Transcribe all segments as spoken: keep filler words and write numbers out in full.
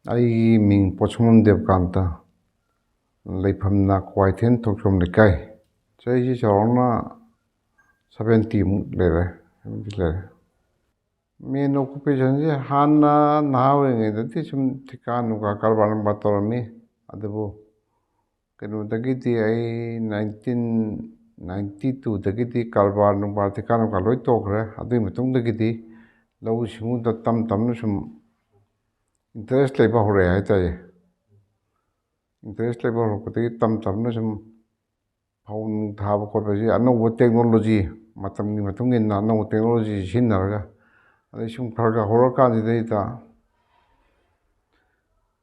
ꯑꯩꯒꯤ ꯃꯤꯡ ꯄꯣꯠꯁꯨꯝꯕꯝ ꯗꯦꯕꯀꯥꯟꯇ, ꯂꯩꯐꯝꯅ ꯀ꯭ꯋꯥꯏꯊꯦꯜ ꯊꯣꯛꯆꯣꯝ ꯂꯩꯀꯥꯏ꯫ ꯆꯍꯤꯁꯤ ꯆꯥꯎꯔꯥꯛꯅ ꯁꯚꯦꯟꯇꯤꯃꯨꯛ ꯂꯩꯔꯦ, ꯁꯚꯦꯟꯇꯤ ꯂꯩꯔꯦ꯫ ꯃꯦꯟ ꯑꯣꯀꯨꯄꯦꯁꯟꯁꯦ ꯍꯥꯟꯅ ꯅꯍꯥ ꯑꯣꯏꯔꯤꯉꯩꯗꯗꯤ ꯁꯨꯝ ꯊꯤꯀꯥ ꯅꯨꯡꯀꯥ ꯀꯔꯕꯥꯔ ꯅꯨꯡꯕꯥꯔ ꯇꯧꯔꯝꯃꯤ, ꯑꯗꯨꯕꯨ ꯀꯩꯅꯣꯗꯒꯤꯗꯤ ꯑꯩ ꯅꯥꯏꯟꯇꯤꯟ ꯅꯥꯏꯟꯇꯤ ꯇꯨꯗꯒꯤꯗꯤ ꯀꯔꯕꯥꯔ ꯅꯨꯡꯕꯥꯔ ꯊꯤꯀꯥ ꯅꯨꯡꯀꯥ ꯂꯣꯏ ꯇꯣꯛꯈ꯭ꯔꯦ꯫ ꯑꯗꯨꯒꯤ ꯃꯇꯨꯡꯗꯒꯤꯗꯤ ꯂꯧꯎ ꯁꯤꯡꯎꯗ ꯇꯝ ꯇꯝꯅ ꯁꯨꯝ ꯏꯟꯇꯔꯦꯁ ꯂꯩꯕ ꯍꯧꯔꯛꯑꯦ ꯍꯥꯏꯇꯥꯔꯦ꯫ ꯏꯟꯇꯔꯦꯁ ꯂꯩꯕ ꯍꯧꯔꯛꯄꯗꯒꯤ ꯇꯝ ꯇꯝꯅ ꯁꯨꯝ ꯐꯧ ꯅꯨꯡ ꯊꯥꯕ ꯈꯣꯠꯄꯁꯤ ꯑꯅꯧꯕ ꯇꯦꯛꯅꯣꯂꯣꯖꯤ, ꯃꯇꯝꯒꯤ ꯃꯇꯨꯡ ꯏꯟꯅ ꯑꯅꯧꯕ ꯇꯦꯛꯅꯣꯂꯣꯖꯤ ꯁꯤꯖꯤꯟꯅꯔꯒ, ꯑꯗꯩ ꯁꯨꯝ ꯈꯔ ꯈꯔ ꯍꯧꯔꯀꯥꯟꯁꯤꯗꯩꯗ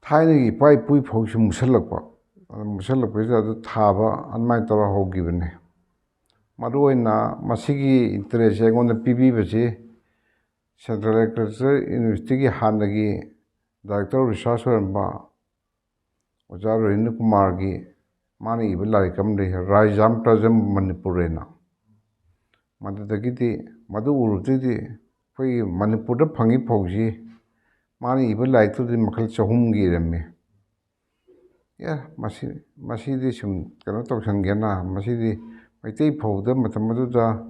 ꯊꯥꯏꯅꯒꯤ ꯏꯄꯥ ꯏꯄꯨꯒꯤ ꯐꯧꯁꯤ ꯃꯨꯠꯁꯜꯂꯛꯄ, ꯑꯗꯨ ꯃꯨꯠꯁꯜꯂꯛꯄꯁꯤꯗ ꯑꯗꯨ ꯊꯥꯕ ꯑꯗꯨꯃꯥꯏꯅ ꯇꯧꯔ ꯍꯧꯈꯤꯕꯅꯤ꯫ ꯃꯔꯨꯑꯣꯏꯅ ꯃꯁꯤꯒꯤ ꯏꯟꯇꯔꯦꯁꯁꯦ ꯑꯩꯉꯣꯟꯗ ꯄꯤꯕꯤꯕꯁꯤ Central Agriculture Universityꯒꯤ ꯍꯥꯟꯅꯒꯤ Director of Research ꯑꯣꯏꯔꯝꯕ ꯑꯣꯖꯥ ꯔꯣꯍꯤꯟꯗ꯭ꯔ ꯀꯨꯃꯥꯔꯒꯤ ꯃꯥꯅ ꯏꯕ ꯂꯥꯏꯔꯤꯛ ꯑꯃ ꯂꯩ, ꯔꯥꯏꯖꯥꯝ ꯄ꯭ꯔꯖꯝ ꯃꯅꯤꯄꯨꯔ ꯍꯥꯏꯅ꯫ ꯃꯗꯨꯗꯒꯤꯗꯤ, ꯃꯗꯨ ꯎꯔꯨꯕꯗꯒꯤꯗꯤ ꯑꯩꯈꯣꯏꯒꯤ ꯃꯅꯤꯄꯨꯔꯗ ꯐꯪꯉꯤ ꯐꯧꯁꯤ ꯃꯥꯅ ꯏꯕ ꯂꯥꯏꯔꯤꯛꯇꯨꯗꯤ ꯃꯈꯜ ꯆꯍꯨꯝꯒꯤ ꯏꯔꯝꯃꯤ꯫ ꯑꯦ, ꯃꯁꯤ, ꯃꯁꯤꯗꯤ ꯁꯨꯝ ꯀꯩꯅꯣ ꯇꯧꯁꯟꯒꯦꯅ, ꯃꯁꯤꯗꯤ ꯃꯩꯇꯩ ꯐꯧꯗ ꯃꯇꯝ ꯑꯗꯨꯗ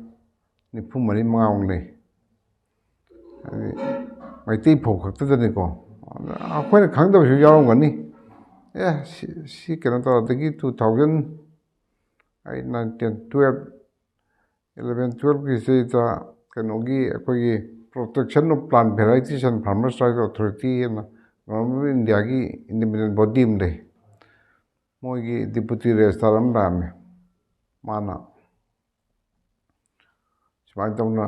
ꯅꯤꯐꯨ ꯃꯔꯤ ꯃꯉꯥꯃꯨꯛ ꯂꯩ꯫ ꯍꯥꯏꯗꯤ ꯃꯩꯇꯩ ꯐꯧ ꯈꯛꯇꯗꯅꯤꯀꯣ꯫ ꯑꯩꯈꯣꯏꯅ ꯈꯪꯗꯕꯁꯨ ꯌꯥꯎꯔꯝꯒꯅꯤ꯫ ꯑꯦ, ꯁꯤ, ꯁꯤ ꯀꯩꯅꯣ ꯇꯧꯔꯗꯒꯤ two thousand, ꯑꯩ nine, ten, twelve, eleven, twelveꯀꯤꯁꯤꯗ ꯀꯩꯅꯣꯒꯤ ꯑꯩꯈꯣꯏꯒꯤ Protection of Plant Varieties and Farmers Rights Authority ꯍꯥꯏꯅ Government of Indiaꯒꯤ independent body ꯑꯃ ꯂꯩ꯫ ꯃꯣꯏꯒꯤ deputy registrar ꯑꯃ ꯂꯥꯛꯑꯝꯃꯦ꯫ ꯃꯥꯅ ꯁꯨꯃꯥꯏꯅ ꯇꯧꯅ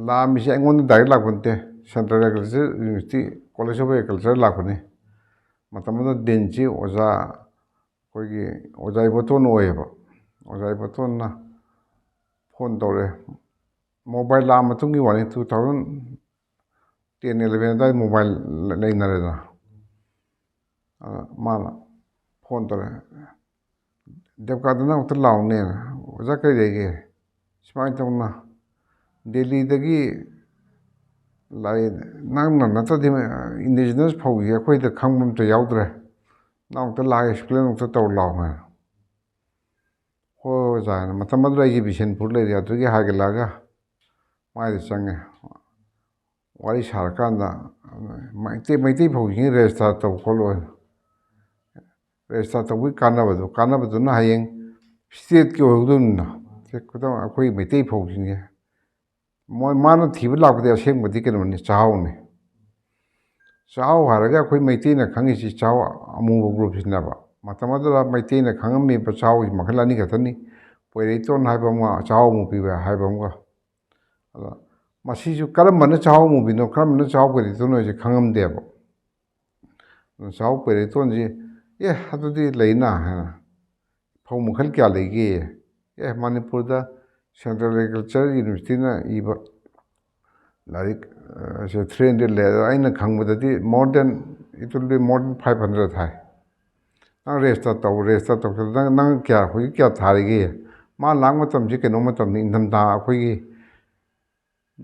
ꯂꯥꯛꯑꯝꯃꯤꯁꯦ ꯑꯩꯉꯣꯟꯗ direct ꯂꯥꯛꯄ ꯅꯠꯇꯦ, Central Agriculture University, College of Agriculture ꯂꯥꯛꯄꯅꯤ꯫ ꯃꯇꯝ ꯑꯗꯨꯗ deanꯁꯤ ꯑꯣꯖꯥ, ꯑꯩꯈꯣꯏꯒꯤ ꯑꯣꯖꯥ ꯏꯕꯣꯇꯣꯟ ꯑꯣꯏꯌꯦꯕ꯫ ꯑꯣꯖꯥ ꯏꯕꯣꯇꯣꯟꯅ phone ꯇꯧꯔꯛꯑꯦ꯫ Mobile ꯂꯥꯛꯑ ꯃꯇꯨꯡꯒꯤ ꯋꯥꯅꯤ, two thousand ten eleven ꯑꯗꯨꯋꯥꯏ mobile ꯂꯩꯅꯔꯦꯗꯅ꯫ ꯑꯗ ꯃꯥꯅ phone ꯇꯧꯔꯛꯑꯦ, "ꯗꯦꯕꯀꯥꯟꯇ, ꯅꯪ ꯑꯝꯇ ꯂꯥꯛꯑꯣꯅꯦꯅ꯫" "ꯑꯣꯖꯥ, ꯀꯔꯤ ꯂꯩꯒꯦ?" "ꯁꯨꯃꯥꯏꯅ ꯇꯧꯅ, ꯗꯦꯜꯂꯤꯗꯒꯤ ꯂꯥꯏ, ꯅꯪꯅ ꯅꯠꯇ꯭ꯔꯗꯤ indigenous ꯐꯧꯁꯦ ꯑꯩꯈꯣꯏꯗ ꯈꯪꯕ ꯑꯝꯇ ꯌꯥꯎꯗ꯭ꯔꯦ꯫ ꯅꯪ ꯑꯝꯇ ꯂꯥꯛꯑ explain ꯑꯝꯇ ꯇꯧ ꯂꯥꯛꯑꯣ ꯍꯥꯏꯅ꯫ "ꯍꯣꯏ, ꯍꯣꯏ, ꯑꯣꯖꯥ" ꯍꯥꯏꯅ꯫ ꯃꯇꯝ ꯑꯗꯨꯗ ꯑꯩꯁꯦ ꯕꯤꯁꯦꯟꯄꯨꯔ ꯂꯩꯔꯦ, ꯑꯗꯨꯗꯒꯤ ꯍꯥꯏꯒꯠꯂꯛꯑꯒ ꯃꯥꯏꯗ ꯆꯪꯉꯦ꯫ ꯋꯥꯔꯤ ꯁꯥꯔꯀꯥꯟꯗ ꯃꯩꯇꯩ, ꯃꯩꯇꯩ ꯐꯧꯁꯤꯡꯁꯤ register ꯇꯧ ꯈꯣꯠꯂꯣ ꯍꯥꯏꯅ꯫ Register ꯇꯧꯕꯒꯤ ꯀꯥꯟꯅꯕꯗꯣ, ꯀꯥꯟꯅꯕꯗꯨꯅ ꯍꯌꯦꯡ stateꯀꯤ ꯑꯣꯏꯍꯧꯗꯣꯏꯅꯤꯅ꯫ ꯈꯨꯗꯝ, ꯑꯩꯈꯣꯏ ꯃꯩꯇꯩ ꯐꯧꯁꯤꯡꯁꯦ ꯃꯣꯏ, ꯃꯥꯅ ꯊꯤꯕ ꯂꯥꯛꯄꯗꯤ ꯑꯁꯦꯡꯕꯗꯤ ꯀꯩꯅꯣꯅꯤ, ꯆꯥꯛꯍꯥꯎꯅꯤ꯫ ꯆꯥꯛꯍꯥꯎ ꯍꯥꯏꯔꯒ ꯑꯩꯈꯣꯏ ꯃꯩꯇꯩꯅ ꯈꯪꯉꯤꯁꯤ ꯆꯥꯛꯍꯥꯎ ꯑꯃꯨꯕ groupꯁꯤꯅꯦꯕ꯫ ꯃꯇꯝ ꯑꯗꯨꯗ ꯃꯩꯇꯩꯅ ꯈꯪꯉꯝꯃꯤꯕ ꯆꯥꯛꯍꯥꯎꯁꯤ ꯃꯈꯜ ꯑꯅꯤ ꯈꯛꯇꯅꯤ, ꯄꯣꯏꯔꯩꯇꯣꯟ ꯍꯥꯏꯕ ꯑꯃꯒ ꯆꯥꯛꯍꯥꯎ ꯑꯃꯨꯕꯤ ꯍꯥꯏꯕ ꯑꯃꯒ꯫ ꯑꯗ ꯃꯁꯤꯁꯨ ꯀꯔꯝꯕꯅ ꯆꯥꯛꯍꯥꯎ ꯑꯃꯨꯕꯤꯅꯣ, ꯀꯔꯝꯕꯅ ꯆꯥꯛꯍꯥꯎ ꯄꯣꯏꯔꯩꯇꯣꯟꯅꯣ ꯍꯥꯏꯁꯦ ꯈꯪꯉꯝꯗꯦꯕ꯫ ꯑꯗꯨꯅ ꯆꯥꯛꯍꯥꯎ ꯄꯣꯏꯔꯩꯇꯣꯟꯁꯤ, "ꯑꯦ, ꯑꯗꯨꯗꯤ ꯂꯩꯅ" ꯍꯥꯏꯅ꯫ "ꯐꯧ ꯃꯈꯜ ꯀꯌꯥ ꯂꯩꯒꯦ?" "ꯑꯦ, ꯃꯅꯤꯄꯨꯔꯗ Central Agriculture Universityꯅ ꯏꯕ ꯂꯥꯏꯔꯤꯛ, ꯑ, ꯁꯦ three hundred ꯂꯩ꯫ ꯑꯗꯣ ꯑꯩꯅ ꯈꯪꯕꯗꯗꯤ more than, it will be more than five hundred ꯍꯥꯏ꯫ ꯅꯪ register ꯇꯧ, register ꯇꯧ꯫ ꯅꯪ, ꯅꯪ ꯀꯌꯥ, ꯍꯧꯖꯤꯛ ꯀꯌꯥ ꯊꯥꯔꯤꯒꯦ?" ꯃꯥ ꯂꯥꯛ ꯃꯇꯝꯁꯤ ꯀꯩꯅꯣ ꯃꯇꯝꯅꯤ, ꯏꯪꯊꯝꯊꯥ ꯑꯩꯈꯣꯏꯒꯤ,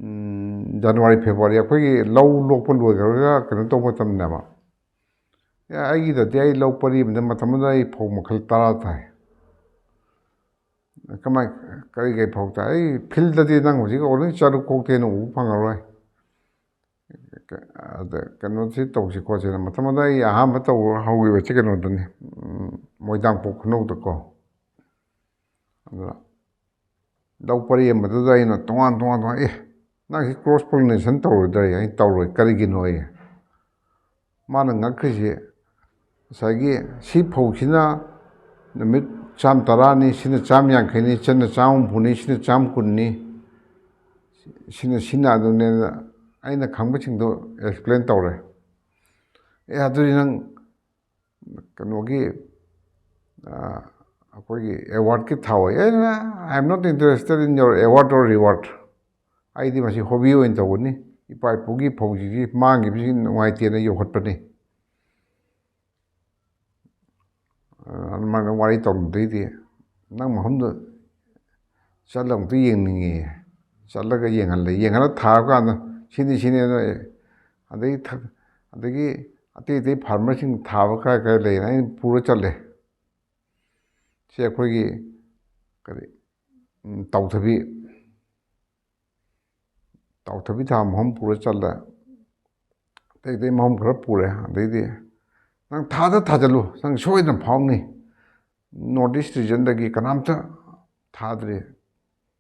ꯎꯝ, January, February ꯑꯩꯈꯣꯏꯒꯤ ꯂꯧ ꯂꯣꯛꯄ ꯂꯣꯏꯈ꯭ꯔꯒ ꯀꯩꯅꯣ ꯇꯧꯕ ꯃꯇꯝꯅꯦꯕ꯫ ꯑꯦ, ꯑꯩꯒꯤꯗꯗꯤ ꯑꯩ ꯂꯧ ꯄꯔꯤ ꯑꯃꯗ ꯃꯇꯝ ꯑꯃꯗ ꯑꯩ ꯐꯧ ꯃꯈꯜ ꯇꯔꯥ ꯊꯥꯏ꯫ ꯀꯃꯥꯏ, ꯀꯔꯤ ꯀꯔꯤ ꯐꯧ ꯊꯥꯏ? ꯑꯩ fieldꯗꯗꯤ ꯅꯪ ꯍꯧꯖꯤꯛ ꯑꯣꯔꯦꯟꯖ ꯆꯥꯔꯨꯛ ꯀꯣꯛꯇꯩ ꯍꯦꯟꯅ ꯎꯕ ꯐꯪꯉꯔꯣꯏ꯫ ꯑꯗ ꯀꯩꯅꯣꯁꯤ ꯇꯧꯁꯤ ꯈꯣꯠꯁꯤꯅ ꯃꯇꯝ ꯑꯃꯗ ꯑꯩ ꯑꯍꯥꯟꯕ ꯇꯧꯕ ꯍꯧꯈꯤꯕꯁꯤ ꯀꯩꯅꯣꯗꯅꯤ, ꯎꯝ, ꯃꯣꯏꯗꯥꯡꯄꯣꯛ ꯈꯨꯅꯧꯗꯀꯣ꯫ ꯑꯗꯨꯗ ꯂꯧ ꯄꯔꯤ ꯑꯃꯗꯨꯗ ꯑꯩꯅ ꯇꯣꯉꯥꯟ ꯇꯣꯉꯥꯟ ꯇꯣꯉꯥꯟ, "ꯑꯦ, ꯅꯪ ꯁꯤ cross pollination ꯇꯧꯔꯣꯏꯗ꯭ꯔꯥ?" ꯑꯩ, "ꯇꯧꯔꯣꯏ, ꯀꯔꯤꯒꯤꯅꯣ?" ꯑꯩ, ꯃꯥꯅ ꯉꯛꯈ꯭ꯔꯤꯁꯤ, ꯉꯁꯥꯏꯒꯤ ꯁꯤ ꯐꯧꯁꯤꯅ ꯅꯨꯃꯤꯠ ꯆꯥꯝ ꯇꯔꯥꯅꯤ, ꯁꯤꯅ ꯆꯥꯝ ꯌꯥꯡꯈꯩꯅꯤ, ꯁꯤꯅ ꯆꯥꯝ ꯍꯨꯝꯐꯨꯅꯤ, ꯁꯤꯅ ꯆꯥꯝ ꯀꯨꯟꯅꯤ, ꯁꯤꯅ, ꯁꯤꯅ ꯑꯗꯨꯅꯦꯅ ꯑꯩꯅ ꯈꯪꯕꯁꯤꯡꯗꯣ explain ꯇꯧꯔꯦ꯫ "ꯑꯦ, ꯑꯗꯨꯗꯤ ꯅꯪ ꯀꯩꯅꯣꯒꯤ, ꯑ, ꯑꯩꯈꯣꯏꯒꯤ awardꯀꯤ ꯊꯥꯎ", ꯑꯩꯅ, "I am not interested in your award or reward꯫ ꯑꯩꯗꯤ ꯃꯁꯤ hobby ꯑꯣꯏꯅ ꯇꯧꯒꯅꯤ꯫ ꯏꯄꯥ ꯏꯄꯨꯒꯤ ꯐꯧꯁꯤꯡꯁꯤ ꯃꯥꯡꯈꯤꯕꯁꯤ ꯅꯨꯡꯉꯥꯏꯇꯦꯅ ꯌꯣꯛꯈꯠꯄꯅꯤ"꯫ ꯑ, ꯑꯗꯨꯃꯥꯏꯅ ꯋꯥꯔꯤ ꯇꯧꯅꯗꯣꯏꯗꯤ ꯅꯪ ꯃꯐꯝꯗꯨ ꯆꯠꯂ ꯑꯃꯨꯛꯇ ꯌꯦꯡꯅꯤꯡꯉꯤ꯫ ꯆꯠꯂꯒ ꯌꯦꯡꯍꯜꯂꯦ꯫ ꯌꯦꯡꯍꯜꯂ ꯊꯥꯔꯀꯥꯟꯗ ꯁꯤꯅꯤ ꯁꯤꯅꯤ ꯑꯗꯨ ꯑꯗꯒꯤ ꯊ- ꯑꯗꯒꯤ ꯑꯇꯩ ꯑꯇꯩ ꯐꯥꯔꯃꯔꯁꯤꯡ ꯊꯥꯕ ꯈꯔ ꯈꯔ ꯂꯩꯅ ꯑꯩꯅ ꯄꯨꯔ ꯆꯠꯂꯦ꯫ ꯁꯤ ꯑꯩꯈꯣꯏꯒꯤ ꯀꯔꯤ ꯎꯝ, ꯇꯥꯎꯊꯕꯤ ꯇꯥꯎꯊꯕꯤ ꯊꯥ ꯃꯐꯝ ꯄꯨꯔ ꯆꯠꯂꯦ꯫ ꯑꯇꯩ ꯑꯇꯩ ꯃꯐꯝ ꯈꯔ ꯄꯨꯔꯦ꯫ ꯑꯗꯩꯗꯤ ꯅꯪ ꯊꯥꯗ ꯊꯥꯖꯜꯂꯨ, ꯅꯪ ꯁꯣꯏꯗꯅ ꯐꯥꯎꯅꯤ꯫ ꯅꯣꯔꯠ ꯏꯁ ꯔꯤꯖꯟꯗꯒꯤ ꯀꯅꯥꯝꯇ ꯊꯥꯗ꯭ꯔꯤ,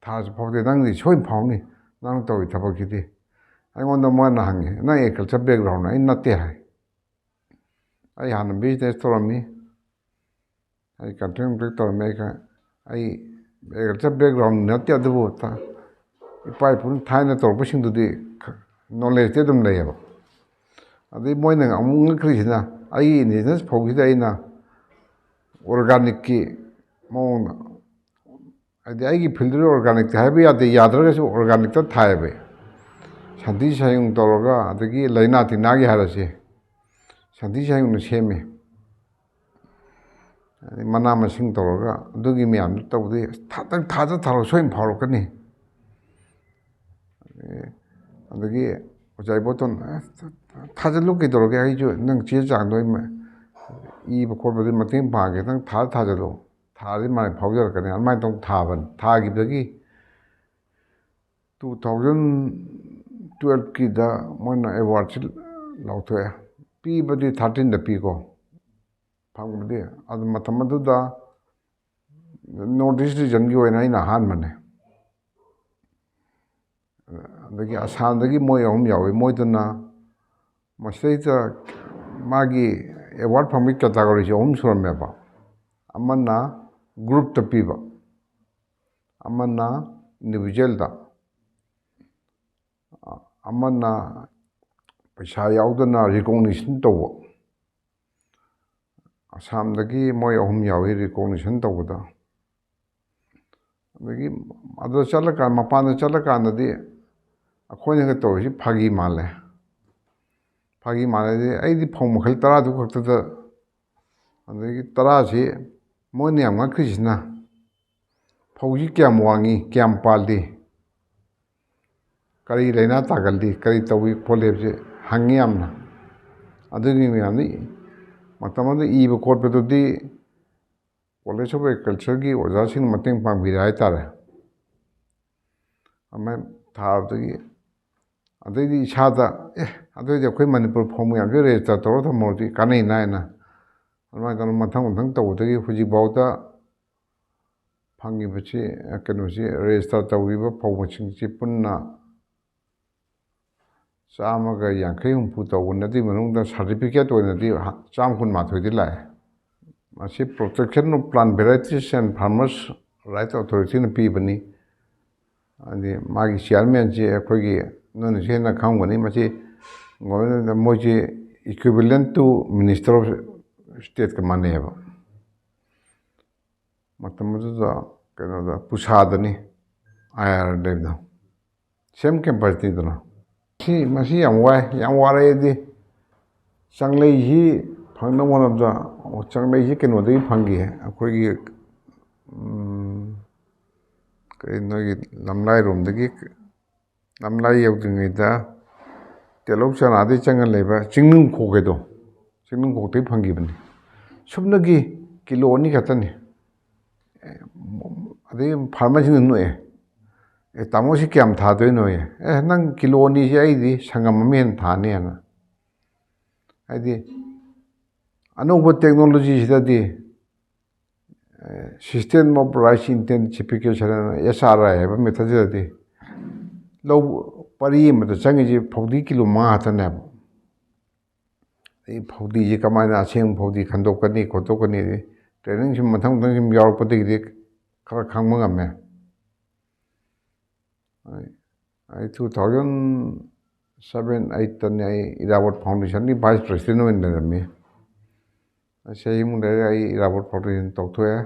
ꯊꯥꯁꯨ ꯐꯥꯎꯗꯦ, ꯅꯪꯗꯤ ꯁꯣꯏꯗꯅ ꯐꯥꯎꯅꯤ, ꯅꯪ ꯇꯧꯔꯤ ꯊꯕꯛꯁꯤꯗꯤ꯫ ꯑꯩꯉꯣꯟꯗ ꯃꯣꯏꯅ ꯍꯪꯉꯤ, "ꯅꯪ ꯑꯦꯒ꯭ꯔꯤꯀꯜꯆꯔ ꯕꯦꯛꯒ꯭ꯔꯥꯎꯟ?" ꯑꯩ ꯅꯠꯇꯦ ꯍꯥꯏ꯫ ꯑꯩ ꯍꯥꯟꯅ ꯕꯤꯖꯤꯅꯦꯁ ꯇꯧꯔꯝꯃꯤ, ꯑꯩ ꯀꯟꯇ꯭ꯔꯦꯛ ꯅꯨꯡꯇ꯭ꯔꯦꯛ ꯇꯧꯔꯝꯃꯤ꯫ ꯑꯩ ꯈ- ꯑꯩ ꯑꯦꯒ꯭ꯔꯤꯀꯜꯆꯔ ꯕꯦꯛꯒ꯭ꯔꯥꯎꯟ ꯅꯠꯇꯦ, ꯑꯗꯨꯕꯨ ꯊ- ꯏꯄꯥ ꯏꯄꯨꯅ ꯊꯥꯏꯅ ꯇꯧꯔꯛꯄꯁꯤꯡꯗꯨꯗꯤ ꯈ- ꯅꯣꯂꯦꯖꯇꯤ ꯑꯗꯨꯝ ꯂꯩꯌꯦꯕ꯫ ꯑꯗꯩ ꯃꯣꯏꯅ ꯑꯃꯨꯛ ꯉꯛꯈ꯭ꯔꯤꯁꯤꯅ, ꯑꯩꯒꯤ ꯏꯟꯗꯤꯖꯤꯅꯁ ꯐꯧꯁꯤꯗ ꯑꯩꯅ ꯑꯣꯔꯒꯥꯅꯤꯛꯀꯤ ꯃꯑꯣꯡꯗ, ꯍꯥꯏꯗꯤ ꯑꯩꯒꯤ ꯐꯤꯜꯗꯨꯗ ꯑꯣꯔꯒꯥꯅꯤꯛꯇꯤ ꯍꯥꯏꯕ ꯌꯥꯗꯦ, ꯌꯥꯗ꯭ꯔꯒꯁꯨ ꯑꯣꯔꯒꯥꯅꯤꯛꯇ ꯊꯥꯏꯌꯦꯕ ꯑꯩ꯫ ꯁꯟꯊꯤ ꯁꯟꯌꯨꯡ ꯇꯧꯔꯒ, ꯑꯗꯒꯤ ꯂꯥꯏꯅꯥ ꯇꯤꯟꯅꯥꯒꯤ ꯍꯥꯏꯔꯁꯤ, ꯁꯟꯊꯤ ꯁꯟꯌꯨꯡꯅ ꯁꯦꯝꯃꯤ꯫ ꯑꯗꯩ ꯃꯅꯥ ꯃꯁꯤꯡ ꯇꯧꯔꯒ ꯑꯗꯨꯒꯤ ꯃꯌꯥꯝꯗꯨ ꯇꯧꯕꯗꯤ, "ꯑꯁ, ꯊꯥꯗꯪ ꯊꯥꯗ ꯊꯥꯔꯣ, ꯁꯣꯏꯅ ꯐꯥꯎꯔꯛꯀꯅꯤ"꯫ ꯑꯗꯒꯤ ꯑꯣꯖꯥ ꯏꯕꯣꯇꯣꯟ, "ꯑꯁ, ꯊꯥꯖꯤꯜꯂꯨ, ꯀꯩꯗꯧꯔꯒꯦ? ꯑꯩꯁꯨ ꯅꯪ ꯆꯦ ꯆꯥꯡꯗꯣ ꯑꯩ ꯃ-, ꯏꯕ ꯈꯣꯠꯄꯗꯤ ꯃꯇꯦꯡ ꯄꯥꯡꯒꯦ, ꯅꯪ ꯊꯥꯗ ꯊꯥꯖꯤꯜꯂꯨ, ꯊꯥꯔꯗꯤ ꯃꯥꯏ ꯐꯥꯎꯖꯔꯛꯀꯅꯤ"꯫ ꯑꯗꯨꯃꯥꯏꯅ ꯇꯧ ꯊꯥꯕꯅꯤ꯫ ꯊꯥꯈꯤꯕꯗꯒꯤ ꯇꯨ ꯊꯥꯎꯖꯟ ꯇꯨꯌꯦꯜꯐꯀꯤꯗ ꯃꯣꯏꯅ ꯑꯦꯋꯥꯔꯗꯁꯤ ꯂꯥꯎꯊꯣꯛꯑꯦ꯫ ꯄꯤꯕꯗꯤ ꯊꯥꯔꯇꯤꯟꯗ ꯄꯤꯀꯣ, ꯐꯪꯕꯗꯤ꯫ ꯑꯗꯨ ꯃꯇꯝ ꯑꯗꯨꯗ ꯅꯣꯔꯠ ꯏꯁ ꯔꯤꯖꯟꯒꯤ ꯑꯣꯏꯅ ꯑꯩꯅ ꯑꯍꯥꯟꯕꯅꯦ꯫ ꯑꯗꯒꯤ ꯑꯁꯥꯝꯗꯒꯤ ꯃꯣꯏ ꯑꯍꯨꯝ ꯌꯥꯎꯏ꯫ ꯃꯣꯏꯗꯨꯅ ꯃꯁꯤꯗꯩꯗ ꯃꯥꯒꯤ ꯑꯦꯋꯥꯔꯗ ꯐꯪꯕꯒꯤ ꯀꯦꯇꯥꯒꯣꯔꯤꯁꯦ ꯑꯍꯨꯝ ꯁꯨꯔꯝꯃꯦꯕ꯫ ꯑꯃꯅ ꯒ꯭ꯔꯨꯞꯇ ꯄꯤꯕ, ꯑꯃꯅ ꯏꯟꯗꯤꯕꯤꯖꯨꯋꯦꯜꯗ, ꯑꯃꯅ ꯄꯩꯁꯥ ꯌꯥꯎꯗꯅ ꯔꯤꯀꯣꯛꯅꯤꯁꯟ ꯇꯧꯕ꯫ ꯑꯁꯥꯝꯗꯒꯤ ꯃꯣꯏ ꯑꯍꯨꯝ ꯌꯥꯎꯏ ꯔꯤꯀꯣꯛꯅꯤꯁꯟ ꯇꯧꯕꯗ꯫ ꯑꯗꯒꯤ ꯑꯗꯨꯗ ꯆꯠꯂꯀꯥꯟ, ꯃꯄꯥꯟꯗ ꯆꯠꯂꯀꯥꯟꯗꯗꯤ ꯑꯩꯈꯣꯏꯅꯒ ꯇꯧꯔꯤꯁꯤ ꯐꯥꯒꯤ ꯃꯥꯜꯂꯦ꯫ ꯐꯥꯒꯤ ꯃꯥꯜꯂꯦꯗꯤ, ꯑꯩꯗꯤ ꯐꯧ ꯃꯈꯜ ꯇꯔꯥꯗꯨ ꯈꯛꯇꯗ, ꯑꯗꯒꯤ ꯇꯔꯥꯁꯤ ꯃꯣꯏꯅ ꯌꯥꯝ ꯉꯛꯈ꯭ꯔꯤꯁꯤꯅ, ꯐꯧꯁꯤ ꯀꯌꯥꯝ ꯋꯥꯡꯉꯤ, ꯀꯌꯥꯝ ꯄꯥꯜꯂꯤ, ꯀꯔꯤ ꯂꯥꯏꯅꯥ ꯇꯥꯒꯜꯂꯤ, ꯀꯔꯤ ꯇꯧꯏ ꯈꯣꯠꯂꯤ ꯍꯥꯏꯕꯁꯦ ꯍꯪꯉꯤ ꯌꯥꯝꯅ꯫ ꯑꯗꯨꯒꯤ ꯃꯌꯥꯝꯗꯤ ꯃꯇꯝ ꯑꯃꯗ ꯏꯕ ꯈꯣꯠꯄꯗꯨꯗꯤ College of Agricultureꯒꯤ ꯑꯣꯖꯥꯁꯤꯡꯅ ꯃꯇꯦꯡ ꯄꯥꯡꯕꯤꯔꯦ ꯍꯥꯏꯇꯥꯔꯦ꯫ ꯑꯗꯨꯃꯥꯏꯅ ꯊꯥꯕꯗꯒꯤ ꯑꯗꯩꯗꯤ ꯏꯁꯥꯗ, "ꯑꯦ, ꯑꯗꯨꯑꯣꯏꯗꯤ ꯑꯩꯈꯣꯏ ꯃꯅꯤꯄꯨꯔ ꯐꯧ ꯃꯌꯥꯝꯁꯦ register ꯇꯧꯔ ꯊꯝꯃꯨꯔꯗꯤ ꯀꯥꯟꯅꯩꯅ" ꯍꯥꯏꯅ ꯑꯗꯨꯃꯥꯏꯅ ꯇꯧꯗꯅ ꯃꯊꯪ ꯃꯊꯪ ꯇꯧꯕꯗꯒꯤ ꯍꯧꯖꯤꯛꯐꯥꯎꯗ ꯐꯪꯉꯤꯕꯁꯤ, ꯀꯩꯅꯣꯁꯤ, register ꯇꯧꯔꯤꯕ ꯐꯧ ꯃꯁꯤꯡꯁꯤ ꯄꯨꯟꯅ ꯆꯥꯝꯃꯒ ꯌꯥꯡꯈꯩ ꯍꯨꯝꯐꯨ ꯇꯧꯕꯅꯤ꯫ ꯑꯗꯨꯒꯤ ꯃꯅꯨꯡꯗ certificate ꯑꯣꯏꯅꯗꯤ ꯆꯥꯝꯃ ꯀꯨꯟꯃꯥꯊꯣꯏꯗꯤ ꯂꯥꯛꯑꯦ꯫ ꯃꯁꯤ Protection of Plant Varieties and Farmers Rights Authorityꯅ ꯄꯤꯕꯅꯤ꯫ ꯍꯥꯏꯗꯤ ꯃꯥꯒꯤ chairmanꯁꯤ ꯑꯩꯈꯣꯏꯒꯤ, ꯅꯣꯏꯅꯁꯨ ꯍꯦꯟꯅ ꯈꯪꯒꯅꯤ, ꯃꯁꯤ government, ꯃꯣꯏꯁꯤ equivalent to Minister of Stateꯀ ꯃꯥꯟꯅꯩꯑꯕ꯫ ꯃꯇꯝ ꯑꯗꯨꯗ ꯀꯩꯅꯣꯗ ꯄꯨꯁꯥꯗꯅꯤ IR ꯂꯩꯕꯗꯣ, same campusꯅꯤꯗꯅ꯫ ꯁꯤ, ꯃꯁꯤ ꯌꯥꯝ ꯋꯥꯏ, ꯌꯥꯝ ꯋꯥꯔꯛꯑꯦꯗꯤ꯫ ꯆꯥꯡꯂꯩꯁꯤ ꯐꯪꯅꯕ ꯍꯣꯠꯅꯕꯗ, ꯆꯥꯡꯂꯩꯁꯤ ꯀꯩꯅꯣꯗꯒꯤ ꯐꯪꯈꯤ, ꯑꯩꯈꯣꯏꯒꯤ, ꯎꯝ, ꯀꯔꯤ, ꯅꯣꯏꯒꯤ ꯂꯝꯂꯥꯏꯔꯣꯝꯗꯒꯤ, ꯂꯝꯂꯥꯏ ꯌꯧꯗ꯭ꯔꯤꯉꯩꯗ ꯇꯦꯂꯧ ꯆꯅꯥꯗꯩ ꯆꯪꯉ ꯂꯩꯕ ꯆꯤꯡꯅꯨꯡꯈꯣꯛ ꯍꯥꯏꯗꯣ, ꯆꯤꯡꯅꯨꯡꯈꯣꯛꯇꯒꯤ ꯐꯪꯈꯤꯕꯅꯤ꯫ ꯁꯨꯞꯅꯒꯤ ꯀꯤꯂꯣ ꯑꯅꯤ ꯈꯛꯇꯅꯤ꯫ ꯑꯗꯩ farmerꯁꯤꯡꯅ ꯅꯣꯛꯑꯦ, "ꯑꯦ, ꯇꯥꯃꯣ, ꯁꯤ ꯀꯌꯥꯝ ꯊꯥꯗꯣꯏꯅꯣꯌꯦ?" "ꯑꯦ, ꯅꯪ ꯀꯤꯂꯣ ꯑꯅꯤꯁꯦ ꯑꯩꯗꯤ ꯁꯪꯒꯝ ꯑꯃ ꯍꯦꯟꯅ ꯊꯥꯅꯤ" ꯍꯥꯏꯅ꯫ ꯍꯥꯏꯗꯤ ꯑꯅꯧꯕ technologyꯁꯤꯗꯗꯤ, ꯑꯦ, System of Rice Intensification ꯍꯥꯏꯅ, SRI ꯍꯥꯏꯕ methodꯁꯤꯗꯗꯤ ꯂꯧ ꯄꯔꯤ ꯑꯃꯗ ꯆꯪꯉꯤꯁꯤ ꯐꯧꯗꯤ ꯀꯤꯂꯣ ꯃꯉꯥ ꯈꯛꯇꯅꯦꯕ꯫ ꯑꯗꯩ ꯐꯧꯗꯤꯁꯤ ꯀꯃꯥꯏꯅ ꯑꯁꯦꯡꯕ ꯐꯧꯗꯤ ꯈꯟꯗꯣꯛꯀꯅꯤ ꯈꯣꯠꯇꯣꯛꯀꯅꯤ, trainingꯁꯤ ꯃꯊꯪ ꯃꯊꯪ ꯁꯨꯝ ꯌꯥꯎꯔꯛꯄꯗꯒꯤꯗꯤ ꯈꯔ ꯈꯪꯕ ꯉꯝꯃꯦ꯫ ꯑꯩ, ꯑꯩ two thousand seven eightꯇꯅꯤ ꯑꯩ ꯏꯔꯥꯕꯣꯠ Foundationꯒꯤ vice president ꯑꯣꯏꯅ ꯂꯩꯔꯝꯃꯤ꯫ ꯆꯍꯤꯃꯨꯛ ꯂꯩꯔꯒ ꯑꯩ ꯏꯔꯥꯕꯣꯠ Foundation ꯇꯣꯛꯊꯣꯛꯑꯦ꯫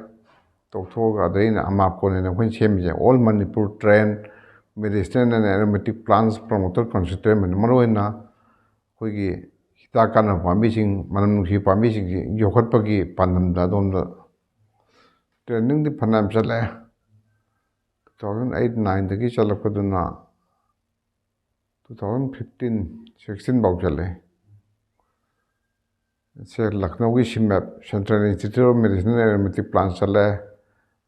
ꯇꯣꯛꯊꯣꯛꯑꯒ ꯑꯗꯩ ꯑꯩꯅ ꯑꯃꯥꯞꯀꯣꯟ ꯍꯥꯏꯅ ꯑꯩꯈꯣꯏꯅ ꯁꯦꯝꯃꯤꯁꯦ, All Manipur Trained Medicinal and Aromatic Plants Promoter Consortium ꯍꯥꯏꯅ, ꯃꯔꯨꯑꯣꯏꯅ ꯑꯩꯈꯣꯏꯒꯤ ꯍꯤꯗꯥꯛ ꯀꯥꯟꯅꯕ ꯄꯥꯝꯕꯤꯁꯤꯡ, ꯃꯅꯝ ꯅꯨꯡꯁꯤꯕ ꯄꯥꯝꯕꯤꯁꯤꯡꯁꯤ ꯌꯣꯛꯈꯠꯄꯒꯤ ꯄꯥꯟꯗꯝꯗ ꯑꯗꯣꯝꯗ trainingꯗꯤ ꯐꯅꯌꯥꯝ ꯆꯠꯂꯦ꯫ Two thousand eight nineꯗꯒꯤ ꯆꯠꯂꯛꯄꯗꯨꯅ ꯇꯨ ꯊꯥꯎꯖꯟ ꯐꯤꯐꯇꯤꯟ ꯁꯤꯛꯁꯇꯤꯟ ꯐꯥꯎ ꯆꯠꯂꯦ꯫ ꯁꯦ ꯂꯈꯅꯧꯒꯤ ꯁꯤꯃꯦꯞ, Central Institute of Medicine and Aromatic Plants ꯆꯠꯂꯦ꯫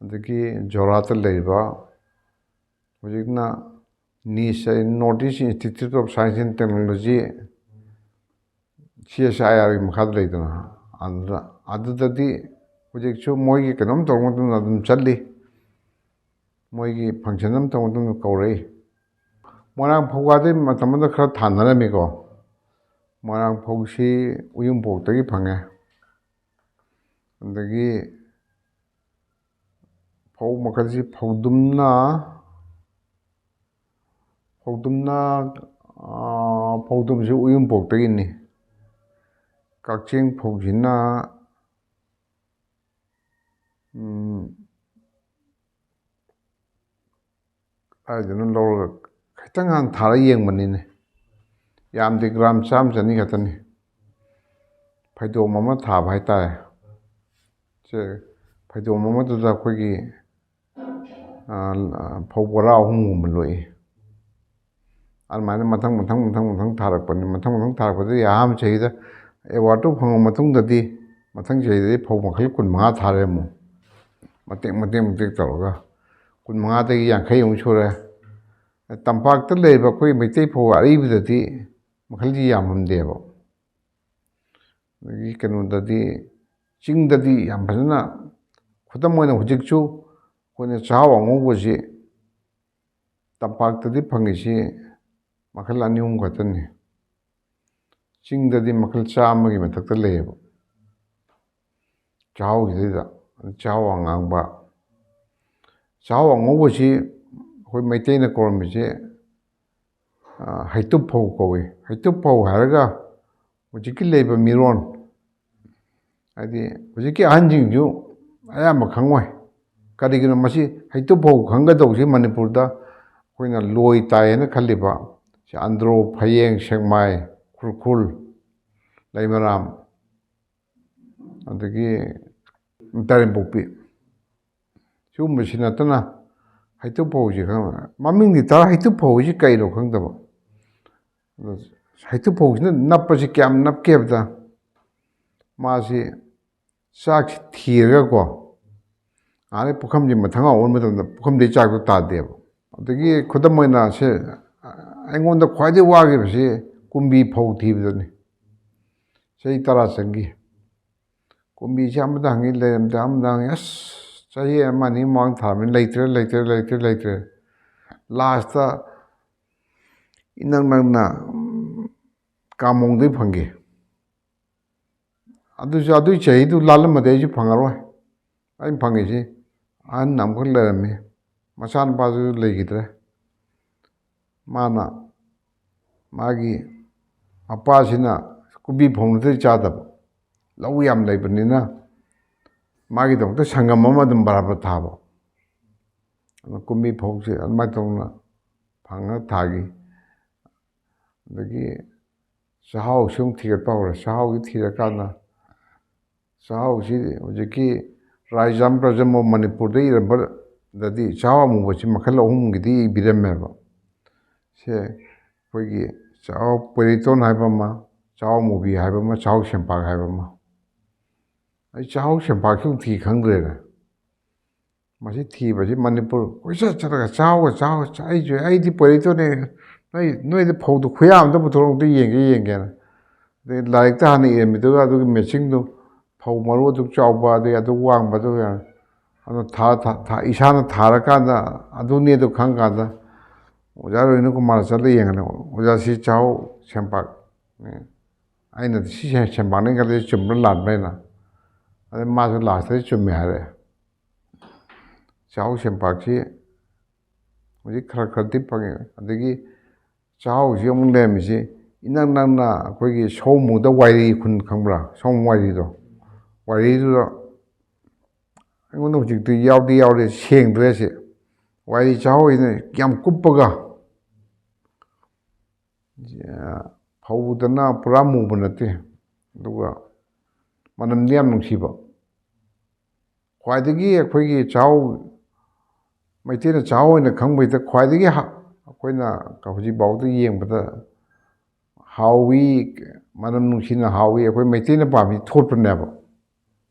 ꯑꯗꯒꯤ ꯖꯣꯔꯍꯥꯠꯇ ꯂꯩꯔꯤꯕ ꯍꯧꯖꯤꯛꯅ NIEST, North East Institute of Science and Technology, C S I R ꯒꯤ ꯃꯈꯥꯗ ꯂꯩꯗꯅ, ꯑꯗꯨꯗ, ꯑꯗꯨꯗꯗꯤ ꯍꯧꯖꯤꯛꯁꯨ ꯃꯣꯏꯒꯤ ꯀꯩꯅꯣꯝ ꯇꯧꯔ ꯃꯇꯝꯗ ꯑꯗꯨꯝ ꯆꯠꯂꯤ꯫ ꯃꯣꯏꯒꯤ function ꯑꯃ ꯇꯧꯕ ꯃꯇꯝꯗ ꯀꯧꯔꯛꯏ꯫ ꯃꯣꯏꯔꯥꯡ ꯐꯧꯒꯥꯗꯤ ꯃꯇꯝ ꯑꯃꯗ ꯈꯔ ꯊꯥꯅꯔꯝꯃꯤꯀꯣ꯫ ꯃꯣꯏꯔꯥꯡ ꯐꯧꯁꯤ ꯎꯌꯨꯝꯄꯣꯛꯇꯒꯤ ꯐꯪꯉꯦ꯫ ꯑꯗꯒꯤ ꯐꯧ ꯃꯈꯜꯁꯤ ꯐꯧꯗꯨꯝꯅ, ꯐꯧꯗꯨꯝꯅ, ꯑꯥ, ꯐꯧꯗꯨꯝꯁꯤ ꯎꯌꯨꯝꯄꯣꯛꯇꯒꯤꯅꯤ꯫ ꯀꯛꯆꯦꯡ ꯐꯧꯁꯤꯅ, ꯎꯝ, ꯀꯥꯏꯗꯅꯣ ꯂꯧꯔꯒ ꯈꯤꯇꯪ ꯍꯥꯟꯅ ꯊꯥꯔ ꯌꯦꯡꯕꯅꯤꯅꯦ꯫ ꯌꯥꯝꯗꯦ, ꯒ꯭ꯔꯥꯝ ꯆꯥꯝꯃ ꯆꯅꯤ ꯈꯛꯇꯅꯤ꯫ ꯐꯩꯗꯣꯝ ꯑꯃ ꯊꯥꯕ ꯍꯥꯏꯇꯥꯔꯦ꯫ ꯁꯦ, ꯐꯩꯗꯣꯝ ꯑꯃꯗꯨꯗ ꯑꯩꯈꯣꯏꯒꯤ, ꯑ, ꯐꯧ ꯕꯣꯔꯥ ꯑꯍꯨꯝꯒꯨꯝꯕ ꯂꯣꯛꯏ꯫ ꯑꯗꯨꯃꯥꯏꯅ ꯃꯊꯪ, ꯃꯊꯪ, ꯃꯊꯪ, ꯃꯊꯪ ꯊꯥꯔꯛꯄꯅꯤ꯫ ꯃꯊꯪ, ꯃꯊꯪ ꯊꯥꯔꯛꯄꯗꯒꯤ ꯑꯍꯥꯟꯕ ꯆꯍꯤꯗ award ꯇꯨ ꯐꯪꯉ ꯃꯇꯨꯡꯗꯗꯤ, ꯃꯊꯪ ꯆꯍꯤꯗꯗꯤ ꯐꯧ ꯃꯈꯜ ꯀꯨꯟꯃꯉꯥ ꯊꯥꯔꯦ ꯑꯃꯨꯛ꯫ ꯃꯇꯦꯛ, ꯃꯇꯦꯛ, ꯃꯇꯦꯛ ꯇꯧꯔꯒ ꯀꯨꯟꯃꯉꯥꯗꯒꯤ ꯌꯥꯡꯈꯩ ꯑꯃꯨꯛ ꯁꯨꯔꯦ꯫ ꯇꯝꯄꯥꯛꯇ ꯂꯩꯔꯤꯕ ꯑꯩꯈꯣꯏ ꯃꯩꯇꯩ ꯐꯧ ꯑꯔꯤꯕꯗꯗꯤ ꯃꯈꯜꯁꯤ ꯌꯥꯝꯃꯝꯗꯦꯕ꯫ ꯑꯗꯒꯤ ꯀꯩꯅꯣꯗꯗꯤ, ꯆꯤꯡꯗꯗꯤ ꯌꯥꯝ ꯐꯖꯅ, ꯈꯨꯗꯝ ꯑꯣꯏꯅ ꯍꯧꯖꯤꯛꯁꯨ ꯑꯩꯈꯣꯏꯅ ꯆꯥꯛꯍꯥꯎ ꯑꯉꯧꯕꯁꯤ ꯇꯝꯄꯥꯛꯇꯗꯤ ꯐꯪꯉꯤꯁꯤ ꯃꯈꯜ ꯑꯅꯤ ꯑꯍꯨꯝ ꯈꯛꯇꯅꯤ꯫ ꯆꯤꯡꯗꯗꯤ ꯃꯈꯜ ꯆꯥꯝꯃꯒꯤ ꯃꯊꯛꯇ ꯂꯩꯌꯦꯕ꯫ ꯆꯥꯛꯍꯥꯎꯁꯤꯗꯩꯗ ꯆꯥꯛꯍꯥꯎ ꯑꯉꯥꯡꯕ, ꯆꯥꯛꯍꯥꯎ ꯑꯉꯧꯕꯁꯤ ꯑꯩꯈꯣꯏ ꯃꯩꯇꯩꯅ ꯀꯧꯔꯝꯃꯤꯁꯦ, ꯑ, ꯍꯩꯇꯨꯞ ꯐꯧ ꯀꯧꯏ꯫ ꯍꯩꯇꯨꯞ ꯐꯧ ꯍꯥꯏꯔꯒ ꯍꯧꯖꯤꯛꯀꯤ ꯂꯩꯕ ꯃꯤꯔꯣꯟ, ꯍꯥꯏꯗꯤ ꯍꯧꯖꯤꯛꯀꯤ ꯑꯍꯟꯁꯤꯡꯁꯨ ꯑꯌꯥꯝꯕ ꯈꯪꯉꯣꯏ꯫ ꯀꯔꯤꯒꯤꯅꯣ ꯃꯁꯤ ꯍꯩꯇꯨꯞ ꯐꯧ ꯈꯪꯒꯗꯧꯕꯁꯤ ꯃꯅꯤꯄꯨꯔꯗ ꯑꯩꯈꯣꯏꯅ ꯂꯣꯏ ꯇꯥꯏ ꯍꯥꯏꯅ ꯈꯜꯂꯤꯕ ꯁꯤ ꯑꯟꯗ꯭ꯔꯣ, ꯐꯌꯦꯡ, ꯁꯦꯛꯃꯥꯏ, ꯈꯨꯔꯈꯨꯜ, ꯂꯩꯃꯔꯥꯝ, ꯑꯗꯒꯤ ꯇꯥꯏꯔꯦꯝꯄꯣꯛꯄꯤ, ꯁꯤꯒꯨꯝꯕꯁꯤ ꯅꯠꯇꯅ ꯍꯩꯇꯨꯞ ꯐꯧꯁꯤ ꯈꯪ-, ꯃꯃꯤꯡꯗꯤ ꯇꯥꯔ ꯍꯩꯇꯨꯞ ꯐꯧꯁꯤ ꯀꯩꯅꯣ ꯈꯪꯗꯕ꯫ ꯑꯗꯣ ꯍꯩꯇꯨꯞ ꯐꯧꯁꯤꯅ ꯅꯞꯄꯁꯤ ꯀꯌꯥꯝ ꯅꯞꯀꯦ ꯍꯥꯏꯕꯗ, ꯃꯥꯁꯤ ꯆꯥꯛꯁꯤ ꯊꯤꯔꯒꯀꯣ, ꯑꯥꯗꯩ ꯄꯨꯈꯝꯁꯤ ꯃꯊꯪ ꯑꯣꯟꯕ ꯃꯇꯝꯗ ꯄꯨꯈꯝꯗꯩ ꯆꯥꯛꯇꯣ ꯇꯥꯗꯦꯕ꯫ ꯑꯗꯒꯤ ꯈꯨꯗꯝ ꯑꯣꯏꯅ ꯁꯦ, ꯑꯩꯉꯣꯟꯗ ꯈ꯭ꯋꯥꯏꯗꯒꯤ ꯋꯥꯈꯤꯕꯁꯤ ꯀꯨꯝꯕꯤ ꯐꯧ ꯊꯤꯕꯗꯅꯤ꯫ ꯆꯍꯤ ꯇꯔꯥ ꯆꯪꯈꯤ꯫ ꯀꯨꯝꯕꯤꯁꯦ ꯑꯃꯗ ꯍꯪꯉꯤ, ꯂꯩꯔꯝꯗꯦ, ꯑꯃꯗ ꯍꯪꯉꯤ꯫ ꯑꯁ, ꯆꯍꯤ ꯑꯃ ꯑꯅꯤ ꯃꯃꯥꯡ ꯊꯥꯔꯝꯃꯤ, ꯂꯩꯇ꯭ꯔꯦ, ꯂꯩꯇ꯭ꯔꯦ, ꯂꯩꯇ꯭ꯔꯦ, ꯂꯩꯇ꯭ꯔꯦ꯫ ꯂꯥꯁꯇ ꯏꯅꯛ ꯅꯛꯅ, ꯎꯝ, ꯀꯥꯃꯣꯡꯗꯩ ꯐꯪꯈꯤ꯫ ꯑꯗꯨꯁꯨ, ꯑꯗꯨꯏ ꯆꯍꯤꯗꯨ ꯂꯥꯜꯂꯝꯃꯗꯤ ꯑꯩꯁꯨ ꯐꯪꯉꯔꯣꯏ꯫ ꯑꯩꯅ ꯐꯪꯉꯤꯁꯤ ꯑꯍꯟ ꯑꯃꯈꯛ ꯂꯩꯔꯝꯃꯤ, ꯃꯆꯥꯅꯨꯄꯥꯁꯨ ꯂꯩꯈꯤꯗ꯭ꯔꯦ꯫ ꯃꯥꯅ, ꯃꯥꯒꯤ ꯃꯄꯥꯁꯤꯅ ꯀꯨꯝꯕꯤ ꯐꯧꯅꯗ꯭ꯔꯗꯤ ꯆꯥꯗꯕ, ꯂꯧ ꯌꯥꯝ ꯂꯩꯕꯅꯤꯅ ꯃꯥꯒꯤꯗꯃꯛꯇ ꯁꯪꯒꯝ ꯑꯃ ꯑꯗꯨꯝ ꯕꯔꯥꯕꯔ ꯊꯥꯕ꯫ ꯑꯗꯨ ꯀꯨꯝꯕꯤ ꯐꯧꯁꯦ ꯑꯗꯨꯃꯥꯏꯅ ꯇꯧꯅ ꯐꯪꯉ ꯊꯥꯈꯤ꯫ ꯑꯗꯒꯤ ꯆꯥꯛꯍꯥꯎꯁꯨ ꯑꯃꯨꯛ ꯊꯤꯒꯠꯄ ꯍꯧꯔꯦ꯫ ꯆꯥꯛꯍꯥꯎꯁꯤ ꯊꯤꯔꯀꯥꯟꯗ, ꯆꯥꯛꯍꯥꯎꯁꯤ ꯍꯧꯖꯤꯛꯀꯤ ꯔꯥꯏꯖꯥꯝ ꯄ꯭ꯔꯖꯝ ꯑꯣꯐ ꯃꯅꯤꯄꯨꯔꯗ ꯏꯔꯝꯕꯗꯗꯤ ꯆꯥꯛꯍꯥꯎ ꯑꯃꯨꯕꯁꯤ ꯃꯈꯜ ꯑꯍꯨꯝꯒꯤꯗꯤ ꯏꯕꯤꯔꯝꯃꯦꯕ꯫ ꯁꯦ ꯑꯩꯈꯣꯏꯒꯤ ꯆꯥꯛꯍꯥꯎ ꯄꯣꯏꯔꯩꯇꯣꯟ ꯍꯥꯏꯕ ꯑꯃ, ꯆꯥꯛꯍꯥꯎ ꯃꯨꯕꯤ ꯍꯥꯏꯕ ꯑꯃ, ꯆꯥꯛꯍꯥꯎ ꯁꯦꯝꯄꯥꯛ ꯍꯥꯏꯕ ꯑꯃ꯫ ꯑꯩ ꯆꯥꯛꯍꯥꯎ ꯁꯦꯝꯄꯥꯛꯁꯤ ꯑꯃꯨꯛ ꯊꯤ ꯈꯪꯗ꯭ꯔꯦꯅꯦ꯫ ꯃꯁꯤ ꯊꯤꯕꯁꯤ ꯃꯅꯤꯄꯨꯔ ꯀꯣꯏꯆꯠ ꯆꯠꯂꯒ ꯆꯥꯛꯍꯥꯎꯒ ꯆꯥꯛꯍꯥꯎ ꯆꯥ-, ꯑꯩꯁꯨ, ꯑꯩꯗꯤ ꯄꯣꯏꯔꯩꯇꯣꯟꯅꯦ, ꯅꯣꯏ, ꯅꯣꯏꯗ ꯐꯧꯗꯨ ꯈꯨꯌꯥꯝ ꯑꯝꯇ ꯄꯨꯊꯣꯔꯛꯇ ꯌꯦꯡꯒꯦ ꯌꯦꯡꯒꯦꯅ꯫ ꯑꯗꯩ ꯂꯥꯏꯔꯤꯛꯇ ꯍꯥꯟꯅ ꯏꯔꯝꯃꯤꯗꯨꯒ ꯑꯗꯨꯒꯤ ꯃꯦꯆꯤꯟꯗꯨ, ꯐꯧ ꯃꯔꯨ ꯑꯗꯨꯛ ꯆꯥꯎꯕ, ꯑꯗꯩ ꯑꯗꯨꯛ ꯋꯥꯡꯕ, ꯑꯗꯨ ꯌꯥꯝ-, ꯑꯗꯨ ꯊꯥ-, ꯊꯥ-, ꯊꯥ-, ꯏꯁꯥꯅ ꯊꯥꯔꯀꯥꯟꯗ ꯑꯗꯨꯅꯤ ꯑꯗꯨ ꯈꯪꯀꯥꯟꯗ ꯑꯣꯖꯥ ꯔꯣꯍꯤꯅ ꯀꯨꯃꯥꯔ ꯆꯠꯂ ꯌꯦꯡꯉꯅꯤ꯫ "ꯑꯣꯖꯥ, ꯁꯤ ꯆꯥꯛꯍꯥꯎ ꯁꯦꯝꯄꯥꯛ"꯫ ꯑꯩꯅ "ꯁꯤ ꯁꯦꯝꯄꯥꯛꯅꯤ" ꯈꯜꯂꯤ, ꯆꯨꯝꯕ꯭ꯔꯥ ꯂꯥꯟꯕ꯭ꯔꯥ ꯍꯥꯏꯅ꯫ ꯑꯗꯩ ꯃꯥꯁꯨ ꯂꯥꯁꯇꯗꯤ ꯆꯨꯝꯃꯦ ꯍꯥꯏꯔꯛꯑꯦ꯫ ꯆꯥꯛꯍꯥꯎ ꯁꯦꯝꯄꯥꯛꯁꯤ ꯍꯧꯖꯤꯛ ꯈꯔ ꯈꯔꯗꯤ ꯐꯪꯉꯦ꯫ ꯑꯗꯒꯤ ꯆꯥꯛꯍꯥꯎꯁꯤ ꯑꯃꯨꯛ ꯂꯩꯔꯝꯃꯤꯁꯤ ꯏꯅꯛ ꯅꯛꯅ ꯑꯩꯈꯣꯏꯒꯤ ꯁꯑꯣꯝꯕꯨꯡꯗ ꯋꯥꯏꯔꯤ ꯈꯨꯟ ꯈꯪꯕ꯭ꯔꯥ? ꯁꯑꯣꯝꯕꯨꯡ ꯋꯥꯏꯔꯤꯗꯣ꯫ ꯋꯥꯏꯔꯤꯗꯨꯗ ꯑꯩꯉꯣꯟꯗ ꯍꯧꯖꯤꯛꯇꯤ ꯌꯥꯎꯗꯤ ꯌꯥꯎꯔꯦ, ꯁꯦꯡꯗ꯭ꯔꯦ ꯁꯤ꯫ ꯋꯥꯏꯔꯤ ꯆꯥꯛꯍꯥꯎꯁꯤꯅ ꯌꯥꯝ ꯀꯨꯞꯄꯒ, ꯐꯧꯗꯅ ꯄꯨꯔꯥ ꯃꯨꯕ ꯅꯠꯇꯦ, ꯑꯗꯨꯒ ꯃꯅꯝꯗꯤ ꯌꯥꯝ ꯅꯨꯡꯁꯤꯕ꯫ ꯈ꯭ꯋꯥꯏꯗꯒꯤ ꯑꯩꯈꯣꯏꯒꯤ ꯆꯥꯛꯍꯥꯎ, ꯃꯩꯇꯩꯅ ꯆꯥꯛꯍꯥꯎ ꯑꯣꯏꯅ ꯈꯪꯕꯩꯗ ꯈ꯭ꯋꯥꯏꯗꯒꯤ ꯍ-, ꯑꯩꯈꯣꯏꯅ ꯍꯧꯖꯤꯛꯐꯥꯎꯗ ꯌꯦꯡꯕꯗ ꯍꯥꯎꯏ, ꯃꯅꯝ ꯅꯨꯡꯁꯤꯅ ꯍꯥꯎꯏ, ꯑꯩꯈꯣꯏ ꯃꯩꯇꯩꯅ ꯄꯥꯝꯃꯤ ꯊꯣꯠꯄꯅꯦꯕ꯫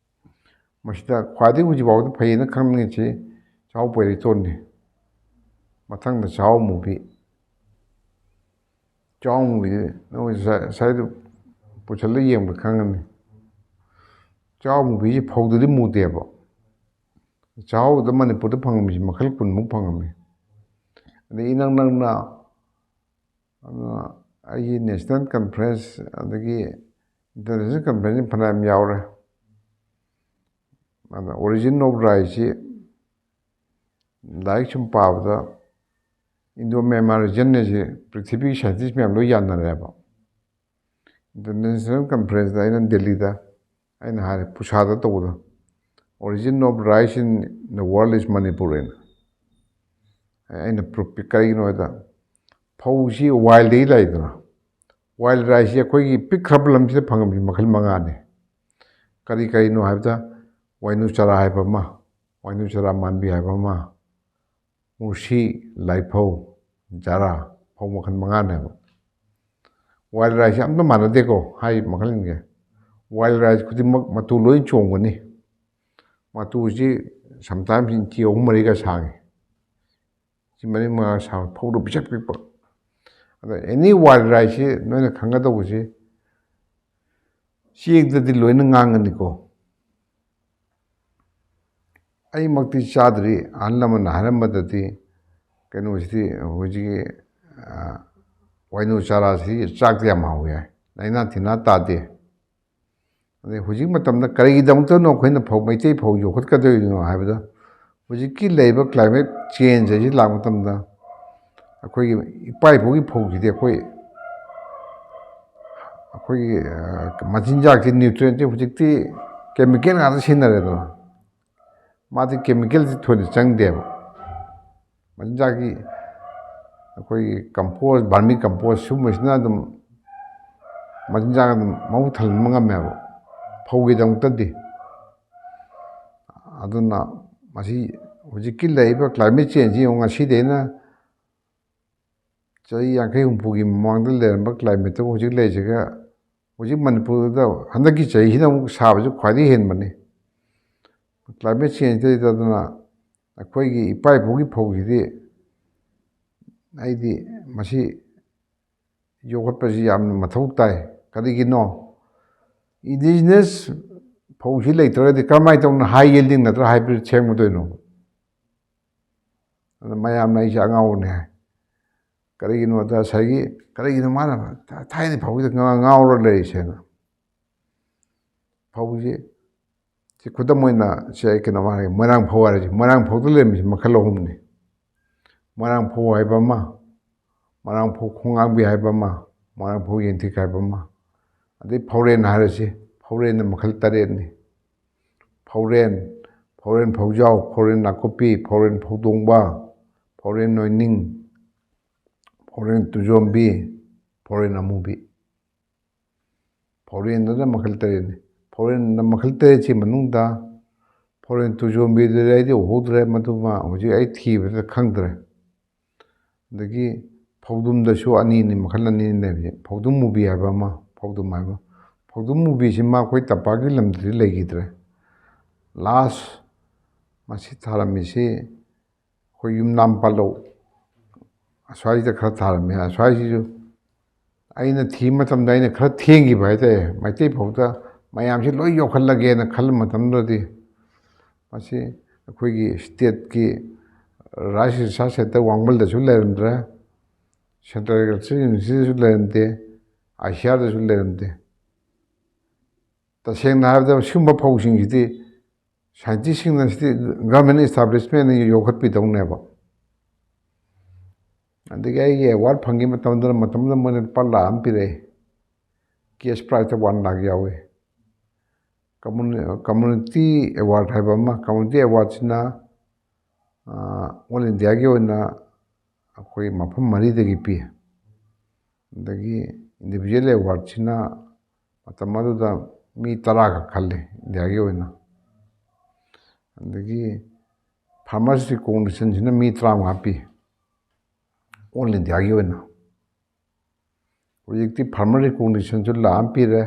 ꯃꯁꯤꯗ ꯈ꯭ꯋꯥꯏꯗꯒꯤ ꯍꯧꯖꯤꯛ ꯐꯥꯎꯕꯗ ꯐꯩꯌꯦꯅ ꯈꯪꯅꯤꯡꯉꯤꯁꯤ ꯆꯥꯛꯍꯥꯎ ꯄꯣꯏꯔꯩ ꯊꯣꯠꯅꯤ꯫ ꯃꯊꯪꯗ ꯆꯥꯛꯍꯥꯎ ꯃꯨꯕꯤ꯫ ꯆꯥꯛꯍꯥꯎ ꯃꯨꯕꯤꯗꯤ ꯅꯈꯣꯏ ꯉꯁꯥꯏ-, ꯉꯁꯥꯏꯗꯨ ꯄꯨꯁꯜꯂ ꯌꯦꯡꯕꯗ ꯈꯪꯒꯅꯤ꯫ ꯆꯥꯛꯍꯥꯎ ꯃꯨꯕꯤꯁꯤ ꯐꯧꯗꯗꯤ ꯃꯨꯗꯦꯕ꯫ ꯆꯥꯛꯍꯥꯎꯗ ꯃꯅꯤꯄꯨꯔꯗ ꯐꯪꯉꯝꯃꯤꯁꯤ ꯃꯈꯜ ꯀꯨꯟꯃꯨꯛ ꯐꯪꯉꯝꯃꯤ꯫ ꯑꯗꯩ ꯏꯅꯛ ꯅꯛꯅ, ꯑꯗꯨꯅ ꯑꯩꯒꯤ national conference ꯑꯗꯒꯤ international conference ꯐꯅꯌꯥꯝ ꯌꯥꯎꯔꯦ꯫ ꯑꯗ Origin of Rice ꯁꯤ ꯂꯥꯏꯔꯤꯛ ꯁꯨꯝ ꯄꯥꯕꯗ Indo Myanmar region ꯍꯥꯏꯁꯦ ꯄ꯭ꯔꯤꯊꯤꯕꯤꯒꯤ scientist ꯃꯌꯥꯝ ꯂꯣꯏ ꯌꯥꯅꯔꯦꯕ꯫ International conference ꯇ ꯑꯩꯅ ꯗꯦꯜꯂꯤꯗ, ꯑꯩꯅ ꯍꯥꯏꯔꯦ, ꯄꯨꯁꯥꯗ ꯇꯧꯕꯗ, "Origin of rice in the world is Manipur" ꯍꯥꯏꯅ꯫ ꯑꯩꯅ proof ꯄꯤ-, ꯀꯔꯤꯒꯤꯅꯣ ꯍꯥꯏꯗ, ꯐꯧꯁꯤ wild ꯗꯒꯤ ꯂꯥꯛꯏꯗꯅ, wild rice ꯁꯤ ꯑꯩꯈꯣꯏꯒꯤ ꯄꯤꯛꯈ꯭ꯔꯕ ꯂꯝꯁꯤꯗ ꯐꯪꯉꯝꯃꯤ ꯃꯈꯜ ꯃꯉꯥꯅꯤ꯫ ꯀꯔꯤ ꯀꯔꯤꯅꯣ ꯍꯥꯏꯕꯗ, ꯋꯥꯏꯅꯨ ꯆꯔꯥ ꯍꯥꯏꯕ ꯑꯃ, ꯋꯥꯏꯅꯨ ꯆꯔꯥ ꯃꯥꯟꯕꯤ ꯍꯥꯏꯕ ꯑꯃ, ꯃꯨꯔꯁꯤ, ꯂꯥꯏꯐꯧ, ꯖꯥꯔꯥ, ꯐꯧ ꯃꯈꯜ ꯃꯉꯥꯅꯦꯕ꯫ Wild rice ꯁꯤ ꯑꯝꯇ ꯃꯥꯟꯅꯗꯦꯀꯣ, ꯍꯥꯏꯔꯤꯕ ꯃꯈꯜꯁꯤꯡꯁꯦ꯫ Wild rice ꯈꯨꯗꯤꯡꯃꯛ ꯃꯇꯨ ꯂꯣꯏ ꯆꯣꯡꯒꯅꯤ꯫ ꯃꯇꯨꯁꯤ sometimes ꯏꯟꯆꯤ ꯑꯍꯨꯝ ꯃꯔꯤꯒ ꯁꯥꯡꯉꯤ꯫ ꯏꯟꯆꯤ ꯃꯔꯤ ꯃꯉꯥ ꯁꯥꯡ, ꯐꯧꯗꯨ ꯄꯤꯁꯛ ꯄꯤꯛꯄ꯫ ꯑꯗ any wild rice ꯁꯤ ꯅꯣꯏꯅ ꯈꯪꯒꯗꯧꯕꯁꯤ ꯆꯦꯡꯗꯗꯤ ꯂꯣꯏꯅ ꯉꯥꯡꯒꯅꯤꯀꯣ꯫ ꯑꯩꯃꯛꯇꯤ ꯆꯥꯗ꯭ꯔꯤ, ꯑꯍꯜ ꯂꯃꯟꯅ ꯍꯥꯏꯔꯝꯕꯗꯗꯤ ꯀꯩꯅꯣꯁꯤꯗꯤ ꯍꯧꯖꯤꯛꯀꯤ, ꯑ, ꯋꯥꯏꯅꯨ ꯆꯥꯔꯥꯁꯤ ꯆꯥꯛꯇ ꯌꯥꯝ ꯍꯥꯎꯏ ꯍꯥꯏ, ꯂꯥꯏꯅꯥ ꯇꯤꯟꯅꯥ ꯇꯥꯗꯦ꯫ ꯑꯗꯩ ꯍꯧꯖꯤꯛ ꯃꯇꯝꯗ ꯀꯔꯤꯒꯤꯗꯃꯛꯇꯅꯣ ꯑꯩꯈꯣꯏꯅ ꯐꯧ, ꯃꯩꯇꯩ ꯐꯧ ꯌꯣꯛꯈꯠꯀꯗꯧꯔꯤꯅꯣ ꯍꯥꯏꯕꯗ, ꯍꯧꯖꯤꯛꯀꯤ ꯂꯩꯔꯤꯕ climate change ꯑꯁꯤ ꯂꯥꯛꯄ ꯃꯇꯝꯗ ꯑꯩꯈꯣꯏꯒꯤ ꯏꯄꯥ ꯏꯄꯨꯒꯤ ꯐꯧꯁꯤꯗꯤ ꯑꯩꯈꯣꯏ, ꯑꯩꯈꯣꯏꯒꯤ, ꯑ, ꯃꯆꯤꯟꯖꯥꯛꯁꯤ, nutrient ꯁꯤ ꯍꯧꯖꯤꯛꯇꯤ chemical ꯉꯥꯛꯇ ꯁꯤꯖꯤꯟꯅꯔꯦꯗꯅ꯫ ꯃꯥꯗꯤ chemical ꯁꯤ ꯊꯣꯏꯅ ꯆꯪꯗꯦꯕ꯫ ꯃꯆꯤꯟꯖꯥꯛꯀꯤ ꯑꯩꯈꯣꯏꯒꯤ compost, vermi compost ꯁꯤꯒꯨꯝꯕꯁꯤꯅ ꯑꯗꯨꯝ ꯃꯆꯤꯟꯖꯥꯛ ꯑꯗꯨꯝ ꯃꯕꯨꯛ ꯊꯜꯍꯟꯕ ꯉꯝꯃꯦꯕ ꯐꯧꯒꯤꯗꯃꯛꯇꯗꯤ꯫ ꯑꯗꯨꯅ ꯃꯁꯤ ꯍꯧꯖꯤꯛꯀꯤ ꯂꯩꯔꯤꯕ climate change ꯁꯤ ꯌꯦꯡꯉꯨ, ꯉꯁꯤꯗꯩꯅ ꯆꯍꯤ ꯌꯥꯡꯈꯩ ꯍꯨꯝꯐꯨꯒꯤ ꯃꯃꯥꯡꯗ ꯂꯩꯔꯝꯕ ꯀ꯭ꯂꯥꯏꯃꯦꯠꯇꯨꯒ ꯍꯧꯖꯤꯛ ꯂꯩꯔꯤꯁꯤꯒ, ꯍꯧꯖꯤꯛ ꯃꯅꯤꯄꯨꯔꯗ ꯍꯟꯗꯛꯀꯤ ꯆꯍꯤꯁꯤꯅ ꯑꯃꯨꯛ ꯁꯥꯕꯁꯤ ꯈ꯭ꯋꯥꯏꯗꯒꯤ ꯍꯦꯟꯕꯅꯤ꯫ ꯀ꯭ꯂꯥꯏꯃꯦꯠ ꯆꯦꯟꯖꯇ ꯑꯩꯈꯣꯏꯒꯤ ꯏꯄꯥ ꯏꯄꯨꯒꯤ ꯐꯧꯁꯤꯗꯤ ꯑꯩꯗꯤ ꯃꯁꯤ ꯌꯣꯛꯈꯠꯄꯁꯤ ꯌꯥꯝꯅ ꯃꯊꯧ ꯇꯥꯏ꯫ ꯀꯔꯤꯒꯤꯅꯣ? ꯏꯟꯗꯤꯖꯤꯅꯁ ꯐꯧꯁꯤ ꯂꯩꯇ꯭ꯔꯒꯗꯤ ꯀꯔꯝꯍꯥꯏꯅ ꯇꯧꯅ ꯍꯥꯏ ꯌꯦꯜꯗꯤꯡ ꯅꯠꯇ꯭ꯔꯒ ꯍꯥꯏꯕ꯭ꯔꯤꯠ ꯁꯦꯝꯒꯗꯣꯏꯅꯣ? ꯑꯗ ꯃꯌꯥꯝꯅ ꯑꯩꯁꯦ ꯑꯉꯥꯎꯕꯅꯦ ꯍꯥꯏ꯫ ꯀꯔꯤꯒꯤꯅꯣꯗ ꯉꯁꯥꯏꯒꯤ, ꯀꯔꯤꯒꯤꯅꯣ ꯃꯥꯅ ꯊꯥꯏꯅ ꯐꯧꯁꯤꯗ ꯉꯥꯎꯔ ꯂꯩꯔꯤꯁꯦꯅ? ꯐꯧꯁꯤ, ꯁꯤ ꯈꯨꯗꯝ ꯑꯣꯏꯅ ꯁꯤ ꯑꯩ ꯀꯩꯅꯣ ꯍꯥꯏꯔꯒꯦ, ꯃꯣꯏꯔꯥꯡ ꯐꯧ ꯍꯥꯏꯔꯤꯁꯦ, ꯃꯣꯏꯔꯥꯡ ꯐꯧꯗ ꯂꯩꯔꯝꯃꯤꯁꯦ ꯃꯈꯜ ꯑꯍꯨꯝꯅꯤ꯫ ꯃꯣꯏꯔꯥꯡ ꯐꯧ ꯍꯥꯏꯕ ꯑꯃ, ꯃꯣꯏꯔꯥꯡ ꯐꯧ ꯈꯣꯡꯉꯥꯡꯕꯤ ꯍꯥꯏꯕ ꯑꯃ, ꯃꯣꯏꯔꯥꯡ ꯐꯧ ꯌꯦꯟꯊꯤꯛ ꯍꯥꯏꯕ ꯑꯃ, ꯑꯗꯩ ꯐꯧꯔꯦꯟ ꯍꯥꯏꯔꯤꯁꯦ, ꯐꯧꯔꯦꯟꯅ ꯃꯈꯜ ꯇꯔꯦꯠꯅꯤ꯫ ꯐꯧꯔꯦꯟ, ꯐꯧꯔꯦꯟ ꯐꯧꯖꯥꯎ, ꯐꯧꯔꯦꯟ ꯅꯥꯀꯨꯞꯄꯤ, ꯐꯧꯔꯦꯟ ꯐꯧꯗꯣꯡꯕ, ꯐꯧꯔꯦꯟ ꯅꯣꯏꯅꯤꯡ, ꯐꯧꯔꯦꯟ ꯇꯨꯖꯣꯝꯕꯤ, ꯐꯧꯔꯦꯟ ꯑꯃꯨꯕꯤ꯫ ꯐꯧꯔꯦꯟꯗꯅ ꯃꯈꯜ ꯇꯔꯦꯠꯅꯤ꯫ ꯐꯧꯔꯦꯟꯗ ꯃꯈꯜ ꯇꯔꯦꯠꯁꯤ ꯃꯅꯨꯡꯗ ꯐꯧꯔꯦꯟ ꯇꯨꯖꯣꯝꯕꯤꯗꯨꯗꯤ ꯑꯩꯗꯤ ꯎꯍꯧꯗ꯭ꯔꯦ, ꯃꯗꯨꯃ ꯍꯧꯖꯤꯛ ꯑꯩ ꯊꯤꯕꯗ ꯈꯪꯗ꯭ꯔꯦ꯫ ꯑꯗꯒꯤ ꯐꯧꯗꯨꯝꯗꯁꯨ ꯑꯅꯤꯅꯤ, ꯃꯈꯜ ꯑꯅꯤꯅꯤ ꯂꯩꯔꯤꯁꯦ, ꯐꯧꯗꯨꯝ ꯃꯨꯕꯤ ꯍꯥꯏꯕ ꯑꯃ, ꯐꯧꯗꯨꯝ ꯍꯥꯏꯕ꯫ ꯐꯧꯗꯨꯝ ꯃꯨꯕꯤꯁꯤ ꯃꯥ ꯑꯩꯈꯣꯏ ꯇꯝꯄꯥꯛꯀꯤ ꯂꯝꯗꯗꯤ ꯂꯩꯈꯤꯗ꯭ꯔꯦ꯫ ꯂꯥꯁ ꯃꯁꯤ ꯊꯥꯔꯝꯃꯤꯁꯤ ꯑꯩꯈꯣꯏ ꯌꯨꯝꯅꯥꯝ ꯄꯥꯂꯧ ꯑꯁ꯭ꯋꯥꯏꯗ ꯈꯔ ꯊꯥꯔꯝꯃꯦ꯫ ꯑꯁ꯭ꯋꯥꯏꯁꯤꯁꯨ ꯑꯩꯅ ꯊꯤꯕ ꯃꯇꯝꯗ ꯑꯩꯅ ꯈꯔ ꯊꯦꯡꯈꯤꯕ ꯍꯥꯏꯇꯥꯔꯦ꯫ ꯃꯩꯇꯩ ꯐꯧꯗ ꯃꯌꯥꯝꯁꯤ ꯂꯣꯏ ꯌꯣꯛꯍꯜꯂꯒꯦꯅ ꯈꯜꯂ ꯃꯇꯝꯗꯨꯗꯗꯤ ꯃꯁꯤ ꯑꯩꯈꯣꯏꯒꯤ ꯁ꯭ꯇꯦꯠꯀꯤ ꯔꯥꯏꯁ ꯔꯤꯁꯥꯔꯁ ꯁꯦꯟꯇꯔ ꯋꯥꯡꯕꯜꯗꯁꯨ ꯂꯩꯔꯝꯗ꯭ꯔꯦ, ꯁꯦꯟꯇ꯭ꯔꯦꯜ ꯑꯦꯒ꯭ꯔꯤꯀꯜꯆꯔ ꯌꯨꯅꯤꯚꯔꯁꯤꯇꯤꯗꯁꯨ ꯂꯩꯔꯝꯗꯦ, ꯑꯥꯏ ꯁꯤ ꯑꯥꯔꯗꯁꯨ ꯂꯩꯔꯝꯗꯦ꯫ ꯇꯁꯦꯡꯅ ꯍꯥꯏꯔꯕꯗ ꯁꯤꯒꯨꯝꯕ ꯐꯧꯁꯤꯡꯁꯤꯗꯤ ꯁꯥꯏꯟꯇꯤꯁꯁꯤꯡꯅ ꯁꯤꯗꯤ ꯒꯚꯔꯟꯃꯦꯟ ꯏꯁꯇꯥꯕ꯭ꯂꯤꯁꯃꯦꯟꯅ ꯌꯣꯛꯈꯠꯄꯤꯗꯧꯅꯦꯕ꯫ ꯑꯗꯒꯤ ꯑꯩꯒꯤ ꯑꯦꯋꯥꯔꯗ ꯐꯪꯈꯤꯕ ꯃꯇꯝꯗꯨꯗ, ꯃꯇꯝꯗꯨꯗ ꯃꯣꯏꯅ ꯂꯨꯄꯥ ꯂꯥꯈ ꯑꯃ ꯄꯤꯔꯛꯑꯦ꯫ ꯀꯦꯁ ꯄ꯭ꯔꯥꯏꯖꯇ ꯋꯥꯟ ꯂꯥꯈ ꯌꯥꯎꯏ꯫ ꯀꯝꯃꯨꯅꯤ-, ꯀꯝꯃꯨꯅꯤꯇꯤ ꯑꯦꯋꯥꯔꯗ ꯍꯥꯏꯕ ꯑꯃ, ꯀꯝꯃꯨꯅꯤꯇꯤ ꯑꯦꯋꯥꯔꯗꯁꯤꯅ, ꯑꯥ, ꯑꯣꯜ ꯏꯟꯗꯤꯌꯥꯒꯤ ꯑꯣꯏꯅ ꯑꯩꯈꯣꯏ ꯃꯐꯝ ꯃꯔꯤꯗꯒꯤ ꯄꯤ꯫ ꯑꯗꯒꯤ ꯏꯟꯗꯤꯕꯤꯖꯨꯋꯦꯜ ꯑꯦꯋꯥꯔꯗꯁꯤꯅ ꯃꯇꯝ ꯑꯗꯨꯗ ꯃꯤ ꯇꯔꯥ ꯈꯛ ꯈꯜꯂꯤ ꯏꯟꯗꯤꯌꯥꯒꯤ ꯑꯣꯏꯅ꯫ ꯑꯗꯒꯤ ꯐꯥꯔꯃꯔꯁ ꯔꯤꯀꯣꯛꯅꯤꯁꯟꯁꯤꯅ ꯃꯤ ꯇꯔꯥꯃꯉꯥ ꯄꯤ꯫ ꯑꯣꯜ ꯏꯟꯗꯤꯌꯥꯒꯤ ꯑꯣꯏꯅ꯫ ꯍꯧꯖꯤꯛꯇꯤ ꯐꯥꯔꯃꯔ ꯔꯤꯀꯣꯛꯅꯤꯁꯟꯁꯨ ꯂꯥꯛ ꯑꯃ ꯄꯤꯔꯦ,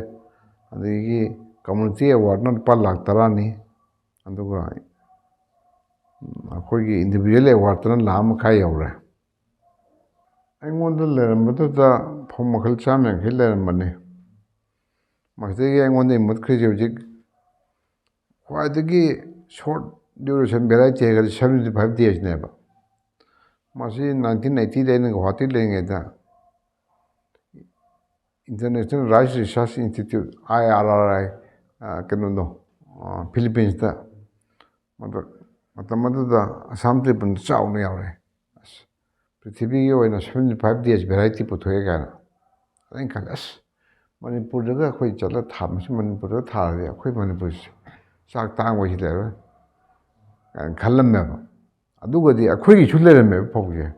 ꯑꯗꯒꯤ ꯀꯝꯃꯨꯅꯤꯇꯤ ꯑꯦꯋꯥꯔꯗꯅ ꯂꯨꯄꯥ ꯂꯥꯛ ꯇꯔꯥꯅꯤ, ꯑꯗꯨꯒ ꯑꯩꯈꯣꯏꯒꯤ ꯏꯟꯗꯤꯕꯤꯖꯨꯋꯦꯜ ꯑꯦꯋꯥꯔꯗꯇꯅ ꯂꯥꯛ ꯑꯃ ꯃꯈꯥꯏ ꯌꯧꯔꯦ꯫ ꯑꯩꯉꯣꯟꯗ ꯂꯩꯔꯝꯕꯗꯨꯗ ꯐꯧ ꯃꯈꯜ ꯆꯥꯝ ꯌꯥꯡꯈꯩ ꯂꯩꯔꯝꯕꯅꯤ꯫ ꯃꯁꯤꯗꯒꯤ ꯑꯩꯉꯣꯟꯗ ꯃꯨꯠꯈ꯭ꯔꯤꯁꯦ ꯍꯧꯖꯤꯛ ꯈ꯭ꯋꯥꯏꯗꯒꯤ ꯁꯣꯔꯠ ꯗ꯭ꯌꯨꯔꯦꯁꯟ ꯚꯦꯔꯥꯏꯇꯤ ꯍꯥꯏꯔꯒꯗꯤ seventy five daysꯅꯦꯕ꯫ ꯃꯁꯤ nineteen eightyꯗ ꯑꯩꯅ ꯒꯨꯋꯥꯍꯥꯇꯤ ꯂꯩꯔꯤꯉꯩꯗ International Rice Research Institute, I R R I, ꯑ, ꯀꯩꯅꯣꯗꯣ, ꯑ, ꯐꯤꯂꯤꯄꯤꯟꯁꯇ, ꯃꯗꯨ, ꯃꯇꯝ ꯑꯗꯨꯗ ꯑꯁꯥꯝ ꯇ꯭ꯔꯤꯕꯨꯟꯗ ꯆꯥꯎꯅ ꯌꯥꯎꯔꯦ꯫ ꯑꯁ, ꯄ꯭ꯔꯤꯊꯤꯕꯤꯒꯤ ꯑꯣꯏꯅ seventy five days variety ꯄꯨꯊꯣꯛꯑꯦ ꯀꯥꯏꯅ꯫ ꯑꯩꯅ ꯈꯜꯂꯦ, "ꯑꯁ, ꯃꯅꯤꯄꯨꯔꯗꯒ ꯑꯩꯈꯣꯏ ꯆꯠꯂ ꯊꯥ-, ꯃꯁꯤ ꯃꯅꯤꯄꯨꯔꯗ ꯊꯥꯔꯗꯤ ꯑꯩꯈꯣꯏ ꯃꯅꯤꯄꯨꯔꯁꯤ ꯆꯥꯛ ꯇꯥꯡꯕ ꯍꯥꯏꯁꯤ ꯂꯩꯔꯣꯏ" ꯀꯥꯏꯅ ꯈꯜꯂꯝꯃꯦꯕ꯫ ꯑꯗꯨꯒꯗꯤ ꯑꯩꯈꯣꯏꯒꯤꯁꯨ ꯂꯩꯔꯝꯃꯦꯕ ꯐꯧꯁꯦ꯫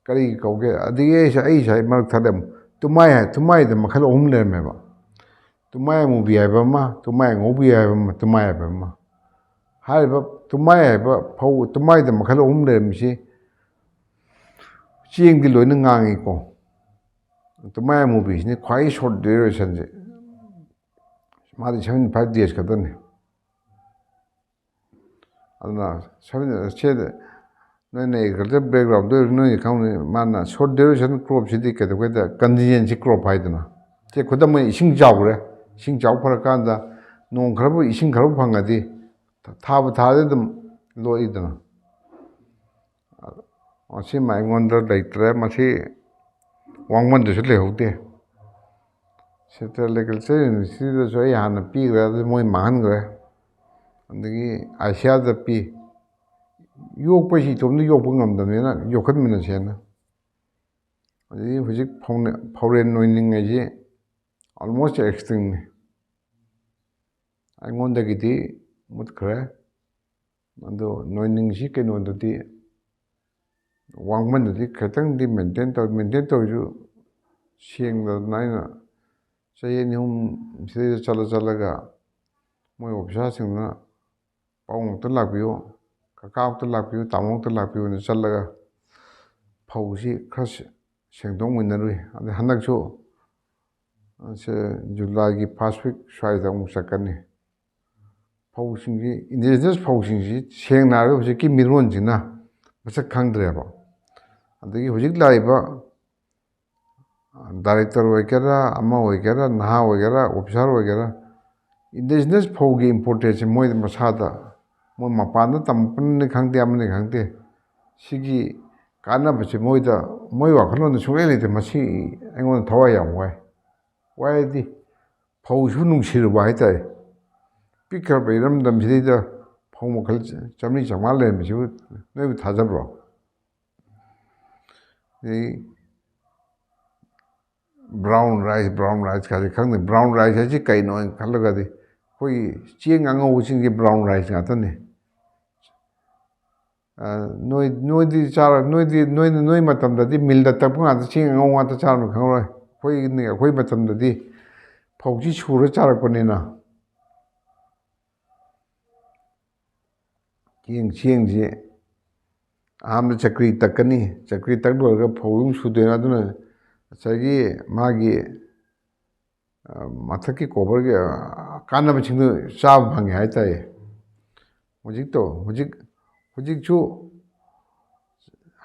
ꯀꯔꯤ ꯀꯧꯒꯦ? ꯑꯗꯒꯤ ꯑꯩ ꯁ-, ꯑꯩ ꯉꯁꯥꯏ ꯃꯔꯛ ꯊꯠꯂꯦ ꯑꯃꯨꯛ꯫ ꯇꯨꯃꯥꯏ ꯍꯥꯏ-, ꯇꯨꯃꯥꯏꯗ ꯃꯈꯜ ꯑꯍꯨꯝ ꯂꯩꯔꯝꯃꯦꯕ꯫ ꯇꯨꯃꯥꯏ ꯑꯃꯨꯕꯤ ꯍꯥꯏꯕ ꯑꯃ, ꯇꯨꯃꯥꯏ ꯑꯉꯧꯕꯤ ꯍꯥꯏꯕ ꯑꯃ, ꯇꯨꯃꯥꯏ ꯍꯥꯏꯕ ꯑꯃ꯫ ꯍꯥꯏꯔꯤꯕ ꯇꯨꯃꯥꯏ ꯍꯥꯏꯕ ꯐꯧ, ꯇꯨꯃꯥꯏꯗ ꯃꯈꯜ ꯑꯍꯨꯝ ꯂꯩꯔꯝꯃꯤꯁꯤ ꯆꯦꯡꯗꯤ ꯂꯣꯏꯅ ꯉꯥꯡꯉꯤꯀꯣ꯫ ꯇꯨꯃꯥꯏ ꯑꯃꯨꯕꯤꯁꯤꯅ ꯈ꯭ꯋꯥꯏ ꯁꯣꯔꯠ ꯗ꯭ꯌꯨꯔꯦꯁꯟꯁꯦ꯫ ꯃꯥꯗꯤ seventy five days ꯈꯛꯇꯅꯤ꯫ ꯑꯗꯨꯅ seven, ꯁꯦ, ꯅꯣꯏꯅ ꯑꯦꯒ꯭ꯔꯤꯀꯜꯆꯔ ꯕꯦꯛꯒ꯭ꯔꯥꯎꯟꯗ ꯑꯣꯏꯔꯁꯨ ꯅꯣꯏꯅ ꯈꯪꯅꯤ꯫ ꯃꯥꯅ ꯁꯣꯔꯠ ꯗ꯭ꯌꯨꯔꯦꯁꯟ ꯀ꯭ꯔꯣꯞꯁꯤꯗꯤ ꯀꯩꯗꯧꯒꯦꯗ, ꯀꯟꯇꯤꯟꯖꯦꯟꯁꯤ ꯀ꯭ꯔꯣꯞ ꯍꯥꯏꯗꯅ꯫ ꯁꯦ, ꯈꯨꯗꯝ ꯑꯣꯏꯅ ꯏꯁꯤꯡ ꯆꯥꯎꯈ꯭ꯔꯦ꯫ ꯏꯁꯤꯡ ꯆꯥꯎ ꯐꯔꯀꯥꯟꯗ ꯅꯣꯡ ꯈꯔꯕꯨ, ꯏꯁꯤꯡ ꯈꯔꯕꯨ ꯐꯪꯉꯗꯤ, ꯊꯥꯕꯨ ꯊꯥꯔꯗꯤ ꯑꯗꯨꯝ ꯂꯣꯛꯏꯗꯅ꯫ ꯃꯁꯤꯃ ꯑꯩꯉꯣꯟꯗ ꯂꯩꯇ꯭ꯔꯦ꯫ ꯃꯁꯤ ꯋꯥꯡꯕꯟꯗꯁꯨ ꯂꯩꯍꯧꯗꯦ꯫ ꯁꯦꯟꯇ꯭ꯔꯦꯜ ꯑꯦꯒ꯭ꯔꯤꯀꯜꯆꯔ ꯌꯨꯅꯤꯚꯔꯁꯤꯇꯤꯗꯁꯨ ꯑꯩ ꯍꯥꯟꯅ ꯄꯤꯈ꯭ꯔꯦ, ꯑꯗꯨ ꯃꯣꯏ ꯃꯥꯡꯍꯟꯈ꯭ꯔꯦ꯫ ꯑꯗꯒꯤ ꯑꯥꯏꯁꯤꯌꯥꯗ ꯄꯤ꯫ ꯌꯣꯛꯄꯁꯤ ꯏꯇꯣꯝꯇ ꯌꯣꯛꯄ ꯉꯝꯗꯕꯅꯤꯅ ꯌꯣꯛꯍꯟꯃꯤꯟꯅꯁꯦꯅ꯫ ꯑꯗꯒꯤ ꯍꯧꯖꯤꯛ ꯐꯧꯅ-, ꯐꯧꯔꯦꯟ ꯅꯣꯏꯅꯤꯡꯉꯩꯁꯤ almost extinctꯅꯤ꯫ ꯑꯩꯉꯣꯟꯗꯒꯤꯗꯤ ꯃꯨꯠꯈ꯭ꯔꯦ꯫ ꯑꯗꯣ ꯅꯣꯏꯅꯤꯡꯁꯤ ꯀꯩꯅꯣꯗꯗꯤ, ꯋꯥꯡꯃꯟꯗꯗꯤ ꯈꯤꯇꯪꯗꯤ ꯃꯦꯟꯇꯦꯟ ꯇꯧ-, ꯃꯦꯟꯇꯦꯟ ꯇꯧꯔꯁꯨ ꯁꯦꯡꯗꯗꯅ ꯑꯩꯅ ꯆꯍꯤ ꯑꯅꯤ ꯑꯍꯨꯝ ꯁꯤꯗꯩꯗ ꯆꯠꯂ ꯆꯠꯂꯒ ꯃꯣꯏ ꯑꯣꯐꯤꯁꯥꯔꯁꯤꯡꯗꯨꯅ "ꯄꯥꯕꯨꯡ ꯑꯝꯇ ꯂꯥꯛꯄꯤꯌꯨ, ꯀꯀꯥ ꯑꯝꯇ ꯂꯥꯛꯄꯤꯌꯨ, ꯇꯥꯃꯣ ꯑꯝꯇ ꯂꯥꯛꯄꯤꯌꯨꯅ" ꯆꯠꯂꯒ ꯐꯧꯁꯤ ꯈꯔ ꯁꯦꯡꯗꯣꯛꯃꯤꯟꯅꯔꯨꯏ꯫ ꯑꯗꯩ ꯍꯟꯗꯛꯁꯨ ꯁꯦ ꯖꯨꯂꯥꯏꯒꯤ ꯐꯥꯔꯁ ꯋꯤꯛ ꯁ꯭ꯋꯥꯏꯗ ꯑꯃꯨꯛ ꯆꯠꯀꯅꯤ꯫ ꯐꯧꯁꯤꯡꯁꯤ, ꯏꯟꯗꯤꯖꯤꯅꯁ ꯐꯧꯁꯤꯡꯁꯤ ꯁꯦꯡꯅ ꯍꯥꯏꯔꯒ ꯍꯧꯖꯤꯛꯀꯤ ꯃꯤꯔꯣꯟꯁꯤꯅ ꯃꯁꯛ ꯈꯪꯗ꯭ꯔꯦꯕ꯫ ꯑꯗꯒꯤ ꯍꯧꯖꯤꯛ ꯂꯥꯛꯏꯕ ꯗꯥꯏꯔꯦꯛꯇꯔ ꯑꯣꯏꯒꯦꯔꯥ, ꯑꯃ ꯑꯣꯏꯒꯦꯔꯥ, ꯅꯍꯥ ꯑꯣꯏꯒꯦꯔꯥ, ꯑꯣꯐꯤꯁꯥꯔ ꯑꯣꯏꯒꯦꯔꯥ, ꯏꯟꯗꯤꯖꯤꯅꯁ ꯐꯧꯒꯤ ꯏꯝꯄꯣꯔꯇꯦꯟꯁꯁꯦ ꯃꯣꯏꯗ ꯃꯁꯥꯗ, ꯃꯣꯏ ꯃꯄꯥꯟꯗ ꯇꯝꯕꯅꯤ ꯈꯪꯗꯦ, ꯑꯃꯅꯤ ꯈꯪꯗꯦ, ꯁꯤꯒꯤ ꯀꯥꯟꯅꯕꯁꯦ ꯃꯣꯏꯗ, ꯃꯣꯏ ꯋꯥꯈꯜꯂꯣꯟꯗ ꯁꯨꯡꯂꯩ ꯂꯩꯇꯦ꯫ ꯃꯁꯤ ꯑꯩꯉꯣꯟꯗ ꯊꯋꯥꯏ ꯌꯥꯝ ꯋꯥꯏ꯫ ꯋꯥꯏꯗꯤ ꯐꯧꯁꯨ ꯅꯨꯡꯁꯤꯔꯨꯕ ꯍꯥꯏꯇꯥꯔꯦ꯫ ꯄꯤꯛꯈ꯭ꯔꯕ ꯏꯔꯝꯗꯝꯁꯤꯗꯩꯗ ꯐꯧ ꯃꯈꯜ ꯆꯥꯝꯃꯔꯤ ꯆꯥꯝꯃꯉꯥ ꯂꯩꯔꯝꯃꯤꯁꯤꯕꯨ ꯅꯣꯏꯕꯨ ꯊꯥꯖꯕ꯭ꯔꯣ? ꯑꯗꯩ ꯕ꯭ꯔꯥꯎꯟ ꯔꯥꯏꯁ, ꯕ꯭ꯔꯥꯎꯟ ꯔꯥꯏꯁ ꯀꯥꯁꯦ ꯈꯪꯗꯦ꯫ ꯕ꯭ꯔꯥꯎꯟ ꯔꯥꯏꯁ ꯍꯥꯏꯁꯤ ꯀꯩꯅꯣ ꯍꯥꯏꯅ ꯈꯜꯂꯒꯗꯤ ꯑꯩꯈꯣꯏꯒꯤ ꯆꯦꯡ ꯑꯉꯧꯕꯁꯤꯡꯁꯦ ꯕ꯭ꯔꯥꯎꯟ ꯔꯥꯏꯁ ꯉꯥꯛꯇꯅꯤ꯫ ꯑ, ꯅꯣꯏ, ꯅꯣꯏꯗꯤ ꯆꯥꯔ-, ꯅꯣꯏꯗꯤ, ꯅꯣꯏꯅ, ꯅꯣꯏ ꯃꯇꯝꯗꯗꯤ ꯃꯤꯜꯗ ꯇꯛꯄ ꯉꯥꯛꯇ, ꯆꯦꯡ ꯑꯉꯧꯕ ꯉꯥꯛꯇ ꯆꯥꯔꯝꯅ ꯈꯪꯉꯔꯣꯏ꯫ ꯑꯩꯈꯣꯏꯅ, ꯑꯩꯈꯣꯏ ꯃꯇꯝꯗꯗꯤ ꯐꯧꯁꯤ ꯁꯨꯔ ꯆꯥꯔꯛꯄꯅꯤꯅ꯫ ꯆꯦꯡ, ꯆꯦꯡꯁꯤ ꯑꯍꯥꯟꯕ ꯆꯀ꯭ꯔꯤ ꯇꯛꯀꯅꯤ, ꯆꯀ꯭ꯔꯤ ꯇꯛ ꯂꯣꯏꯔꯒ ꯐꯧ ꯑꯃꯨꯛ ꯁꯨꯗꯣꯏꯅꯤ꯫ ꯑꯗꯨꯅ ꯉꯁꯥꯏꯒꯤ ꯃꯥꯒꯤ, ꯑ, ꯃꯊꯛꯀꯤ ꯀꯣꯕꯔꯒꯤ, ꯑ, ꯀꯥꯟꯅꯕꯁꯤꯡꯗꯨ ꯆꯥꯕ ꯐꯪꯉꯦ ꯍꯥꯏꯇꯥꯔꯦ꯫ ꯍꯧꯖꯤꯛꯇꯣ, ꯍꯧꯖꯤꯛ, ꯍꯧꯖꯤꯛꯁꯨ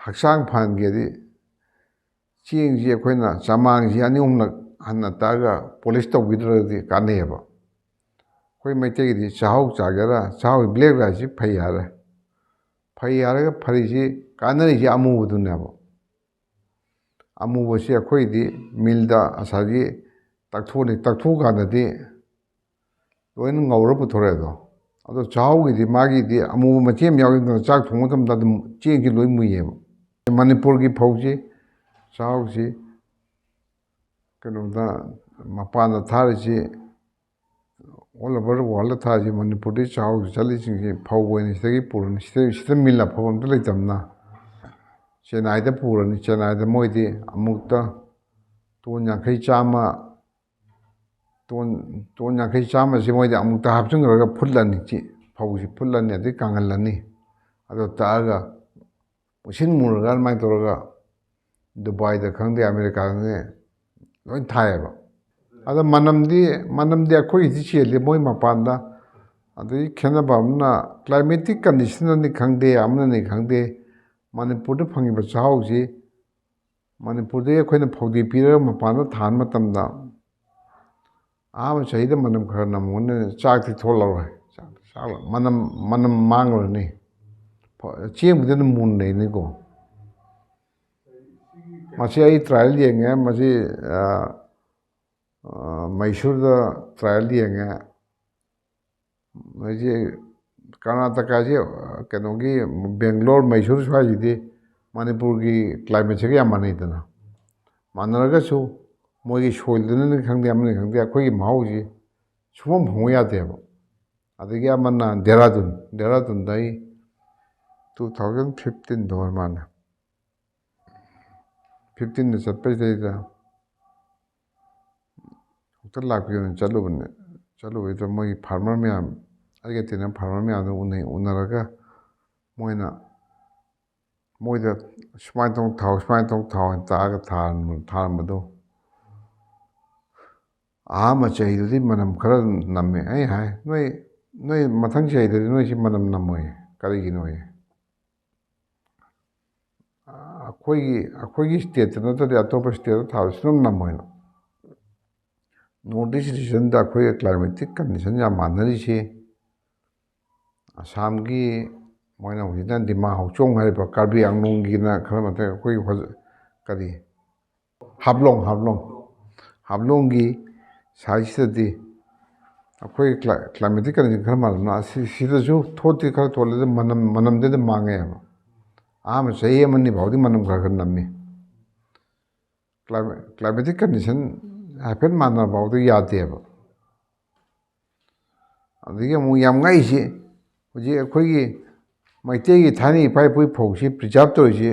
ꯍꯛꯆꯥꯡ ꯐꯍꯟꯒꯦꯗꯤ ꯆꯦꯡꯁꯤ ꯑꯩꯈꯣꯏꯅ ꯆꯃꯥꯡꯁꯤ ꯑꯅꯤ ꯑꯍꯨꯝꯂꯛ ꯍꯟꯅ ꯇꯛꯑꯒ ꯄꯣꯂꯤꯁ ꯇꯧꯕꯤꯗ꯭ꯔꯒꯗꯤ ꯀꯥꯟꯅꯩꯌꯦꯕ꯫ ꯑꯩꯈꯣꯏ ꯃꯩꯇꯩꯒꯤꯗꯤ ꯆꯥꯛꯍꯥꯎ ꯆꯥꯒꯦꯔꯥ, ꯆꯥꯛꯍꯥꯎ ꯕ꯭ꯂꯦꯛ ꯔꯥꯏꯁꯁꯤ ꯐꯩ ꯍꯥꯏꯔꯦ꯫ ꯐꯩ ꯍꯥꯏꯔꯒ ꯐꯔꯤꯁꯤ, ꯀꯥꯟꯅꯔꯤꯁꯤ ꯑꯃꯨꯕꯗꯨꯅꯦꯕ꯫ ꯑꯃꯨꯕꯁꯤ ꯑꯩꯈꯣꯏꯗꯤ ꯃꯤꯜꯗ ꯉꯁꯥꯏꯒꯤ ꯇꯛꯊꯣꯛꯑꯅꯤ, ꯇꯛꯊꯣꯛꯑꯀꯥꯟꯗꯗꯤ ꯂꯣꯏꯅ ꯉꯧꯔ ꯄꯨꯊꯣꯔꯛꯑꯦ ꯑꯗꯣ꯫ ꯑꯗꯣ ꯆꯥꯛꯍꯥꯎꯒꯤꯗꯤ ꯃꯥꯒꯤꯗꯤ ꯑꯃꯨꯕ ꯃꯆꯦꯠ ꯑꯃ ꯌꯥꯎꯔꯤꯗꯅ, ꯆꯥꯛ ꯊꯣꯡꯕ ꯃꯇꯝꯗ ꯑꯗꯨꯝ ꯆꯦꯡꯁꯤ ꯂꯣꯏ ꯃꯨꯏꯌꯦꯕ꯫ ꯃꯅꯤꯄꯨꯔꯒꯤ ꯐꯧꯁꯤ, ꯆꯥꯛꯍꯥꯎꯁꯤ ꯀꯩꯅꯣꯗ, ꯃꯄꯥꯟꯗ ꯊꯥꯔꯤꯁꯤ, ꯑꯣꯜ ꯑꯣꯚꯔ ꯋꯥꯔꯜꯗ ꯊꯥꯔꯤꯁꯤ, ꯃꯅꯤꯄꯨꯔꯗꯒꯤ ꯆꯥꯛꯍꯥꯎꯁꯤ ꯆꯠꯂꯤꯁꯤꯡꯁꯤ ꯐꯧ ꯑꯣꯏꯅ ꯁꯤꯗꯒꯤ ꯄꯨꯔꯅꯤ꯫ ꯁꯤꯗ, ꯁꯤꯗ ꯃꯤꯜ ꯑꯐꯕ ꯑꯝꯇ ꯂꯩꯇꯕꯅ ꯆꯦꯟꯅꯥꯏꯗ ꯄꯨꯔꯅꯤ꯫ ꯆꯦꯟꯅꯥꯏꯗ ꯃꯣꯏꯗꯤ ꯑꯃꯨꯛꯇ ꯇꯣꯟ ꯌꯥꯡꯈꯩ, ꯆꯥꯝꯃ, ꯇꯣꯟ, ꯇꯣꯟ ꯌꯥꯡꯈꯩ, ꯆꯥꯝꯃꯁꯤ ꯃꯣꯏꯗꯤ ꯑꯃꯨꯛꯇ ꯍꯥꯞꯆꯤꯟꯈ꯭ꯔꯒ ꯐꯨꯠꯂꯅꯤ꯫ ꯆꯤ-, ꯐꯧꯁꯤ ꯐꯨꯠꯂꯅꯤ, ꯑꯗꯩ ꯀꯪꯍꯜꯂꯅꯤ꯫ ꯑꯗꯣ ꯇꯛꯑꯒ ꯃꯨꯁꯤꯟ ꯃꯨꯔꯒ ꯑꯗꯨꯃꯥꯏꯅ ꯇꯧꯔꯒ ꯗꯨꯕꯥꯏꯗ ꯈꯪꯗꯦ, ꯑꯃꯦꯔꯤꯀꯥꯗ ꯈꯪꯗꯦ, ꯂꯣꯏ ꯊꯥꯏꯌꯦꯕ꯫ ꯑꯗ ꯃꯅꯝꯗꯤ, ꯃꯅꯝꯗꯤ ꯑꯩꯈꯣꯏꯒꯤꯗꯤ ꯆꯦꯜꯂꯤ ꯃꯣꯏ ꯃꯄꯥꯟꯗ꯫ ꯑꯗꯒꯤ ꯈꯦꯠꯅꯕ ꯑꯃꯅ, climatic conditionꯅꯅꯤ ꯈꯪꯗꯦ, ꯑꯃꯅꯅꯤ ꯈꯪꯗꯦ, ꯃꯅꯤꯄꯨꯔꯗ ꯐꯪꯉꯤꯕ ꯆꯥꯛꯍꯥꯎꯁꯤ ꯃꯅꯤꯄꯨꯔꯗꯒꯤ ꯑꯩꯈꯣꯏꯅ ꯐꯧꯗꯤ ꯄꯤꯔꯒ ꯃꯄꯥꯟꯗ ꯊꯥꯍꯟ ꯃꯇꯝꯗ, ꯑꯍꯥꯟꯕ ꯆꯍꯤꯗ ꯃꯅꯝ ꯈꯔ ꯅꯝꯒꯅꯤ, ꯆꯥꯛꯇꯤ ꯊꯣꯛꯂꯛꯑꯔꯣꯏ꯫ ꯆꯥꯛ, ꯆꯥꯛ ꯃꯅꯝ, ꯃꯅꯝ ꯃꯥꯡꯂꯅꯤ꯫ ꯐ-, ꯆꯦꯡꯕꯨꯗꯤ ꯑꯗꯨꯝ ꯃꯨꯟꯅꯩꯅꯤꯀꯣ꯫ ꯃꯁꯤ ꯑꯩ trial ꯌꯦꯡꯉꯦ꯫ ꯃꯁꯤ, ꯑ, ꯑ, ꯃꯩꯁꯨꯔꯗ trial ꯌꯦꯡꯉꯦ꯫ ꯃꯣꯏꯁꯤ ꯀꯔꯅꯥꯇꯀꯥꯁꯤ, ꯑ, ꯀꯩꯅꯣꯒꯤ ꯕꯦꯡꯒ꯭ꯂꯣꯔ, ꯃꯩꯁꯨꯔ ꯁ꯭ꯋꯥꯏꯁꯤꯗꯤ ꯃꯅꯤꯄꯨꯔꯒꯤ climateꯁꯤꯒ ꯌꯥꯝ ꯃꯥꯟꯅꯩꯗꯅ꯫ ꯃꯥꯟꯅꯔꯒꯁꯨ ꯃꯣꯏꯒꯤ soilꯗꯨꯅꯅꯤ ꯈꯪꯗꯦ, ꯑꯃꯅꯤ ꯈꯪꯗꯦ, ꯑꯩꯈꯣꯏꯒꯤ ꯃꯍꯥꯎꯁꯤ ꯁꯨꯡꯐꯪ ꯐꯪꯕ ꯌꯥꯗꯦꯕ꯫ ꯑꯗꯒꯤ ꯑꯃꯅ ꯗꯦꯔꯥꯗꯨꯟ, ꯗꯦꯔꯥꯗꯨꯟꯗ ꯑꯩ two thousand fifteenꯗ ꯑꯣꯏꯔ ꯃꯥꯜꯂꯦ꯫ Fifteenꯗ ꯆꯠꯄꯁꯤꯗꯩꯗ ꯑꯃꯨꯛꯇ ꯂꯥꯛꯄꯤꯌꯣꯅ ꯆꯠꯂꯨꯕꯅꯦ꯫ ꯆꯠꯂꯨꯕꯁꯤꯗ ꯃꯣꯏꯒꯤ farmer ꯃꯌꯥꯝ, ꯑꯩꯒ ꯇꯤꯟꯅꯕ farmer ꯃꯌꯥꯝꯗꯣ ꯎꯅꯩ꯫ ꯎꯅꯔꯒ ꯃꯣꯏꯅ, ꯃꯣꯏꯗ ꯁꯨꯃꯥꯏꯅ ꯇꯧ ꯊꯥꯎ, ꯁꯨꯃꯥꯏꯅ ꯇꯧ ꯊꯥꯎ ꯍꯥꯏꯅ ꯇꯥꯛꯑꯒ ꯊꯥꯔꯝꯕ-, ꯊꯥꯔꯝꯕꯗꯣ ꯑꯍꯥꯟꯕ ꯆꯍꯤꯗꯨꯗꯤ ꯃꯅꯝ ꯈꯔ ꯅꯝꯃꯦ꯫ ꯑꯩ ꯍꯥꯏ, "ꯅꯣꯏ, ꯅꯣꯏ ꯃꯊꯪ ꯆꯍꯤꯗꯗꯤ ꯅꯣꯏꯁꯤ ꯃꯅꯝ ꯅꯝꯃꯣꯏ, ꯀꯔꯤꯒꯤꯅꯣꯌꯦ?" ꯑꯩꯈꯣꯏꯒꯤ, ꯑꯩꯈꯣꯏꯒꯤ stateꯇ ꯅꯠꯇ꯭ꯔꯗꯤ ꯑꯇꯣꯞꯄ stateꯇ ꯊꯥꯕ ꯁꯨꯡꯅꯝ ꯅꯝꯃꯣꯏꯅ꯫ North East regionꯗ ꯑꯩꯈꯣꯏꯒ climatic condition ꯌꯥꯝ ꯃꯥꯟꯅꯔꯤꯁꯤ ꯑꯁꯥꯝꯒꯤ, ꯃꯣꯏꯅ ꯍꯧꯖꯤꯛꯅ ꯗꯤꯃꯥ ꯍꯥꯎꯆꯣꯡ ꯍꯥꯏꯔꯤꯕ ꯀꯥꯔꯕꯤ ꯑꯪꯂꯣꯡꯒꯤꯅ ꯈꯔ ꯃꯊꯛ, ꯑꯩꯈꯣꯏꯒꯤ ꯍꯣꯖ-, ꯀꯔꯤ, ꯍꯥꯐꯂꯣꯡ, ꯍꯥꯐꯂꯣꯡ, ꯍꯥꯐꯂꯣꯡꯒꯤ ꯁꯥꯏꯠꯁꯤꯗꯗꯤ ꯑꯩꯈꯣꯏ cli-, climatic condition ꯈꯔ ꯃꯥꯟꯅꯕꯅ ꯑꯁꯤ, ꯁꯤꯗꯁꯨ ꯊꯣꯠꯇꯤ ꯈꯔ ꯊꯣꯠꯂꯦ, ꯑꯗꯨ ꯃꯅꯝ, ꯃꯅꯝꯗꯤ ꯑꯗꯨꯝ ꯃꯥꯡꯉꯦꯕ꯫ ꯑꯍꯥꯟꯕ ꯆꯍꯤ ꯑꯃꯅꯤ ꯐꯥꯎꯗꯤ ꯃꯅꯝ ꯈꯔ ꯈꯔ ꯅꯝꯃꯤ꯫ Clima-, climatic condition ꯍꯥꯏꯐꯦꯠ ꯃꯥꯟꯅꯕ ꯐꯥꯎꯗꯤ ꯌꯥꯗꯦꯕ꯫ ꯑꯗꯒꯤ ꯑꯃꯨꯛ ꯌꯥꯝ ꯉꯛꯏꯁꯤ, ꯍꯧꯖꯤꯛ ꯑꯩꯈꯣꯏꯒꯤ ꯃꯩꯇꯩꯒꯤ ꯊꯥꯏꯅ ꯏꯄꯥ ꯏꯄꯨꯒꯤ ꯐꯧꯁꯤ preserve ꯇꯧꯔꯤꯁꯤ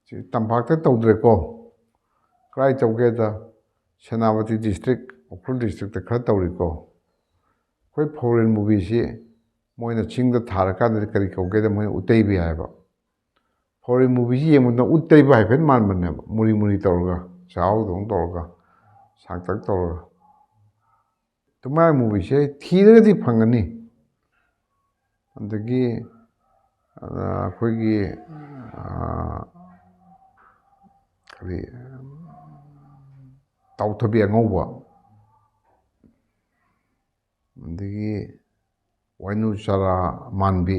ꯁꯤ ꯇꯝꯄꯥꯛꯇ ꯇꯧꯗ꯭ꯔꯦꯀꯣ꯫ ꯀꯗꯥꯏ ꯇꯧꯒꯦꯗ, ꯁꯦꯅꯥꯄꯇꯤ district, ꯎꯈ꯭ꯔꯨꯜ districtꯇ ꯈꯔ ꯇꯧꯔꯤꯀꯣ꯫ ꯑꯩꯈꯣꯏ ꯐꯧꯔꯦꯟ ꯃꯨꯕꯤꯁꯤ ꯃꯣꯏꯅ ꯆꯤꯡꯗ ꯊꯥꯔꯀꯥꯟꯗꯗꯤ ꯀꯔꯤ ꯀꯧꯒꯦꯗ, ꯃꯣꯏꯅ ꯎꯇꯩꯕꯤ ꯍꯥꯏꯕ꯫ ꯐꯣꯔꯦꯟ ꯃꯨꯚꯤꯁꯤ ꯌꯦꯡꯕꯗ ꯎꯠꯇꯩꯕ ꯍꯥꯏꯐꯦꯠ ꯃꯥꯟꯕꯅꯦꯕ, ꯃꯨꯔꯤ ꯃꯨꯔꯤ ꯇꯧꯔꯒ, ꯆꯥꯎꯗꯧꯅ ꯇꯧꯔꯒ, ꯁꯥꯡꯇꯛ ꯇꯧꯔꯒ꯫ ꯑꯗꯨꯃꯥꯏꯅ ꯃꯨꯚꯤꯁꯦ ꯊꯤꯔꯒꯗꯤ ꯐꯪꯒꯅꯤ꯫ ꯑꯗꯒꯤ ꯑꯩꯈꯣꯏꯒꯤ ꯀꯔꯤ, ꯇꯥꯎꯊꯕꯤ ꯑꯉꯧꯕ, ꯑꯗꯒꯤ ꯋꯥꯏꯅꯨ ꯆꯔꯥ ꯃꯥꯟꯕꯤ꯫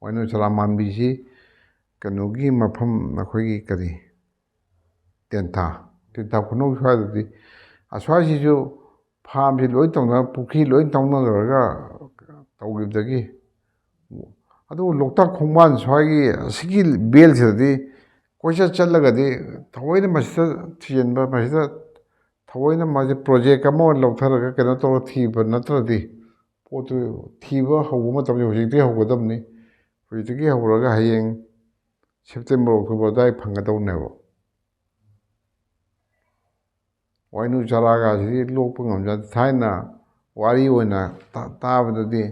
ꯋꯥꯏꯅꯨ ꯆꯔꯥ ꯃꯥꯟꯕꯤꯁꯤ ꯀꯩꯅꯣꯒꯤ ꯃꯐꯝ, ꯑꯩꯈꯣꯏꯒꯤ ꯀꯔꯤ, ꯇꯦꯟꯊꯥ, ꯇꯦꯟꯊꯥ ꯈꯨꯅꯧ ꯁ꯭ꯋꯥꯏꯗꯗꯤ, ꯑꯁ꯭ꯋꯥꯏꯁꯤꯁꯨ ꯐꯥꯝꯁꯤ ꯂꯣꯏ ꯇꯧꯅ, ꯄꯨꯈ꯭ꯔꯤ ꯂꯣꯏ ꯇꯧꯅ ꯂꯣꯏꯔꯒ ꯇꯧꯈꯤꯕꯗꯒꯤ, ꯑꯗꯨꯕꯨ ꯂꯣꯛꯇꯥꯛ ꯈꯣꯡꯕꯥꯟ ꯁ꯭ꯋꯥꯏꯒꯤ ꯑꯁꯤꯒꯤ ꯕꯦꯜꯁꯤꯗꯗꯤ ꯀꯣꯏꯆꯠ ꯆꯠꯂꯒꯗꯤ ꯊꯑꯣꯏꯅ ꯃꯁꯤꯗ ꯊꯤꯖꯤꯟꯕ, ꯃꯁꯤꯗ ꯊꯑꯣꯏꯅ ꯃꯥꯁꯦ ꯄ꯭ꯔꯣꯖꯦꯛ ꯑꯃ ꯑꯣꯏꯅ ꯂꯧꯊꯔꯒ ꯀꯩꯅꯣ ꯇꯧꯔꯒ ꯊꯤꯕ ꯅꯠꯇ꯭ꯔꯗꯤ, ꯄꯣꯠꯇꯨ ꯊꯤꯕ ꯍꯧꯕ ꯃꯇꯝꯗ ꯍꯧꯖꯤꯛꯇꯒꯤ ꯍꯧꯒꯗꯕꯅꯤ꯫ ꯍꯧꯖꯤꯛꯇꯒꯤ ꯍꯧꯔꯒ ꯍꯌꯦꯡ ꯁꯦꯞꯇꯦꯝꯕꯔ, ꯑꯣꯛꯇꯣꯕꯔ ꯑꯗꯨꯋꯥꯏ ꯐꯪꯒꯗꯧꯅꯦꯕ꯫ ꯋꯥꯏꯅꯨ ꯆꯔꯥꯒꯁꯤꯗꯤ ꯂꯣꯛꯄ ꯉꯝꯖꯗꯦ꯫ ꯊꯥꯏꯅ ꯋꯥꯔꯤ ꯑꯣꯏꯅ ꯇꯥ-, ꯇꯥꯕꯗꯗꯤ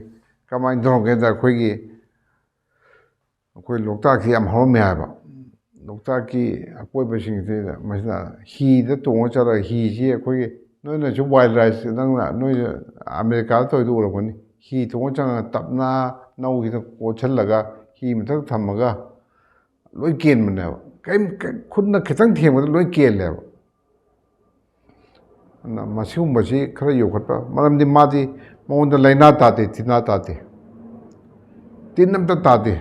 ꯀꯃꯥꯏꯅ ꯇꯧꯔꯝꯒꯦꯗ, ꯑꯩꯈꯣꯏꯒꯤ, ꯑꯩꯈꯣꯏ ꯂꯣꯛꯇꯥꯛꯁꯤ ꯌꯥꯝ ꯍꯧꯔꯝꯃꯦ ꯍꯥꯏꯕ꯫ ꯂꯣꯛꯇꯥꯛꯀꯤ ꯑꯀꯣꯏꯕꯁꯤꯡꯁꯤꯗ ꯃꯁꯤꯗ ꯍꯤꯗ ꯇꯣꯡꯉ ꯆꯠꯂꯒ, ꯍꯤꯁꯤ ꯑꯩꯈꯣꯏꯒꯤ, ꯅꯣꯏꯅꯁꯨ ꯋꯥꯏꯜ ꯔꯥꯏꯁ, ꯅꯪꯅ, ꯅꯣꯏ ꯑꯃꯦꯔꯤꯀꯥꯗ ꯇꯧꯔꯤꯗꯣ ꯎꯔꯝꯒꯅꯤ꯫ ꯍꯤ ꯇꯣꯡꯉ ꯆꯪꯉꯒ ꯇꯞꯅ ꯅꯧꯁꯤꯗ ꯀꯣꯠꯁꯤꯜꯂꯒ ꯍꯤ ꯃꯊꯛ ꯊꯝꯃꯒ ꯂꯣꯏ ꯀꯦꯟꯕꯅꯦꯕ꯫ ꯀꯔꯤꯝ, ꯀ-, ꯈꯨꯠꯅ ꯈꯤꯇꯪ ꯊꯦꯡꯕꯗ ꯂꯣꯏ ꯀꯦꯜꯂꯦꯕ꯫ ꯑꯗꯨꯅ ꯃꯁꯤꯒꯨꯝꯕꯁꯤ ꯈꯔ ꯌꯣꯛꯈꯠꯄ, ꯃꯔꯝꯗꯤ ꯃꯥꯗꯤ, ꯃꯉꯣꯟꯗ ꯂꯥꯏꯅꯥ ꯇꯥꯗꯦ, ꯇꯤꯟꯅꯥ ꯇꯥꯗꯦ, ꯇꯤꯟ ꯑꯝꯇ ꯇꯥꯗꯦ꯫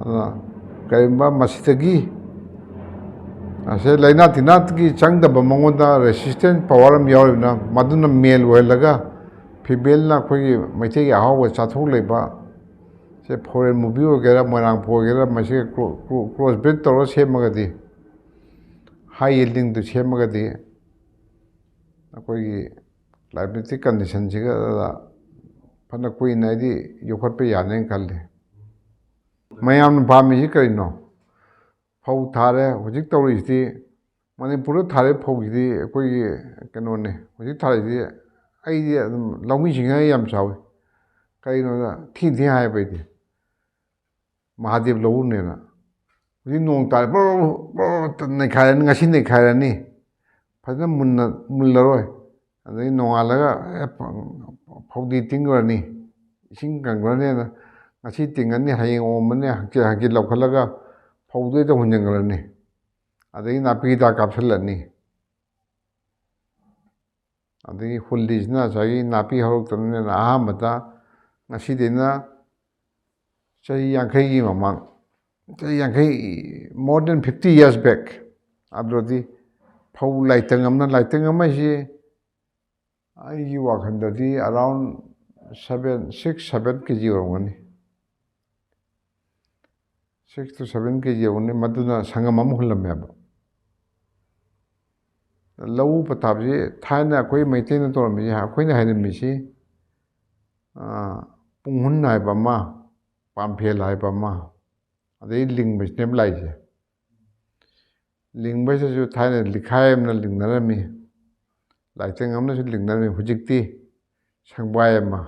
ꯑꯗꯨꯅ ꯀꯔꯤꯒꯨꯝꯕ ꯃꯁꯤꯗꯒꯤ, ꯑꯁꯤ ꯂꯥꯏꯅꯥ ꯇꯤꯟꯅꯥꯒꯤ ꯆꯪꯗꯕ, ꯃꯉꯣꯟꯗ ꯔꯦꯁꯤꯁꯇꯦꯟ ꯄꯋꯥꯔ ꯑꯃ ꯌꯥꯎꯔꯤꯕꯅ, ꯃꯗꯨꯅ ꯃꯦꯜ ꯑꯣꯏꯍꯜꯂꯒ ꯐꯤꯃꯦꯜꯅ ꯑꯩꯈꯣꯏꯒꯤ ꯃꯩꯇꯩꯒꯤ ꯑꯍꯥꯎꯕ ꯆꯥꯊꯣꯛ ꯂꯩꯕ, ꯁꯦ ꯐꯣꯔꯦꯟ ꯃꯨꯚꯤ ꯑꯣꯏꯒꯦꯔꯥ, ꯃꯣꯏꯔꯥꯡ ꯐꯨ ꯑꯣꯏꯒꯦꯔꯥ, ꯃꯁꯤꯒ ꯀ꯭ꯔꯣ-, ꯀ꯭ꯔꯣ-, ꯀ꯭ꯔꯣꯁ ꯕ꯭ꯔꯤꯠ ꯇꯧꯔꯒ ꯁꯦꯝꯃꯒꯗꯤ, ꯍꯥꯏ ꯌꯤꯜꯗꯤꯡꯗꯨ ꯁꯦꯝꯃꯒꯗꯤ, ꯑꯩꯈꯣꯏꯒꯤ ꯀ꯭ꯂꯥꯏꯃꯦꯇꯤꯛ ꯀꯟꯗꯤꯁꯟꯁꯤꯒ ꯐꯅ ꯀꯨꯏꯅ ꯑꯩꯗꯤ ꯌꯣꯛꯈꯠꯄ ꯌꯥꯅꯦꯅ ꯈꯜꯂꯤ꯫ ꯃꯌꯥꯝꯅ ꯄꯥꯝꯃꯤꯁꯤ ꯀꯔꯤꯅꯣ? ꯐꯧ ꯊꯥꯔꯦ, ꯍꯧꯖꯤꯛ ꯇꯧꯔꯤꯁꯤꯗꯤ, ꯃꯅꯤꯄꯨꯔꯗ ꯊꯥꯔꯤꯕ ꯐꯧꯁꯤꯗꯤ ꯑꯩꯈꯣꯏꯒꯤ ꯀꯩꯅꯣꯅꯦ, ꯍꯧꯖꯤꯛ ꯊꯥꯔꯤꯁꯤꯗꯤ ꯑꯩꯗꯤ ꯑꯗꯨꯝ ꯂꯧꯃꯤꯁꯤꯡꯅ ꯌꯥꯝ ꯆꯥꯎꯏ꯫ ꯀꯩꯒꯤꯅꯣꯗ ꯊꯤ ꯊꯤ ꯍꯥꯏꯌꯦꯕ ꯑꯩꯗꯤ꯫ ꯃꯍꯥꯗꯦꯕ ꯂꯧꯎꯅꯦꯅ꯫ ꯍꯧꯖꯤꯛ ꯅꯣꯡ ꯇꯥꯔꯦ, ꯕ꯭ꯔꯣ, ꯕ꯭ꯔꯣ, ꯅꯩꯈꯥꯏꯔꯅꯤ, ꯉꯁꯤ ꯅꯩꯈꯥꯏꯔꯅꯤ꯫ ꯐꯖꯅ ꯃꯨꯟꯅ, ꯃꯨꯜꯂꯔꯣꯏ꯫ ꯑꯗꯒꯤ ꯅꯣꯡꯉꯥꯜꯂꯒ, ꯑꯦ, ꯐ-, ꯐꯧꯗꯤ ꯇꯤꯡꯈ꯭ꯔꯅꯤ, ꯏꯁꯤꯡ ꯀꯪꯈ꯭ꯔꯅꯤꯅ꯫ ꯉꯁꯤ ꯇꯤꯡꯉꯅꯤ, ꯍꯌꯦꯡ ꯑꯣꯝꯃꯅꯤ, ꯍꯪꯆꯤꯠ, ꯍꯪꯆꯤꯠ ꯂꯧꯈꯠꯂꯒ ꯐꯧꯗꯣ ꯍꯦꯛꯇ ꯍꯨꯟꯖꯤꯟꯈ꯭ꯔꯅꯤ꯫ ꯑꯗꯒꯤ ꯅꯥꯄꯤ ꯍꯤꯗꯥꯛ ꯀꯥꯞꯁꯤꯜꯂꯅꯤ꯫ ꯑꯗꯒꯤ ꯍꯨꯜꯂꯤꯁꯤꯅ ꯉꯁꯥꯏꯒꯤ ꯅꯥꯄꯤ ꯍꯧꯔꯛꯇꯅꯕꯅꯤꯅ ꯑꯍꯥꯟꯕꯗ, ꯉꯁꯤꯗꯩꯅ ꯆꯍꯤ ꯌꯥꯡꯈꯩꯒꯤ ꯃꯃꯥꯡ, ꯆꯍꯤ ꯌꯥꯡꯈꯩ, more than fifty years back, ꯑꯗꯨꯗꯤ ꯐꯧ ꯂꯥꯏꯇꯪ ꯑꯃꯅ, ꯂꯥꯏꯇꯪ ꯑꯃ ꯍꯥꯏꯁꯤ ꯑꯩꯒꯤ ꯋꯥꯈꯜꯗꯗꯤ around seven, six, seven K G ꯑꯣꯏꯔꯝꯒꯅꯤ꯫ Six to seven K G ꯑꯣꯏꯔꯝꯒꯅꯤ꯫ ꯃꯗꯨꯅ ꯁꯪꯒꯝ ꯑꯃ ꯍꯨꯜꯂꯝꯃꯦꯕ꯫ ꯂꯧ ꯄꯊꯥꯞꯁꯤ ꯊꯥꯏꯅ ꯑꯩꯈꯣꯏ ꯃꯩꯇꯩꯅ ꯇꯧꯔꯝꯃꯤꯁꯦ, ꯑꯩꯈꯣꯏꯅ ꯍꯥꯏꯔꯝꯃꯤꯁꯤ, ꯑꯥ, ꯄꯨꯡꯍꯨꯟ ꯍꯥꯏꯕ ꯑꯃ, ꯄꯥꯝꯐꯦꯜ ꯍꯥꯏꯕ ꯑꯃ, ꯑꯗꯩ ꯂꯤꯡꯕꯁꯤꯅꯦꯕ ꯂꯥꯛꯏꯁꯦ꯫ ꯂꯤꯡꯕꯁꯤꯁꯨ ꯊꯥꯏꯅ ꯂꯤꯈꯥꯏ ꯑꯃꯅ ꯂꯤꯡꯅꯔꯝꯃꯤ, ꯂꯥꯏꯇꯪ ꯑꯃꯅꯁꯨ ꯂꯤꯡꯅꯔꯝꯃꯤ꯫ ꯍꯧꯖꯤꯛꯇꯤ ꯁꯪꯕꯥꯏ ꯑꯃ,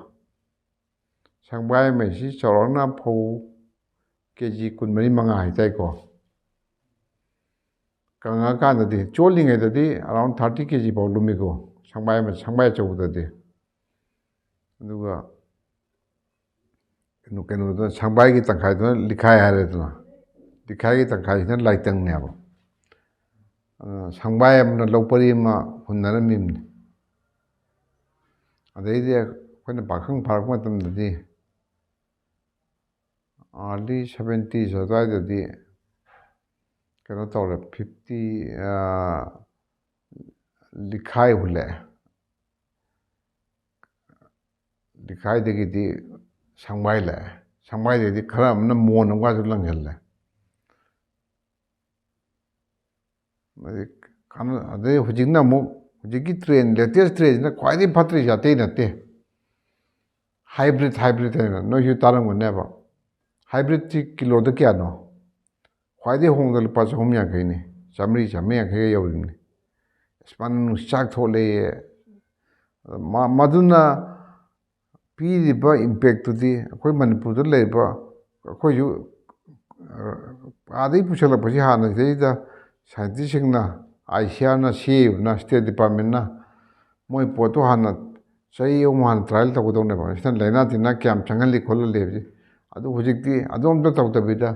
ꯁꯪꯕꯥꯏ ꯑꯃ ꯍꯥꯏꯁꯤ ꯆꯥꯎꯔꯥꯛꯅ ꯐꯧ K G ꯀꯨꯟꯃꯔꯤ ꯃꯉꯥ ꯍꯥꯏꯇꯥꯔꯦꯀꯣ꯫ ꯀꯪꯉꯛꯑꯀꯥꯟꯗꯗꯤ, ꯆꯣꯠꯂꯤꯉꯩꯗꯗꯤ around thirty K G ꯐꯥꯎ ꯂꯨꯝꯃꯤꯀꯣ, ꯁꯪꯕꯥꯏ ꯑꯃ, ꯁꯪꯕꯥꯏ ꯑꯆꯧꯕꯗꯗꯤ꯫ ꯑꯗꯨꯒ ꯀꯩꯅꯣ, ꯀꯩꯅꯣꯗꯨꯅ, ꯁꯪꯕꯥꯏꯒꯤ ꯇꯪꯈꯥꯏꯗꯨꯅ ꯂꯤꯈꯥꯏ ꯍꯥꯏꯔꯦꯗꯅ, ꯂꯤꯈꯥꯏꯒꯤ ꯇꯪꯈꯥꯏꯁꯤꯅ ꯂꯥꯏꯇꯪꯅꯦꯕ꯫ ꯑꯗꯨꯅ ꯁꯪꯕꯥꯏ ꯑꯃꯅ ꯂꯧ ꯄꯔꯤ ꯑꯃ ꯍꯨꯟꯅꯔꯝꯃꯤꯕꯅꯤ꯫ ꯑꯗꯩꯗꯤ ꯑꯩꯈꯣꯏꯅ ꯄꯥꯈꯪ ꯐꯥꯔꯛꯄ ꯃꯇꯝꯗꯗꯤ, early seventies ꯑꯗꯨꯋꯥꯏꯗꯗꯤ ꯀꯩꯅꯣ ꯇꯧꯔꯦ, fifty, ꯑꯥ, ꯂꯤꯈꯥꯏ ꯍꯨꯜꯂꯛꯑꯦ꯫ ꯂꯤꯈꯥꯏꯗꯒꯤꯗꯤ ꯁꯪꯕꯥꯏ ꯂꯥꯛꯑꯦ꯫ ꯁꯪꯕꯥꯏꯗꯒꯤꯗꯤ ꯈꯔ ꯑꯃꯅ ꯃꯣꯟ ꯑꯃꯒꯁꯨ ꯂꯪꯁꯤꯜꯂꯦ꯫ ꯑꯗꯩ ꯀꯥꯟꯅ-, ꯑꯗꯩ ꯍꯧꯖꯤꯛꯅ ꯑꯃꯨꯛ, ꯍꯧꯖꯤꯛꯀꯤ trend, latest trendꯁꯤꯅ ꯈ꯭ꯋꯥꯏꯗꯒꯤ ꯐꯠꯇ꯭ꯔꯤꯁꯦ ꯑꯇꯩ ꯅꯠꯇꯦ, hybrid, hybrid ꯍꯥꯏꯅ ꯅꯣꯏꯁꯨ ꯇꯥꯔꯝꯒꯅꯦꯕ꯫ Hybridꯁꯤ ꯀꯤꯂꯣꯗ ꯀꯌꯥꯅꯣ? ꯈ꯭ꯋꯥꯏꯗꯒꯤ ꯍꯣꯡꯕꯗ ꯂꯨꯄꯥ ꯆꯍꯨꯝ ꯌꯥꯡꯈꯩꯅꯤ, ꯆꯥꯝꯃꯔꯤ, ꯆꯥꯝꯃꯔꯤ ꯌꯥꯡꯈꯩꯒ ꯌꯧꯔꯤꯕꯅꯤ꯫ ꯑꯁ, ꯃꯅꯝ ꯅꯨꯡꯁꯤ ꯆꯥꯛ ꯊꯣꯛꯂꯛꯑꯦ꯫ ꯃ-, ꯃꯗꯨꯅ ꯄꯤꯔꯤꯕ impactꯇꯨꯗꯤ ꯑꯩꯈꯣꯏ ꯃꯅꯤꯄꯨꯔꯗ ꯂꯩꯔꯤꯕ, ꯑꯩꯈꯣꯏꯁꯨ ꯑꯥꯗꯒꯤ ꯄꯨꯁꯜꯂꯛꯄꯁꯤ ꯍꯥꯟꯅ ꯁꯤꯗꯩꯗ ꯁꯥꯏꯟꯇꯤꯁꯁꯤꯡꯅ, ꯑꯥꯏ ꯁꯤ ꯑꯥꯔꯅ, ꯁꯤ ꯑꯦ ꯌꯨꯅ, ꯁ꯭ꯇꯦꯠ ꯗꯤꯄꯥꯔꯠꯃꯦꯟꯅ ꯃꯣꯏ ꯄꯣꯠꯇꯣ ꯍꯥꯟꯅ ꯆꯍꯤ ꯑꯍꯨꯝ ꯍꯥꯟꯅ ꯇ꯭ꯔꯥꯏꯌꯦꯜ ꯇꯧꯒꯗꯧꯅꯦꯕ꯫ ꯁꯤꯅ ꯂꯥꯏꯅꯥ ꯇꯤꯟꯅꯥ ꯀꯌꯥꯝ ꯆꯪꯍꯜꯂꯤ ꯈꯣꯠꯍꯜꯂꯤ ꯍꯥꯏꯕꯁꯦ꯫ ꯑꯗꯨ ꯍꯧꯖꯤꯛꯇꯤ ꯑꯗꯨ ꯑꯝꯇ ꯇꯧꯗꯕꯤꯗ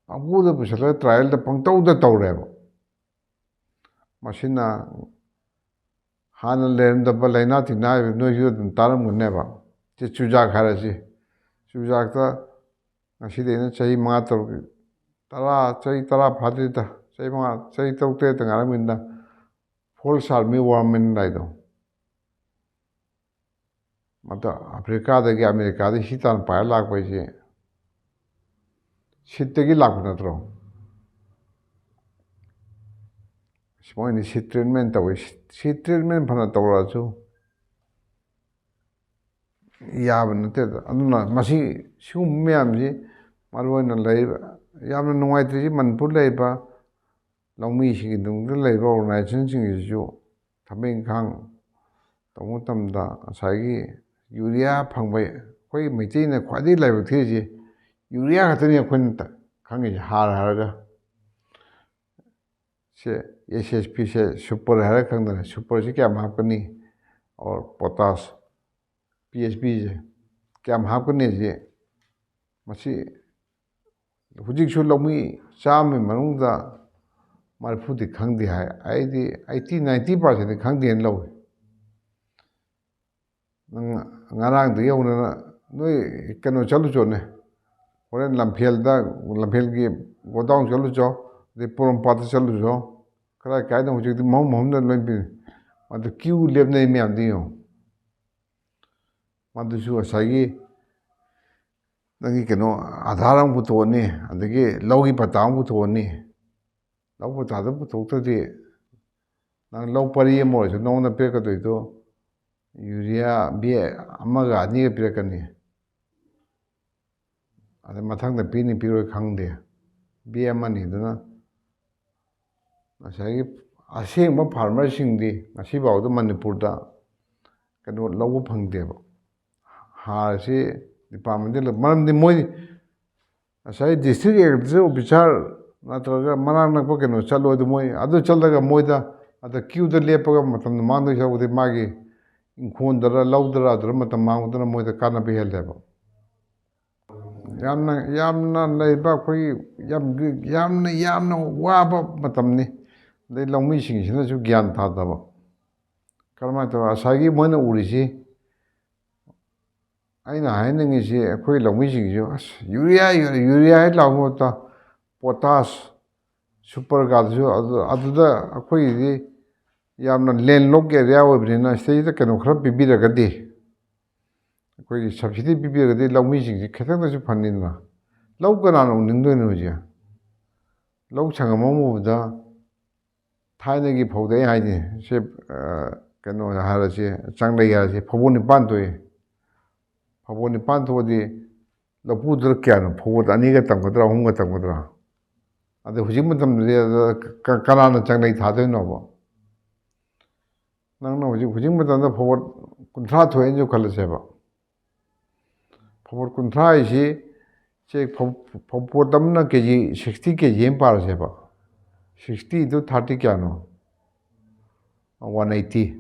ꯄꯪꯄꯨꯗ ꯄꯨꯁꯜꯂꯒ ꯇ꯭ꯔꯥꯏꯌꯦꯜꯗ ꯄꯪꯇꯧꯗ ꯇꯧꯔꯦꯕ꯫ ꯃꯁꯤꯅ ꯍꯥꯟꯅ ꯂꯩꯔꯝꯗꯕ ꯂꯥꯏꯅꯥ ꯇꯤꯟꯅꯥ ꯍꯥꯏꯕ ꯅꯣꯏꯁꯨ ꯑꯗꯨꯝ ꯇꯥꯔꯝꯒꯅꯦꯕ꯫ ꯁꯤ ꯆꯨꯖꯥꯛ ꯍꯥꯏꯔꯁꯤ, ꯆꯨꯖꯥꯛꯇ ꯉꯁꯤꯗꯩꯅ ꯆꯍꯤ ꯃꯉꯥ ꯇꯔꯨꯛ, ꯇꯔꯥ, ꯆꯍꯤ ꯇꯔꯥ ꯐꯥꯗ꯭ꯔꯤꯗ, ꯆꯍꯤ ꯃꯉꯥ, ꯆꯍꯤ ꯇꯔꯨꯛ ꯇꯔꯦꯠꯇ ꯉꯥꯏꯔꯝꯒꯅꯤꯗ, ꯐꯣꯜꯁ ꯑꯥꯔꯃꯤ ꯋꯥꯔꯝ ꯍꯥꯏꯗꯣ꯫ ꯃꯗꯨ ꯑꯐ꯭ꯔꯤꯀꯥꯗꯒꯤ ꯑꯃꯦꯔꯤꯀꯥꯗ ꯍꯤ ꯇꯥꯟꯅ ꯄꯥꯏꯔ ꯂꯥꯛꯄ ꯍꯥꯏꯁꯦ ꯁꯤꯠꯇꯒꯤ ꯂꯥꯛꯄ ꯅꯠꯇ꯭ꯔꯣ? ꯃꯣꯏꯗꯤ ꯁꯤꯠ ꯇ꯭ꯔꯤꯠꯃꯦꯟ ꯇꯧꯋꯤ꯫ ꯁꯤꯠ ꯇ꯭ꯔꯤꯠꯃꯦꯟ ꯐꯅ ꯇꯧꯔꯛꯑꯁꯨ ꯌꯥꯕ ꯅꯠꯇꯦꯗ꯫ ꯑꯗꯨꯅ ꯃꯁꯤ, ꯁꯤꯒꯨꯝꯕ ꯃꯌꯥꯝꯁꯤ, ꯃꯔꯨ ꯑꯣꯏꯅ ꯂꯩꯔꯤꯕ, ꯌꯥꯝꯅ ꯅꯨꯡꯉꯥꯏꯇ꯭ꯔꯤꯁꯤ ꯃꯅꯤꯄꯨꯔ ꯂꯩꯔꯤꯕ ꯂꯧꯃꯤꯁꯤꯡꯒꯤ ꯇꯨꯡꯗ ꯂꯩꯔꯤꯕ ꯑꯣꯔꯒꯅꯥꯏꯖꯦꯁꯟꯁꯤꯡꯁꯤꯁꯨ ꯊꯕꯛ ꯏꯪꯈꯥꯡ ꯇꯧꯕ ꯃꯇꯝꯗ ꯉꯁꯥꯏꯒꯤ ꯌꯨꯔꯤꯌꯥ ꯐꯪꯕ, ꯑꯩꯈꯣꯏ ꯃꯩꯇꯩꯅ ꯈ꯭ꯋꯥꯏꯗꯒꯤ ꯂꯥꯏꯕꯛ ꯊꯤꯔꯤꯁꯤ ꯌꯨꯔꯤꯌꯥ ꯈꯛꯇꯅꯤ ꯑꯩꯈꯣꯏꯅ ꯈꯪꯉꯤꯁꯦ, ꯍꯥꯔ ꯍꯥꯏꯔꯒ꯫ ꯁꯦ, ꯑꯦꯁ ꯑꯦꯁ ꯄꯤꯁꯦ ꯁꯨꯄꯔ ꯍꯥꯏꯔꯒ ꯈꯪꯗꯅ, ꯁꯨꯄꯔꯁꯤ ꯀꯌꯥꯝ ꯍꯥꯞꯀꯅꯤ, ꯑꯣꯔ ꯄꯣꯇꯥꯁ, ꯄꯤ ꯑꯦꯁ ꯄꯤꯁꯦ ꯀꯌꯥꯝ ꯍꯥꯞꯀꯅꯤ ꯍꯥꯏꯁꯦ, ꯃꯁꯤ ꯍꯧꯖꯤꯛꯁꯨ ꯂꯧꯃꯤ ꯆꯥꯝꯃꯒꯤ ꯃꯅꯨꯡꯗ ꯃꯔꯤꯐꯨꯗꯤ ꯈꯪꯗꯦ ꯍꯥꯏ꯫ ꯑꯩꯗꯤ ꯑꯩꯠꯇꯤ ꯅꯥꯏꯟꯇꯤ ꯄꯥꯔꯁꯦꯟꯗꯤ ꯈꯪꯗꯦꯅ ꯂꯧꯏ꯫ ꯅꯪ ꯉꯔꯥꯡꯗꯒꯤ ꯍꯧꯅ ꯅꯣꯏ ꯀꯩꯅꯣ ꯆꯠꯂꯨꯆꯣꯅꯦ, ꯍꯣꯔꯦꯟ ꯂꯝꯐꯦꯜꯗ, ꯂꯝꯐꯦꯜꯒꯤ ꯒꯣꯗꯥꯎꯟ ꯆꯠꯂꯨꯆꯣ, ꯑꯗꯩ ꯄꯣꯔꯣꯝꯄꯥꯠꯇ ꯆꯠꯂꯨꯆꯣ, ꯀꯗꯥꯏ ꯀꯥꯏꯗꯅꯣ ꯍꯧꯖꯤꯛꯇꯤ ꯃꯐꯝ ꯃꯐꯝꯗ ꯂꯣꯏ ꯄꯤ꯫ ꯑꯗꯨ ꯀ꯭ꯌꯨ ꯂꯦꯞꯅꯩ ꯃꯌꯥꯝꯗꯨ ꯌꯦꯡꯉꯣ꯫ ꯃꯗꯨꯁꯨ ꯉꯁꯥꯏꯒꯤ ꯅꯪꯒꯤ ꯀꯩꯅꯣ, ꯑꯙꯥꯔ ꯑꯃ ꯄꯨꯊꯣꯛꯑꯅꯤ, ꯑꯗꯒꯤ ꯂꯧꯒꯤ ꯄꯇꯥ ꯑꯃ ꯄꯨꯊꯣꯛꯑꯅꯤ꯫ ꯂꯧ ꯄꯇꯥꯗꯣ ꯄꯨꯊꯣꯛꯇ꯭ꯔꯗꯤ ꯅꯪ ꯂꯧ ꯄꯔꯤ ꯑꯃ ꯑꯣꯏꯔꯁꯨ ꯅꯉꯣꯟꯗ ꯄꯤꯔꯛꯀꯗꯣꯏꯗꯣ ꯌꯨꯔꯤꯌꯥ ꯕꯦꯒ ꯑꯃꯒ ꯑꯅꯤꯒ ꯄꯤꯔꯛꯀꯅꯤ꯫ ꯑꯗꯩ ꯃꯊꯪꯗ ꯄꯤꯅꯤ ꯄꯤꯔꯣꯏ ꯈꯪꯗꯦ꯫ ꯕꯦꯒ ꯑꯃꯅꯤꯗꯨꯅ ꯉꯁꯥꯏꯒꯤ ꯑꯁꯦꯡꯕ ꯐꯥꯔꯃꯔꯁꯤꯡꯗꯤ ꯉꯁꯤꯐꯥꯎꯗ ꯃꯅꯤꯄꯨꯔꯗ ꯀꯩꯅꯣ ꯂꯧꯕ ꯐꯪꯗꯦꯕ꯫ ꯍꯥꯔꯁꯤ ꯗꯤꯄꯥꯔꯠꯃꯦꯟꯗ ꯂꯧ-, ꯃꯔꯝꯗꯤ ꯃꯣꯏ ꯉꯁꯥꯏ district agriculture officer ꯅꯠꯇ꯭ꯔꯒ ꯃꯅꯥꯛ ꯅꯛꯄ ꯀꯩꯅꯣ ꯆꯠꯂꯣ, ꯑꯗꯨ ꯃꯣꯏ ꯑꯗꯨ ꯆꯠꯂꯒ ꯃꯣꯏꯗ ꯑꯗ queueꯗ ꯂꯦꯞꯄꯒ ꯃꯇꯝꯗꯣ ꯃꯥꯡꯗꯣꯏ ꯁꯔꯨꯛꯄꯨꯗꯤ ꯃꯥꯒꯤ ꯏꯪꯈꯣꯜꯗꯔ ꯂꯧꯗꯔ ꯑꯗꯨꯗ ꯃꯇꯝ ꯃꯥꯡꯕꯗꯨꯅ ꯃꯣꯏꯗ ꯀꯥꯟꯅꯕ ꯍꯦꯜꯂꯦꯕ꯫ ꯌꯥꯝꯅ ꯌꯥꯝꯅ ꯂꯩꯕ ꯑꯩꯈꯣꯏꯒꯤ ꯌꯥꯝ ꯌꯥꯝꯅ ꯌꯥꯝꯅ ꯋꯥꯕ ꯃꯇꯝꯅꯤ꯫ ꯑꯗꯩ ꯂꯧꯃꯤꯁꯤꯡꯁꯤꯅꯁꯨ ꯒ꯭ꯌꯥꯟ ꯇꯥꯗꯕ꯫ ꯀꯔꯝꯍꯥꯏꯅ ꯇꯧꯔ ꯉꯁꯥꯏꯒꯤ ꯃꯣꯏꯅ ꯎꯔꯤꯁꯤ, ꯑꯩꯅ ꯍꯥꯏꯅꯤꯡꯉꯤꯁꯤ ꯑꯩꯈꯣꯏ ꯂꯧꯃꯤꯁꯤꯡꯁꯨ ꯑꯁ ꯌꯨꯔꯤꯌꯥ ꯌꯨꯔꯤꯌꯥ ꯍꯥꯏ ꯂꯥꯎꯕ ꯃꯍꯨꯠꯇ ꯄꯣꯇꯥꯁ ꯁꯨꯄꯔꯒꯥꯗꯨꯁꯨ ꯑꯗꯨ ꯑꯗꯨꯗ ꯑꯩꯈꯣꯏꯒꯤꯗꯤ ꯌꯥꯝꯅ landlocked area ꯑꯣꯏꯕꯅꯤꯅ ꯁꯤꯗꯩꯗ ꯀꯩꯅꯣ ꯈꯔ ꯄꯤꯕꯤꯔꯒꯗꯤ, ꯑꯩꯈꯣꯏꯒꯤ subsidy ꯄꯤꯕꯤꯔꯒꯗꯤ ꯂꯧꯃꯤꯁꯤꯡꯁꯤ ꯈꯤꯇꯪꯗꯁꯨ ꯐꯅꯤꯗꯅ꯫ ꯂꯧ ꯀꯅꯥꯅ ꯎꯅꯤꯡꯗꯣꯏꯅꯣ ꯍꯧꯖꯤꯛ? ꯂꯧ ꯁꯪꯉꯝ ꯑꯃ ꯎꯕꯗ ꯊꯥꯏꯅꯒꯤ ꯐꯧꯗ ꯑꯩ ꯍꯥꯏꯅꯤ ꯁꯤ, ꯀꯩꯅꯣ ꯍꯥꯏꯔꯁꯤ, ꯆꯥꯡꯂꯩ ꯍꯥꯏꯔꯁꯤ, ꯐꯧꯕꯣꯠ ꯅꯤꯄꯥꯟ ꯊꯣꯛꯏ꯫ ꯐꯧꯕꯣꯠ ꯅꯤꯄꯥꯟ ꯊꯣꯛꯑꯗꯤ ꯂꯐꯨꯗꯨꯗ ꯀꯌꯥꯅꯣ? ꯐꯧꯕꯣꯠ ꯑꯅꯤꯒ ꯇꯝꯒꯗ꯭ꯔꯥ, ꯑꯍꯨꯝꯒ ꯇꯝꯒꯗ꯭ꯔꯥ? ꯑꯗ ꯍꯧꯖꯤꯛ ꯃꯇꯝꯗꯗꯤ ꯑꯗ ꯀ- ꯀꯅꯥꯅ ꯆꯥꯡꯂꯩ ꯊꯥꯗꯣꯏꯅꯣꯕ? ꯅꯪꯅ ꯍꯧꯖꯤꯛ ꯍꯧꯖꯤꯛ ꯃꯇꯝꯗ ꯐꯧꯕꯣꯠ ꯀꯨꯟꯊ꯭ꯔꯥ ꯊꯣꯛꯑꯦꯅꯁꯨ ꯈꯜꯂꯁꯦꯕ꯫ ꯐꯧꯕꯣꯠ ꯀꯨꯟꯊ꯭ꯔꯥ ꯍꯥꯏꯁꯤ ꯆꯦꯛ ꯐꯧ- ꯐꯧꯄꯣꯠ ꯑꯃꯅ ꯀꯦ ꯖꯤ ꯁꯤꯛꯁꯇꯤ ꯀꯦ ꯖꯤ ꯑꯃ ꯄꯥꯔꯁꯦꯕ꯫ Sixty into thirty ꯀꯌꯥꯅꯣ? One eighty꯫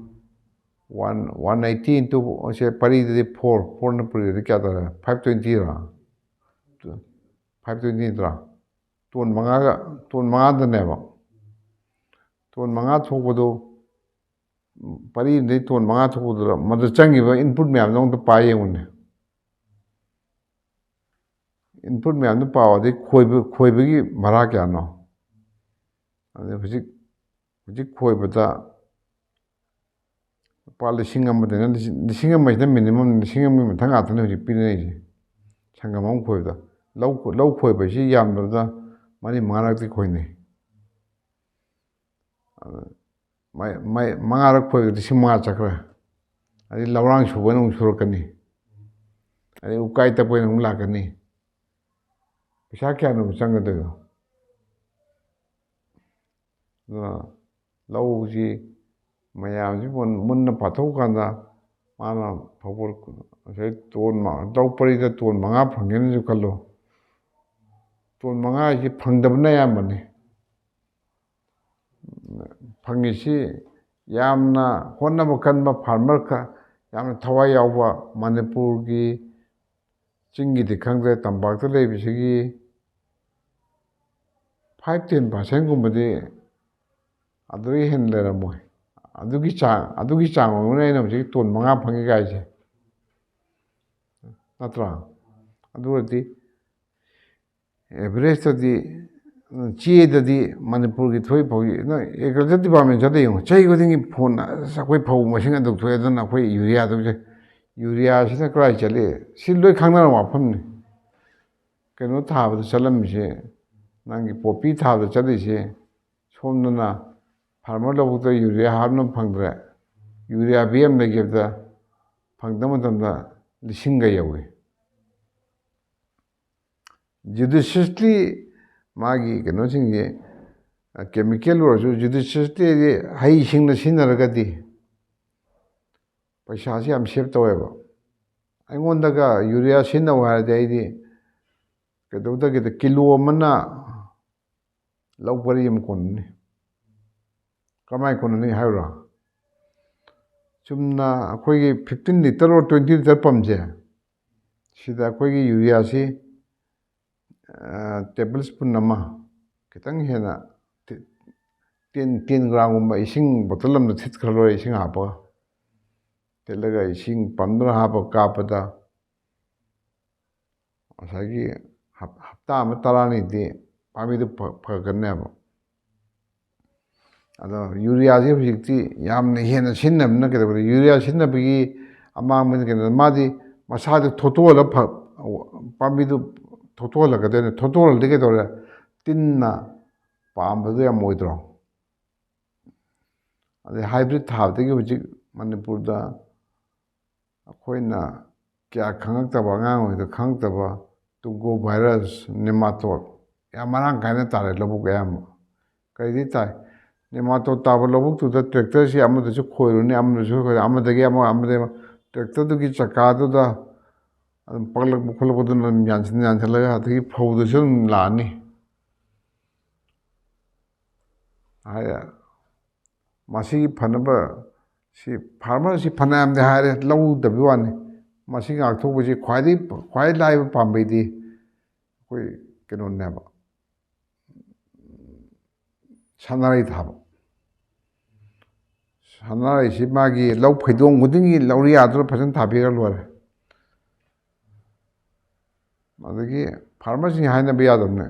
One one eighty into ꯁꯦ ꯄꯔꯤꯗꯗꯤ four, fourꯅ ꯄꯔꯤꯗꯗꯤ ꯀꯌꯥ ꯇꯥꯔꯦ? Five twentyꯔꯥ? Five twenty ꯅꯠꯇ꯭ꯔꯥ? ꯇꯣꯟ ꯃꯉꯥꯒ ꯇꯣꯟ ꯃꯉꯥꯗꯅꯦꯕ꯫ ꯇꯣꯟ ꯃꯉꯥ ꯊꯣꯛꯄꯗꯣ ꯄꯔꯤ ꯑꯃꯗꯒꯤ ꯇꯣꯟ ꯃꯉꯥ ꯊꯣꯛꯄꯗꯨꯗ ꯃꯗꯨ ꯆꯪꯉꯤꯕ input ꯃꯌꯥꯝꯗꯣ ꯑꯝꯇ ꯄꯥ ꯌꯦꯡꯉꯨꯅꯦ꯫ Input ꯃꯌꯥꯝꯗꯣ ꯄꯥꯎ, ꯑꯗꯩ ꯈꯣꯏꯕ ꯈꯣꯏꯕꯒꯤ ꯚꯔꯥ ꯀꯌꯥꯅꯣ? ꯑꯗꯩ ꯍꯧꯖꯤꯛ ꯍꯧꯖꯤꯛ ꯈꯣꯏꯕꯗ ꯂꯨꯄꯥ ꯂꯤꯁꯤꯡ ꯑꯃꯗꯩꯅ ꯂꯤꯁꯤꯡ ꯑꯃꯁꯤꯅ minimum, ꯂꯤꯁꯤꯡ ꯑꯃꯒꯤ ꯃꯊꯛ ꯉꯥꯛꯇꯅꯦ ꯍꯧꯖꯤꯛ ꯄꯤꯅꯔꯤꯁꯦ꯫ ꯁꯪꯒꯝ ꯑꯃ ꯈꯣꯏꯕꯗ ꯂꯧ ꯂꯧ ꯈꯣꯏꯕꯁꯤ ꯌꯥꯝꯗ꯭ꯔꯕꯗ ꯃꯔꯤ ꯃꯉꯥꯔꯛꯇꯤ ꯈꯣꯏꯅꯩ꯫ ꯑꯗ ꯃꯥꯏ ꯃꯥꯏ ꯃꯉꯥꯔꯛ ꯈꯣꯏꯕꯗ ꯂꯤꯁꯤꯡ ꯃꯉꯥ ꯆꯠꯈ꯭ꯔꯦ꯫ ꯑꯗꯩ ꯂꯧꯔꯥꯡ ꯁꯨꯕꯅ ꯑꯃꯨꯛ ꯁꯨꯔꯛꯀꯅꯤ꯫ ꯑꯗꯩ ꯎꯀꯥꯏ ꯇꯛꯄꯅ ꯑꯃꯨꯛ ꯂꯥꯛꯀꯅꯤ꯫ ꯄꯩꯁꯥ ꯀꯌꯥꯅꯣꯕ ꯆꯪꯒꯗꯣꯏꯗꯣ? ꯑꯗꯨꯅ ꯂꯧꯁꯤ ꯃꯌꯥꯝꯁꯤ ꯃꯨꯟ- ꯃꯨꯟꯅ ꯄꯥꯊꯣꯛꯑꯀꯥꯟꯗ ꯃꯥꯅ ꯐꯧꯕꯣꯠ ꯉꯁꯥꯏ ꯇꯣꯟ ꯃ- ꯂꯧ ꯄꯔꯤꯗ ꯇꯣꯟ ꯃꯉꯥ ꯐꯪꯉꯦꯅꯁꯨ ꯈꯜꯂꯣ꯫ ꯇꯣꯟ ꯃꯉꯥ ꯍꯥꯏꯁꯤ ꯐꯪꯗꯕꯅ ꯑꯌꯥꯝꯕꯅꯤ꯫ ꯐꯪꯉꯤꯁꯤ ꯌꯥꯝꯅ ꯍꯣꯠꯅꯕ ꯀꯟꯕ ꯐꯥꯔꯃꯔ ꯈ-, ꯌꯥꯝꯅ ꯊꯋꯥꯏ ꯌꯥꯎꯕ ꯃꯅꯤꯄꯨꯔꯒꯤ ꯆꯤꯡꯒꯤꯗꯤ ꯈꯪꯗ꯭ꯔꯦ, ꯇꯝꯄꯥꯛꯇ ꯂꯩꯕꯁꯤꯒꯤ five ten percent ꯒꯨꯝꯕꯗꯤ ꯑꯗꯨꯗꯒꯤ ꯍꯦꯟꯅ ꯂꯩꯔꯝꯃꯣꯏ꯫ ꯑꯗꯨꯒꯤ ꯆꯥꯡ, ꯑꯗꯨꯒꯤ ꯆꯥꯡ ꯑꯣꯏꯔꯝꯒꯅꯤ ꯑꯩꯅ ꯍꯧꯖꯤꯛ ꯇꯣꯟ ꯃꯉꯥ ꯐꯪꯉꯤ ꯀꯥꯏꯁꯦ, ꯅꯠꯇ꯭ꯔꯥ? ꯑꯗꯨ ꯑꯣꯏꯔꯗꯤ ꯑꯦꯚꯔꯦꯖꯇꯗꯤ, ꯆꯦꯗꯗꯤ ꯃꯅꯤꯄꯨꯔꯒꯤ ꯊꯣꯛꯏ ꯐꯧꯁꯤ, ꯅꯪ ꯑꯦꯒ꯭ꯔꯤꯀꯜꯆꯔ ꯗꯤꯄꯥꯔꯠꯃꯦꯟ ꯆꯠꯂ ꯌꯦꯡꯉꯣ, ꯆꯍꯤ ꯈꯨꯗꯤꯡꯒꯤ ꯐꯣꯟ, "ꯑꯁ, ꯑꯩꯈꯣꯏ ꯐꯧ ꯃꯁꯤꯡ ꯑꯗꯨꯛ ꯊꯣꯛꯑꯦ, ꯑꯗꯨꯅ ꯑꯩꯈꯣꯏ ꯌꯨꯔꯤꯌꯥ ꯑꯗꯨꯛ ꯆꯥꯏ꯫" ꯌꯨꯔꯤꯌꯥꯁꯤꯅ ꯀꯗꯥꯏ ꯆꯠꯂꯤ? ꯁꯤ ꯂꯣꯏ ꯈꯪꯅꯔꯕ ꯋꯥꯐꯝꯅꯤ꯫ ꯀꯩꯅꯣ ꯊꯥꯕꯗ ꯆꯠꯂꯝꯃꯤꯁꯦ, ꯅꯪꯒꯤ ꯄꯣꯄꯤ ꯊꯥꯕꯗ ꯆꯠꯂꯤꯁꯦ, ꯁꯣꯝꯗꯅ ꯐꯥꯔꯃꯔ ꯂꯧꯕꯨꯛꯇ ꯌꯨꯔꯤꯌꯥ ꯍꯥꯞꯅꯕ ꯐꯪꯗ꯭ꯔꯦ, ꯌꯨꯔꯤꯌꯥ ꯕꯦꯛ ꯑꯃ ꯂꯩꯈꯤꯕꯗ ꯐꯪꯗꯕ ꯃꯇꯝꯗ ꯂꯤꯁꯤꯡꯒ ꯌꯧꯏ꯫ Judiciously ꯃꯥꯒꯤ ꯀꯩꯅꯣꯁꯤꯡꯁꯦ, ꯀꯦꯃꯤꯀꯦꯜ ꯑꯣꯏꯔꯁꯨ judiciously ꯍꯩꯁꯤꯡꯅ ꯁꯤꯖꯤꯟꯅꯔꯒꯗꯤ ꯄꯩꯁꯥꯁꯤ ꯌꯥꯝ ꯁꯦꯞ ꯇꯧꯋꯦꯕ꯫ ꯑꯩꯉꯣꯟꯗꯒ ꯌꯨꯔꯤꯌꯥ ꯁꯤꯖꯤꯟꯅꯧ ꯍꯥꯏꯔꯗꯤ ꯑꯩꯗꯤ ꯀꯩꯗꯧꯗꯒꯦꯗ, ꯀꯤꯂꯣ ꯑꯃꯅ ꯂꯧ ꯄꯔꯤ ꯑꯃ ꯀꯣꯟꯅꯅꯤ꯫ ꯀꯃꯥꯏꯅ ꯀꯣꯟꯅꯅꯤ ꯍꯥꯏꯕ꯭ꯔꯣ? ꯆꯨꯝꯅ ꯑꯩꯈꯣꯏꯒꯤ fifteen litre or twenty litre ꯄꯝꯁꯦ, ꯁꯤꯗ ꯑꯩꯈꯣꯏꯒꯤ ꯌꯨꯔꯤꯌꯥꯁꯤ, ꯑ, ꯇꯦꯕꯜ ꯁ꯭ꯄꯨꯟ ꯑꯃ, ꯈꯤꯇꯪ ꯍꯦꯟꯅ, ꯇꯦ-, ten, ten ꯒ꯭ꯔꯥꯝꯒꯨꯝꯕ ꯏꯁꯤꯡ ꯕꯣꯇꯜ ꯑꯃꯗ ꯊꯤꯠꯈ꯭ꯔ ꯂꯣꯏꯔꯦ, ꯏꯁꯤꯡ ꯍꯥꯞꯄꯒ꯫ ꯊꯤꯠꯂꯒ ꯏꯁꯤꯡ ꯄꯝꯗꯨꯅ ꯍꯥꯞꯄ ꯀꯥꯞꯄꯗ ꯉꯁꯥꯏꯒꯤ ꯍꯞ-, ꯍꯞꯇꯥ ꯑꯃ ꯇꯔꯥꯅꯤꯗꯤ ꯄꯥꯝꯕꯤꯗꯨ ꯐ-, ꯐꯒꯠꯀꯅꯦꯕ꯫ ꯑꯗꯣ ꯌꯨꯔꯤꯌꯥꯁꯦ ꯍꯧꯖꯤꯛꯇꯤ ꯌꯥꯝꯅ ꯍꯦꯟꯅ ꯁꯤꯖꯤꯟꯅꯕꯅꯤꯅ ꯀꯩꯗꯧꯕꯗ, ꯌꯨꯔꯤꯌꯥ ꯁꯤꯖꯤꯟꯅꯕꯒꯤ ꯑꯃꯥꯡꯕꯅ ꯀꯩꯅꯣ, ꯃꯥꯗꯤ ꯃꯁꯥꯗꯤ ꯊꯣꯠꯇꯣꯛꯍꯜꯂ ꯐ-, ꯄꯥꯝꯕꯤꯗꯨ ꯊꯣꯠꯇꯣꯛꯍꯜꯂꯛꯀꯗꯣꯏꯅꯦ꯫ ꯊꯣꯠꯇꯣꯛꯍꯜꯂꯗꯤ ꯀꯩꯗꯧꯔꯦ? ꯇꯤꯟꯅ ꯄꯥꯝꯕꯗꯣ ꯌꯥꯝ ꯑꯣꯏꯗ꯭ꯔꯣ? ꯑꯗꯩ ꯍꯥꯏꯕ꯭ꯔꯤꯠ ꯊꯥꯕꯗꯒꯤ ꯍꯧꯖꯤꯛ ꯃꯅꯤꯄꯨꯔꯗ ꯑꯩꯈꯣꯏꯅ ꯀꯌꯥ ꯈꯪꯉꯛꯇꯕ, ꯑꯉꯥꯡ ꯑꯣꯏꯔꯤꯉꯩꯗ ꯈꯪꯉꯛꯇꯕ ꯇꯨꯡꯒꯣ ꯚꯥꯏꯔꯁ, ꯅꯦꯃꯥꯇꯣꯠ ꯌꯥꯝ ꯃꯔꯥꯡ ꯀꯥꯏꯅ ꯇꯥꯔꯦ ꯂꯧꯕꯨꯛ ꯑꯌꯥꯝꯕ꯫ ꯀꯔꯤꯗꯤ ꯇꯥꯏ? ꯅꯦꯃꯥꯇꯣꯠ ꯇꯥꯕ ꯂꯧꯕꯨꯛꯇꯨꯗ ꯇ꯭ꯔꯦꯛꯇꯔꯁꯤ ꯑꯃꯗꯁꯨ ꯈꯣꯏꯔꯨꯅꯤ, ꯑꯃꯗꯁꯨ ꯈꯣꯏꯔꯨꯅꯤ, ꯑꯃꯗꯒꯤ ꯑꯃ, ꯑꯃꯗꯒꯤ ꯑꯃ, ꯇ꯭ꯔꯦꯛꯇꯔꯗꯨꯒꯤ ꯆꯀꯥꯗꯨꯗ ꯑꯗꯨꯝ ꯄꯛꯂꯛꯄ ꯈꯣꯠꯂꯛꯄꯗꯨꯅ ꯑꯗꯨꯝ ꯌꯥꯟꯁꯤꯟ ꯌꯥꯟꯁꯤꯜꯂꯒ ꯑꯗꯒꯤ ꯐꯧꯗꯁꯨ ꯑꯗꯨꯝ ꯂꯥꯛꯑꯅꯤ꯫ ꯍꯥꯏ, ꯃꯁꯤꯒꯤ ꯐꯅꯕ ꯁꯤ farmer ꯁꯤ ꯐꯅꯌꯥꯝꯗꯤ ꯍꯥꯏꯔꯦ, ꯂꯧꯗꯕꯒꯤ ꯋꯥꯅꯤ꯫ ꯃꯁꯤ ꯉꯥꯛꯊꯣꯛꯄꯁꯤ ꯈ꯭ꯋꯥꯏꯗꯒꯤ, ꯈ꯭ꯋꯥꯏ ꯂꯥꯏꯕ ꯄꯥꯝꯕꯩꯗꯤ ꯑꯩꯈꯣꯏ ꯀꯩꯅꯣꯅꯦꯕ, ꯁꯅꯥꯔꯩ ꯊꯥꯕ꯫ ꯁꯅꯥꯔꯩꯁꯤ ꯃꯥꯒꯤ ꯂꯧ ꯐꯩꯗꯣꯝ ꯈꯨꯗꯤꯡꯒꯤ ꯂꯧꯔꯤꯌꯥꯗꯨꯗ ꯐꯖꯅ ꯊꯥꯕꯤꯔ ꯂꯣꯏꯔꯦ꯫ ꯑꯗꯒꯤ farmer ꯁꯤꯡ ꯍꯥꯏꯅꯕ ꯌꯥꯗꯕꯅꯦ꯫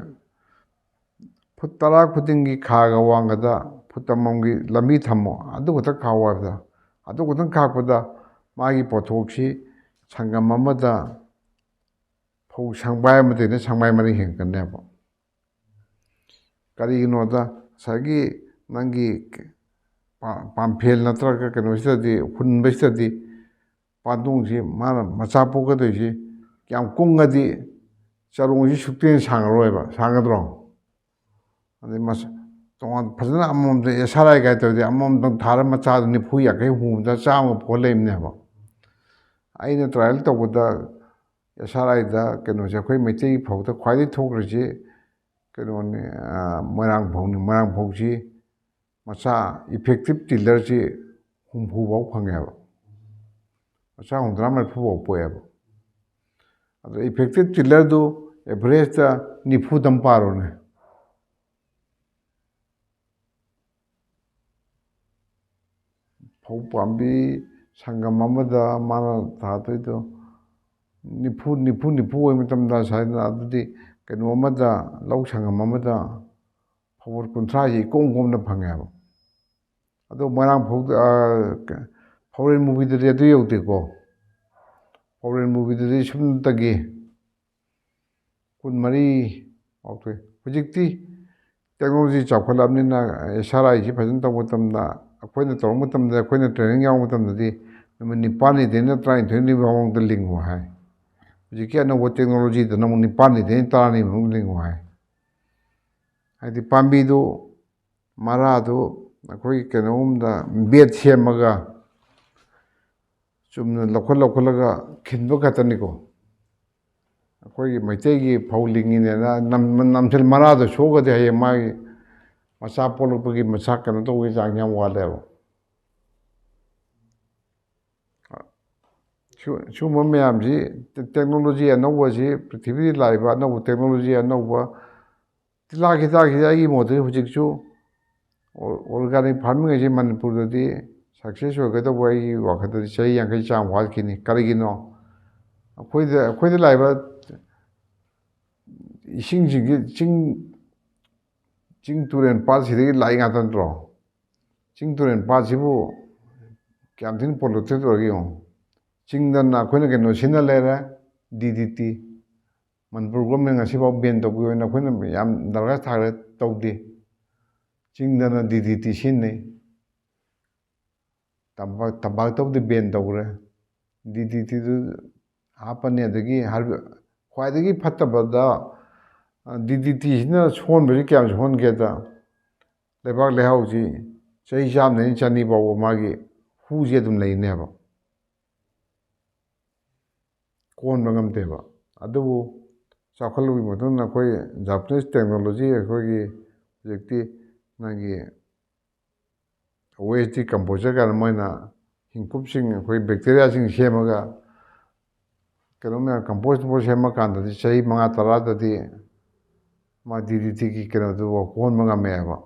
ꯐꯨꯠ ꯇꯔꯥ ꯈꯨꯗꯤꯡꯒꯤ ꯈꯥꯒ ꯋꯥꯡꯒꯗ ꯐꯨꯠ ꯑꯃꯃꯝꯒꯤ ꯂꯝꯕꯤ ꯊꯝꯃꯣ, ꯑꯗꯨ ꯈꯛꯇ ꯈꯥꯎ ꯍꯥꯏꯕꯗ, ꯑꯗꯨ ꯈꯛꯇꯪ ꯈꯥꯛꯄꯗ ꯃꯥꯒꯤ ꯄꯣꯠꯊꯣꯛꯁꯤ ꯁꯪꯒꯝ ꯑꯃꯗ ꯐꯧ ꯁꯪꯕꯥꯏ ꯑꯃꯗꯩꯅ ꯁꯪꯕꯥꯏ ꯃꯔꯤ ꯍꯦꯟꯒꯠꯀꯅꯦꯕ꯫ ꯀꯔꯤꯒꯤꯅꯣꯗ, ꯉꯁꯥꯏꯒꯤ ꯅꯪꯒꯤ ꯄꯥ-, ꯄꯥꯝꯐꯦꯜ ꯅꯠꯇ꯭ꯔꯒ ꯀꯩꯅꯣꯁꯤꯗꯗꯤ, ꯍꯨꯟꯕꯁꯤꯗꯗꯤ ꯄꯥꯟꯗꯣꯡꯁꯤ ꯃꯥꯅ ꯃꯆꯥ ꯄꯣꯛꯀꯗꯣꯏꯁꯤ ꯀꯌꯥꯝ ꯀꯨꯡꯉꯗꯤ ꯆꯔꯣꯡꯁꯤ ꯁꯨꯛꯇꯦꯟ ꯁꯥꯡꯉꯔꯣꯏꯕ, ꯁꯥꯡꯒꯗ꯭ꯔꯣ? ꯑꯗꯩ ꯃꯁ-, ꯇꯣꯉꯥꯟ ꯐꯖꯅ ꯑꯃꯃꯝꯗ ꯑꯦꯁ ꯑꯥꯔ ꯑꯥꯏ ꯀꯥꯏ ꯇꯧꯔꯗꯤ ꯑꯃꯃꯝꯗꯪ ꯊꯥꯔ ꯃꯆꯥꯗ ꯅꯤꯐꯨ ꯌꯥꯡꯈꯩ ꯍꯨꯝꯐꯨꯗ ꯆꯥꯝꯃꯒ ꯄꯣꯛꯍꯜ ꯂꯩꯕꯅꯦꯕ꯫ ꯑꯩꯅ trial ꯇꯧꯕꯗ ꯑꯦꯁ ꯑꯥꯔ ꯑꯥꯏꯗ ꯀꯩꯅꯣꯁꯦ, ꯑꯩꯈꯣꯏ ꯃꯩꯇꯩꯒꯤ ꯐꯧꯗ ꯈ꯭ꯋꯥꯏꯗꯒꯤ ꯊꯣꯛꯈ꯭ꯔꯤꯁꯤ ꯀꯩꯅꯣꯅꯤ, ꯑ, ꯃꯣꯏꯔꯥꯡ ꯐꯧꯅꯤ꯫ ꯃꯣꯏꯔꯥꯡ ꯐꯧꯁꯤ ꯃꯆꯥ effective tiller ꯁꯤ ꯍꯨꯝꯐꯨ ꯐꯥꯎ ꯐꯪꯉꯦꯕ, ꯃꯆꯥ ꯍꯨꯝꯗ꯭ꯔꯥ ꯃꯔꯤꯐꯨ ꯐꯥꯎ ꯄꯣꯛꯑꯦꯕ꯫ ꯑꯗꯣ effective tiller ꯗꯨ average ꯇ ꯅꯤꯐꯨꯗꯪ ꯄꯥꯔꯣꯅꯦ꯫ ꯐꯧ ꯄꯥꯝꯕꯤ ꯁꯪꯒꯝ ꯑꯃꯗ ꯃꯥꯅ ꯊꯥꯗꯣꯏꯗꯣ ꯅꯤꯐꯨ, ꯅꯤꯐꯨ, ꯅꯤꯐꯨ ꯑꯣꯏꯕ ꯃꯇꯝꯗ, ꯁꯥꯏꯗ ꯑꯗꯨꯗꯤ ꯀꯩꯅꯣ ꯑꯃꯗ, ꯂꯧ ꯁꯪꯒꯝ ꯑꯃꯗ ꯐꯧꯕꯣꯠ ꯀꯨꯟꯊ꯭ꯔꯥꯁꯤ ꯏꯀꯣꯝ ꯀꯣꯝꯅ ꯐꯪꯉꯦꯕ꯫ ꯑꯗꯣ ꯃꯣꯏꯔꯥꯡ ꯐꯧ-, ꯑ, ꯐꯧꯔꯦꯟ ꯃꯨꯕꯤꯗꯗꯤ ꯑꯗꯨ ꯌꯧꯗꯦꯀꯣ꯫ ꯐꯧꯔꯦꯟ ꯃꯨꯕꯤꯗꯗꯤ ꯁꯨꯞꯅꯇꯒꯤ ꯀꯨꯟꯃꯔꯤ ꯐꯥꯎ ꯊꯣꯛꯏ꯫ ꯍꯧꯖꯤꯛꯇꯤ technology ꯆꯥꯎꯈꯠꯂꯕꯅꯤꯅ ꯑꯦꯁ ꯑꯥꯔ ꯑꯥꯏꯁꯤ ꯐꯖꯅ ꯇꯧꯕ ꯃꯇꯝꯗ, ꯑꯩꯈꯣꯏꯅ ꯇꯧꯔꯛꯄ ꯃꯇꯝꯗ, ꯑꯩꯈꯣꯏꯅ training ꯌꯥꯎꯕ ꯃꯇꯝꯗꯗꯤ ꯅꯨꯃꯤꯠ ꯅꯤꯄꯥꯜꯅꯤꯗꯩꯅ ꯇꯔꯥꯅꯤꯊꯣꯏꯅꯤ ꯐꯥꯎꯕꯗ ꯂꯤꯡꯉꯨ ꯍꯥꯏ꯫ ꯍꯧꯖꯤꯛꯀꯤ ꯑꯅꯧꯕ technology ꯗ ꯅꯪ ꯅꯤꯄꯥꯜꯅꯤꯗꯩꯅ ꯇꯔꯥꯅꯤ ꯃꯅꯨꯡꯗ ꯂꯤꯡꯉꯨ ꯍꯥꯏ꯫ ꯍꯥꯏꯗꯤ ꯄꯥꯝꯕꯤꯗꯨ, ꯃꯔꯥꯗꯨ ꯑꯩꯈꯣꯏ ꯀꯩꯅꯣꯒꯨꯝꯕꯗ bed ꯁꯦꯝꯃꯒ ꯆꯨꯝꯅ ꯂꯧꯈꯠ ꯂꯧꯈꯠꯂꯒ ꯈꯤꯟꯕ ꯈꯛꯇꯅꯤꯀꯣ꯫ ꯑꯩꯈꯣꯏꯒꯤ ꯃꯩꯇꯩꯒꯤ ꯐꯧ ꯂꯤꯡꯉꯤꯅꯦꯅ ꯅꯝ-, ꯅꯝꯁꯤꯜ ꯃꯔꯥꯗ ꯁꯣꯛꯑꯒꯗꯤ ꯍꯌꯦꯡ ꯃꯥꯒꯤ ꯃꯆꯥ ꯄꯣꯛꯂꯛꯄꯒꯤ ꯃꯆꯥ ꯀꯩꯅꯣ ꯇꯧꯕꯒꯤ ꯆꯥꯡ ꯌꯥꯝ ꯋꯥꯠꯂꯦꯕ꯫ ꯁꯨ-, ꯁꯨꯝꯕ ꯃꯌꯥꯝꯁꯤ, ꯇꯦ-, ꯇꯦꯛꯅꯣꯂꯣꯖꯤ ꯑꯅꯧꯕꯁꯤ, ꯄ꯭ꯔꯤꯊꯤꯕꯤꯗ ꯂꯥꯛꯏꯕ ꯑꯅꯧꯕ ꯇꯦꯛꯅꯣꯂꯣꯖꯤ ꯑꯅꯧꯕ, ꯇꯤꯜꯍꯥꯠ ꯍꯤꯗꯥꯛꯁꯤ ꯑꯩꯒꯤ ꯃꯣꯠꯇꯗꯤ ꯍꯧꯖꯤꯛꯁꯨ ꯑꯣ-, ꯑꯣꯔꯒꯥꯅꯤꯛ ꯐꯥꯔꯃꯤꯡ ꯑꯁꯤ ꯃꯅꯤꯄꯨꯔꯗꯗꯤ ꯁꯛꯁꯦꯁ ꯑꯣꯏꯒꯗꯧꯕ ꯑꯩꯒꯤ ꯋꯥꯈꯜꯗꯗꯤ ꯆꯍꯤ ꯌꯥꯡꯈꯩ ꯆꯥꯝꯃ ꯋꯥꯠꯈꯤꯅꯤ꯫ ꯀꯔꯤꯒꯤꯅꯣ? ꯑꯩꯈꯣꯏꯗ, ꯑꯩꯈꯣꯏꯗ ꯂꯥꯛꯏꯕ ꯏꯁꯤꯡꯁꯤꯡꯁꯤ ꯆꯤꯡ, ꯆꯤꯡ ꯇꯨꯔꯦꯜ ꯄꯥꯠꯁꯤꯗꯒꯤ ꯂꯥꯛꯏ ꯉꯥꯛꯇ ꯅꯠꯇ꯭ꯔꯣ? ꯆꯤꯡ ꯇꯨꯔꯦꯜ ꯄꯥꯠꯁꯤꯕꯨ ꯀꯌꯥꯝ ꯊꯤꯅ ꯄꯣꯂꯨꯇꯦꯠ ꯑꯣꯏꯔꯒꯦ ꯌꯦꯡꯉꯣ꯫ ꯆꯤꯡꯗꯅ ꯑꯩꯈꯣꯏꯅ ꯀꯩꯅꯣ ꯁꯤꯖꯤꯟꯅ ꯂꯩꯔꯦ, ꯗꯤ ꯗꯤ ꯇꯤ꯫ ꯃꯅꯤꯄꯨꯔ ꯒꯣꯔꯃꯦꯟ ꯉꯁꯤꯐꯥꯎ ꯕꯦꯟ ꯇꯧꯕꯒꯤ ꯑꯣꯏꯅ ꯑꯩꯈꯣꯏꯅ ꯌꯥꯝ ꯗꯔꯀꯥꯔ ꯊꯥꯔꯦ ꯇꯧꯗꯦ꯫ ꯆꯤꯡꯗꯅ ꯗꯤ ꯗꯤ ꯇꯤ ꯁꯤꯖꯤꯟꯅꯩ꯫ ꯇꯝꯄꯥꯛ, ꯇꯝꯄꯥꯛꯇꯕꯨꯗꯤ ꯕꯦꯟ ꯇꯧꯈ꯭ꯔꯦ꯫ ꯗꯤ ꯗꯤ ꯇꯤꯗꯨ ꯍꯥꯞꯄꯅꯤ, ꯑꯗꯒꯤ ꯍꯥꯔꯕꯤ-, ꯈ꯭ꯋꯥꯏꯗꯒꯤ ꯐꯠꯇꯕꯗ, ꯗꯤ ꯗꯤ ꯇꯤꯁꯤꯅ ꯁꯣꯟꯕꯁꯤ ꯀꯌꯥꯝ ꯁꯣꯟꯒꯦꯗ, ꯂꯩꯕꯥꯛ ꯂꯩꯍꯥꯎꯁꯤ ꯆꯍꯤ ꯆꯥꯝꯃꯗꯒꯤ ꯆꯅꯤ ꯐꯥꯎꯕ ꯃꯥꯒꯤ ꯍꯨꯁꯦ ꯑꯗꯨꯝ ꯂꯩꯅꯦꯕ, ꯀꯣꯟꯕ ꯉꯝꯗꯦꯕ꯫ ꯑꯗꯨꯕꯨ ꯆꯥꯎꯈꯠꯂꯛꯄꯒꯤ ꯃꯇꯨꯡ ꯏꯟꯅ ꯑꯩꯈꯣꯏ ꯖꯄꯅꯤꯁ ꯇꯦꯛꯅꯣꯂꯣꯖꯤ, ꯑꯩꯈꯣꯏꯒꯤ ꯍꯧꯖꯤꯛꯇꯤ ꯅꯪꯒꯤ ꯋꯦꯁ ꯗꯤꯀꯝꯄꯣꯖꯔ ꯀꯥꯏꯅ ꯃꯣꯏꯅ ꯍꯤꯡꯀꯨꯞꯁꯤꯡ, ꯑꯩꯈꯣꯏ ꯕꯦꯛꯇꯦꯔꯤꯌꯥꯁꯤꯡ ꯁꯦꯝꯃꯒ ꯀꯩꯅꯣ ꯃꯌꯥꯝ ꯀꯝꯄꯣꯁ ꯀꯝꯄꯣꯁ ꯁꯦꯝꯃꯀꯥꯟꯗꯗꯤ ꯆꯍꯤ ꯃꯉꯥ ꯇꯔꯥꯗꯗꯤ ꯃꯥ ꯗꯤ ꯗꯤ ꯇꯤꯒꯤ ꯀꯩꯅꯣꯗꯨ ꯀꯣꯟꯕ ꯉꯝꯃꯦ ꯍꯥꯏꯕ꯫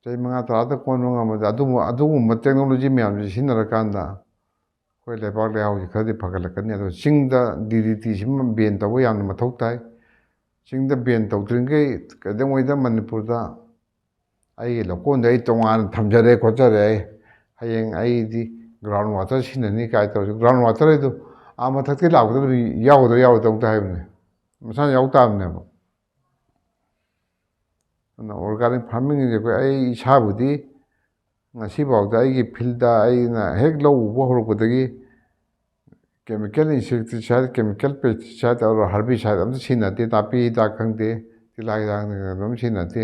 ꯆꯍꯤ ꯃꯉꯥ ꯇꯔꯥꯗ ꯀꯣꯟꯕ ꯉꯝꯕꯗ ꯑꯗꯨꯒꯨꯝꯕ, ꯑꯗꯨꯒꯨꯝꯕ ꯇꯦꯛꯅꯣꯂꯣꯖꯤ ꯃꯌꯥꯝꯁꯦ ꯁꯤꯖꯤꯟꯅꯔꯀꯥꯟꯗ ꯑꯩꯈꯣꯏ ꯂꯩꯕꯥꯛ ꯂꯩꯍꯥꯎꯁꯦ ꯈꯔꯗꯤ ꯐꯒꯠꯂꯛꯀꯅꯤ꯫ ꯑꯗꯣ ꯆꯤꯡꯗ ꯗꯤ ꯗꯤ ꯇꯤꯁꯤꯃ ꯕꯦꯟ ꯇꯧꯕ ꯌꯥꯝꯅ ꯃꯊꯧ ꯇꯥꯏ꯫ ꯆꯤꯡꯗ ꯕꯦꯟ ꯇꯧꯗ꯭ꯔꯤꯉꯩ ꯀꯩꯗꯧꯉꯩꯗ ꯃꯅꯤꯄꯨꯔꯗ ꯑꯩꯒꯤ ꯂꯧꯀꯣꯟꯗ ꯑꯩ ꯇꯣꯉꯥꯟꯅ ꯊꯝꯖꯔꯦ ꯈꯣꯠꯆꯔꯦ, ꯑꯩ ꯍꯌꯦꯡ ꯑꯩꯗꯤ ꯒ꯭ꯔꯥꯎꯟ ꯋꯥꯇꯔ ꯁꯤꯖꯤꯟꯅꯅꯤ ꯀꯥꯏ ꯇꯧꯔꯁꯨ, ꯒ꯭ꯔꯥꯎꯟ ꯋꯥꯇꯔ ꯍꯥꯏꯗꯨ ꯑꯥ ꯃꯊꯛꯇꯒꯤ ꯂꯥꯛꯄꯗ ꯑꯗꯨꯝ ꯌꯥꯎꯒꯗ꯭ꯔꯥ ꯌꯥꯎꯔꯣꯏꯗ꯭ꯔꯥ ꯇꯧ ꯇꯥꯏ ꯍꯥꯏꯕꯅꯤ, ꯃꯁꯥꯅ ꯌꯥꯎ ꯇꯥꯕꯅꯦꯕ꯫ ꯑꯗꯨꯅ ꯑꯣꯔꯒꯥꯅꯤꯛ ꯐꯥꯔꯃꯤꯡꯁꯦ ꯑꯩꯈꯣꯏ, ꯑꯩ ꯏꯁꯥꯕꯨꯗꯤ ꯉꯁꯤꯐꯥꯎꯗ ꯑꯩꯒꯤ ꯐꯤꯜꯗ ꯑꯩꯅ ꯍꯦꯛ ꯂꯧ ꯎꯕ ꯍꯧꯔꯛꯄꯗꯒꯤ chemical insecticide, chemical pesticide or herbicide ꯑꯝꯇ ꯁꯤꯖꯤꯟꯅꯗꯦ꯫ ꯅꯥꯄꯤ ꯍꯤꯗꯥꯛ ꯈꯪꯗꯦ, ꯇꯤꯜꯍꯥ ꯍꯤꯗꯥꯛ ꯑꯗꯨꯝ ꯁꯤꯖꯤꯟꯅꯗꯦ꯫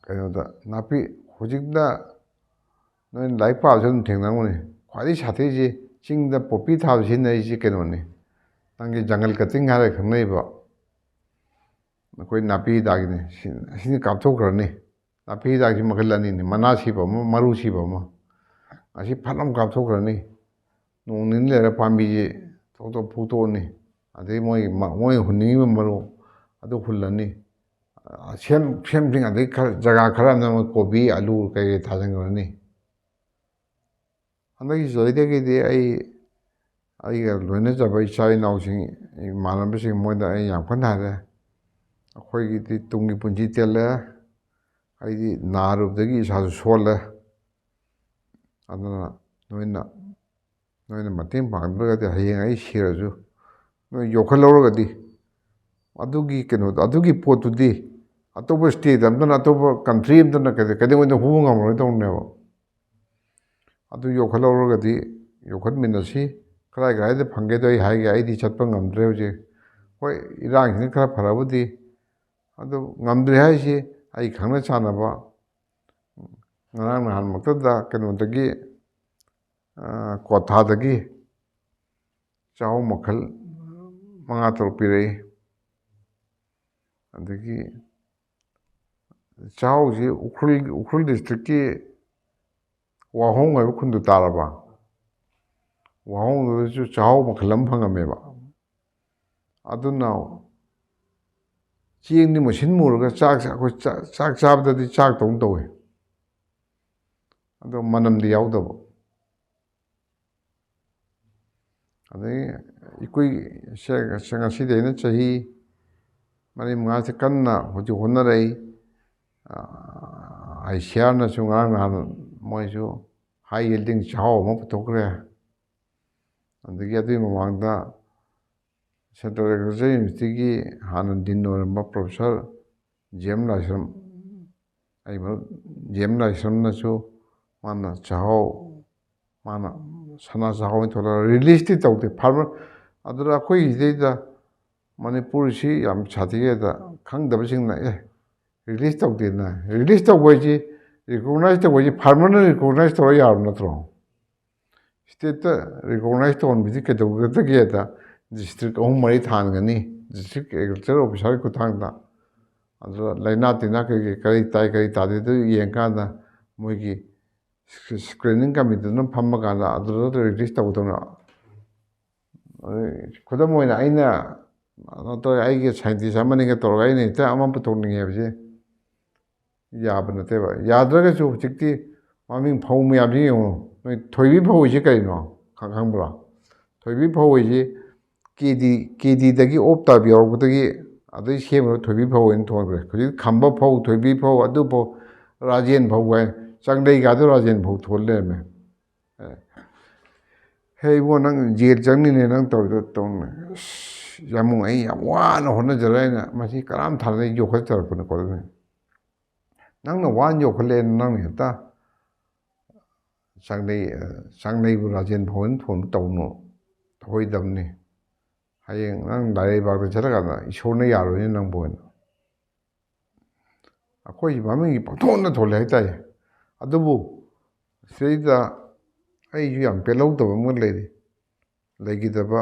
ꯀꯩꯅꯣꯗ ꯅꯥꯄꯤ, ꯍꯧꯖꯤꯛꯅ ꯅꯣꯏꯅ ꯂꯥꯏꯔꯤꯛ ꯄꯥꯕꯁꯨ ꯑꯗꯨꯝ ꯊꯦꯡꯅꯔꯝꯒꯅꯤ, ꯈ꯭ꯋꯥꯏꯗꯒꯤ ꯁꯥꯊꯤꯁꯤ ꯆꯤꯡꯗ ꯄꯣꯄꯤ ꯊꯥꯕ ꯁꯤꯖꯤꯟꯅꯔꯤꯁꯤ ꯀꯩꯅꯣꯅꯤ, ꯅꯪꯒꯤ ꯖꯪꯒꯜ ꯀꯠꯇꯤꯡ ꯍꯥꯏꯔꯒ ꯈꯪꯅꯩꯕ, ꯑꯩꯈꯣꯏ ꯅꯥꯄꯤ ꯍꯤꯗꯥꯛꯀꯤꯅꯤ꯫ ꯁꯤ-, ꯑꯁꯤꯅ ꯀꯥꯞꯊꯣꯛꯈ꯭ꯔꯅꯤ꯫ ꯅꯥꯄꯤ ꯍꯤꯗꯥꯛꯁꯤ ꯃꯈꯜ ꯑꯅꯤꯅꯤ, ꯃꯅꯥ ꯁꯤꯕ ꯑꯃ, ꯃꯔꯨ ꯁꯤꯕ ꯑꯃ꯫ ꯑꯁꯤ ꯐꯠ ꯑꯃ ꯀꯥꯞꯊꯣꯛꯈ꯭ꯔꯅꯤ꯫ ꯅꯣꯡ ꯅꯤꯅꯤ ꯂꯩꯔ ꯄꯥꯝꯕꯤꯁꯤ ꯊꯣꯛ ꯊꯣꯛ ꯐꯨꯛꯇꯣꯛꯑꯅꯤ꯫ ꯑꯗꯩ ꯃꯣꯏ ꯃ-, ꯃꯣꯏ ꯍꯨꯟꯅꯤꯡꯉꯤꯕ ꯃꯔꯨ ꯑꯗꯨ ꯍꯨꯜꯂꯅꯤ꯫ ꯑ, ꯁꯦꯝ-, ꯁꯦꯝ-, ꯁꯤꯡ ꯑꯗꯩ ꯈꯔ, ꯖꯒꯥ ꯈꯔ ꯑꯃꯅ ꯃꯣꯏ ꯀꯣꯕꯤ, ꯑꯂꯨ ꯀꯩꯀꯩ ꯊꯥꯖꯤꯟꯈ꯭ꯔꯅꯤ꯫ ꯍꯟꯗꯛꯀꯤ ꯆꯍꯤꯗꯒꯤꯗꯤ ꯑꯩ, ꯑꯩꯒ ꯂꯣꯏꯅꯖꯕ ꯏꯆꯥ ꯏꯅꯥꯎꯁꯤꯡ, ꯏꯃꯥꯟꯅꯕꯁꯤꯡ, ꯃꯣꯏꯗ ꯑꯩ ꯌꯥꯝ ꯀꯟꯅ ꯍꯥꯏꯔꯦ, "ꯑꯩꯈꯣꯏꯒꯤꯗꯤ ꯇꯨꯡꯒꯤ ꯄꯨꯟꯁꯤ ꯇꯦꯜꯂꯦ, ꯑꯩꯗꯤ ꯅꯥꯔꯨꯕꯗꯒꯤ ꯏꯁꯥꯁꯨ ꯁꯣꯜꯂꯦ, ꯑꯗꯨꯅ ꯅꯣꯏꯅ, ꯅꯣꯏꯅ ꯃꯇꯦꯡ ꯄꯥꯡꯗ꯭ꯔꯒꯗꯤ ꯍꯌꯦꯡ ꯑꯩ ꯁꯤꯔꯁꯨ ꯅꯣꯏ ꯌꯣꯛꯈꯠꯍꯧꯔꯒꯗꯤ ꯑꯗꯨꯒꯤ ꯀꯩꯅꯣꯗꯣ, ꯑꯗꯨꯒꯤ ꯄꯣꯠꯇꯨꯗꯤ ꯑꯇꯣꯞꯄ state ꯑꯝꯇꯅ, ꯑꯇꯣꯞꯄ country ꯑꯝꯇꯅ ꯀꯩꯗ-, ꯀꯩꯗꯧꯉꯩꯗ ꯍꯨꯕ ꯉꯝꯃꯔꯣꯏꯗꯧꯅꯦꯕ꯫ ꯑꯗꯨ ꯌꯣꯛꯈꯠꯍꯧꯔꯒꯗꯤ ꯌꯣꯛꯈꯠꯃꯤꯟꯅꯁꯤ꯫ ꯀꯗꯥꯏ ꯀꯗꯥꯏꯗ ꯐꯪꯒꯦꯗꯣ ꯑꯩ ꯍꯥꯏꯒꯦ, ꯑꯩꯗꯤ ꯆꯠꯄ ꯉꯝꯗ꯭ꯔꯦ ꯍꯧꯖꯤꯛ꯫ ꯍꯣꯏ, ꯏꯔꯥꯡꯁꯤꯅ ꯈꯔ ꯐꯔꯕꯨꯗꯤ, ꯑꯗꯨ ꯉꯝꯗ꯭ꯔꯦ ꯍꯥꯏꯁꯤ ꯑꯩ ꯈꯪꯅ ꯆꯥꯟꯅꯕ ꯉꯔꯥꯡ ꯅꯍꯥꯟꯃꯛꯇꯗ ꯀꯩꯅꯣꯗꯒꯤ, ꯑ, ꯀ꯭ꯋꯥꯊꯥꯗꯒꯤ ꯆꯥꯍꯧ ꯃꯈꯜ ꯃꯉꯥ ꯇꯔꯨꯛ ꯄꯤꯔꯛꯏ꯫ ꯑꯗꯒꯤ ꯆꯥꯍꯧꯁꯤ ꯎꯈ꯭ꯔꯨꯜ, ꯎꯈ꯭ꯔꯨꯜ districtꯀꯤ ꯋꯥꯍꯣꯡ ꯍꯥꯏꯕ ꯈꯨꯟꯗꯨ ꯇꯥꯔꯕ? ꯋꯥꯍꯣꯡꯗꯨꯗꯁꯨ ꯆꯥꯍꯧ ꯃꯈꯜ ꯑꯃ ꯐꯪꯉꯝꯃꯦꯕ꯫ ꯑꯗꯨꯅ ꯆꯦꯡꯗꯤ ꯃꯨꯁꯤꯟ ꯃꯨꯔꯒ ꯆꯥꯛ, ꯑꯩꯈꯣꯏ ꯆꯥꯛ, ꯆꯥꯛ ꯆꯥꯕꯗꯗꯤ ꯆꯥꯛꯇꯧꯅ ꯇꯧꯋꯤ, ꯑꯗꯣ ꯃꯅꯝꯗꯤ ꯌꯥꯎꯗꯕ꯫ ꯑꯗꯩ ꯑꯩꯈꯣꯏ ꯁꯦ-, ꯁꯦ-, ꯉꯁꯤꯗꯩꯅ ꯆꯍꯤ ꯃꯔꯤ ꯃꯉꯥꯁꯦ ꯀꯟꯅ ꯍꯧꯖꯤꯛ ꯍꯣꯠꯅꯔꯛꯏ꯫ ꯑꯥ, ICARꯅꯁꯨ ꯉꯔꯥꯡ ꯅꯍꯥꯟ ꯃꯣꯏꯁꯨ high yielding ꯆꯥꯍꯥꯎ ꯑꯃ ꯄꯨꯊꯣꯛꯈ꯭ꯔꯦ꯫ ꯑꯗꯒꯤ ꯑꯗꯨꯒꯤ ꯃꯃꯥꯡꯗ Central Agriculture Universityꯒꯤ ꯍꯥꯟꯅ Dean ꯑꯣꯏꯔꯝꯕ Professor J M ꯂꯥꯏꯁ꯭ꯔꯝ, ꯑꯩ ꯃꯔꯨꯞ J M ꯂꯥꯏꯁ꯭ꯔꯝꯅꯁꯨ ꯃꯥꯅ ꯆꯥꯍꯥꯎ, ꯃꯥꯅ ꯁꯅꯥ ꯆꯥꯍꯥꯎ ꯑꯣꯏꯅ ꯊꯣꯛꯂꯛꯑꯒ releaseꯇꯤ ꯇꯧꯗꯦ꯫ Farmer, ꯑꯗꯨꯗ ꯑꯩꯈꯣꯏ ꯁꯤꯗꯩꯗ ꯃꯅꯤꯄꯨꯔꯁꯤ ꯌꯥꯝ ꯁꯥꯊꯤꯒꯦꯗ ꯈꯪꯗꯕꯁꯤꯡꯅ, "ꯑꯦ, release ꯇꯧꯗꯦꯅ"꯫ Release ꯇꯧꯕ ꯍꯥꯏꯁꯤ, recognize ꯇꯧꯕ ꯍꯥꯏꯁꯤ farmerꯅ recognize ꯇꯧꯔ ꯌꯥꯔꯕ ꯅꯠꯇ꯭ꯔꯣ? ꯁ꯭ꯇꯦꯠꯇ ꯔꯤꯀꯣꯛꯅꯥꯏꯖ ꯇꯧꯍꯟꯕꯁꯤ ꯀꯩꯗꯧꯒꯗꯒꯦꯗ, ꯗꯤꯁꯇ꯭ꯔꯤꯛ ꯑꯍꯨꯝ ꯃꯔꯤ ꯊꯥꯟꯒꯅꯤ, ꯗꯤꯁꯇ꯭ꯔꯤꯛ ꯑꯦꯒ꯭ꯔꯤꯀꯜꯆꯔ ꯑꯣꯐꯤꯁꯔꯒꯤ ꯈꯨꯠꯊꯥꯡꯗ꯫ ꯑꯗꯨꯗ ꯂꯥꯏꯅꯥ ꯇꯤꯟꯅꯥ ꯀꯩ ꯀꯩ ꯀꯔꯤ ꯇꯥꯏ ꯀꯔꯤ ꯇꯥꯗꯦ ꯑꯗꯨ ꯌꯦꯡꯀꯥꯟꯗ ꯃꯣꯏꯒꯤ ꯁ꯭ꯀ꯭ꯔꯤꯅꯤꯡ ꯀꯃꯤꯇꯤꯗꯨꯅ ꯐꯝꯃ ꯀꯥꯟꯗ ꯑꯗꯨꯗ ꯔꯤꯂꯤꯁ ꯇꯧꯗꯧꯅ꯫ ꯈꯨꯗꯝ ꯑꯣꯏꯅ ꯑꯩꯅ ꯅꯠꯇ꯭ꯔꯒ ꯑꯩꯒꯤ ꯁꯥꯏꯟꯇꯤꯁ ꯑꯃꯅꯤꯒ ꯇꯧꯔꯒ ꯑꯩꯅ ꯍꯦꯛꯇ ꯑꯃ ꯄꯨꯊꯣꯛꯅꯤꯡꯉꯦ ꯍꯥꯏꯕꯁꯦ ꯌꯥꯕ ꯅꯠꯇꯦꯕ꯫ ꯌꯥꯗ꯭ꯔꯒꯁꯨ ꯍꯧꯖꯤꯛꯇꯤ ꯃꯃꯤꯡ ꯐꯧ ꯃꯌꯥꯝꯁꯤ ꯌꯦꯡꯉꯨ꯫ ꯅꯣꯏ ꯊꯣꯏꯕꯤ ꯐꯧ ꯍꯥꯏꯁꯤ ꯀꯔꯤꯅꯣ? ꯈꯪ-, ꯈꯪꯕ꯭ꯔꯣ? ꯊꯣꯏꯕꯤ ꯐꯧ ꯍꯥꯏꯁꯤ ꯀꯦ ꯗꯤ, ꯀꯦ ꯗꯤꯗꯒꯤ ꯑꯣꯞ ꯇꯥꯕꯤ ꯌꯥꯎꯔꯛꯄꯗꯒꯤ ꯑꯗꯩ ꯁꯦꯝꯃꯒ ꯊꯣꯏꯕꯤ ꯐꯧ ꯑꯣꯏꯅ ꯊꯣꯟꯈ꯭ꯔꯦ꯫ ꯍꯧꯖꯤꯛ ꯈꯝꯕ ꯐꯧ, ꯊꯣꯏꯕꯤ ꯐꯧ, ꯑꯗꯨ ꯐꯧ, ꯔꯥꯖꯦꯟ ꯐꯧ ꯍꯥꯏ꯫ ꯆꯥꯡꯂꯩꯒꯗꯣ ꯔꯥꯖꯦꯟ ꯐꯧ ꯊꯣꯟ ꯂꯩꯔꯝꯃꯦ꯫ ꯑꯦ꯫ "ꯍꯦ ꯏꯕꯣ, ꯅꯪ ꯖꯦꯜ ꯆꯪꯅꯤꯅꯦ ꯅꯪ ꯇꯧꯔꯤꯗꯣ", ꯇꯧꯅꯦ꯫ ꯑꯁ, ꯌꯥꯝꯕꯨꯡ, ꯑꯩ ꯌꯥꯝ ꯋꯥꯅ ꯍꯣꯠꯅꯖꯔ ꯑꯩꯅ ꯃꯁꯤ ꯀꯔꯝ ꯊꯥꯗꯩ ꯌꯣꯛꯈꯠꯆꯔꯛꯄꯅꯣ ꯈꯣꯠꯂꯛꯄꯅꯤ꯫ ꯅꯪꯅ ꯋꯥꯅ ꯌꯣꯛꯈꯠꯂꯛꯑꯦ, ꯅꯪꯅ ꯍꯦꯛꯇ ꯆꯥꯡꯂꯩ-, ꯆꯥꯡꯂꯩꯕꯨ ꯔꯥꯖꯦꯟ ꯐꯥꯎ ꯊꯣꯟꯕ ꯇꯧꯅꯨ, ꯇꯧꯍꯩꯗꯕꯅꯤ꯫ ꯍꯌꯦꯡ ꯅꯪ ꯂꯥꯏꯔꯩꯕꯥꯛꯇ ꯆꯠꯂꯀꯥꯟꯗ ꯏꯁꯣꯔꯅ ꯌꯥꯔꯣꯏꯅꯦ ꯅꯪꯕꯨ ꯑꯣꯏꯅ꯫ ꯑꯩꯈꯣꯏꯁꯤ ꯃꯃꯤꯡꯒꯤ ꯄꯪꯊꯣꯟꯗ ꯊꯣꯜꯂꯦ ꯍꯥꯏꯇꯥꯔꯦ꯫ ꯑꯗꯨꯕꯨ ꯁꯤꯗꯩꯗ ꯑꯩꯁꯨ ꯌꯥꯝ ꯄꯦꯜꯍꯧꯗꯕ ꯑꯃ ꯂꯩꯔꯤ꯫ ꯂꯩꯈꯤꯗꯕ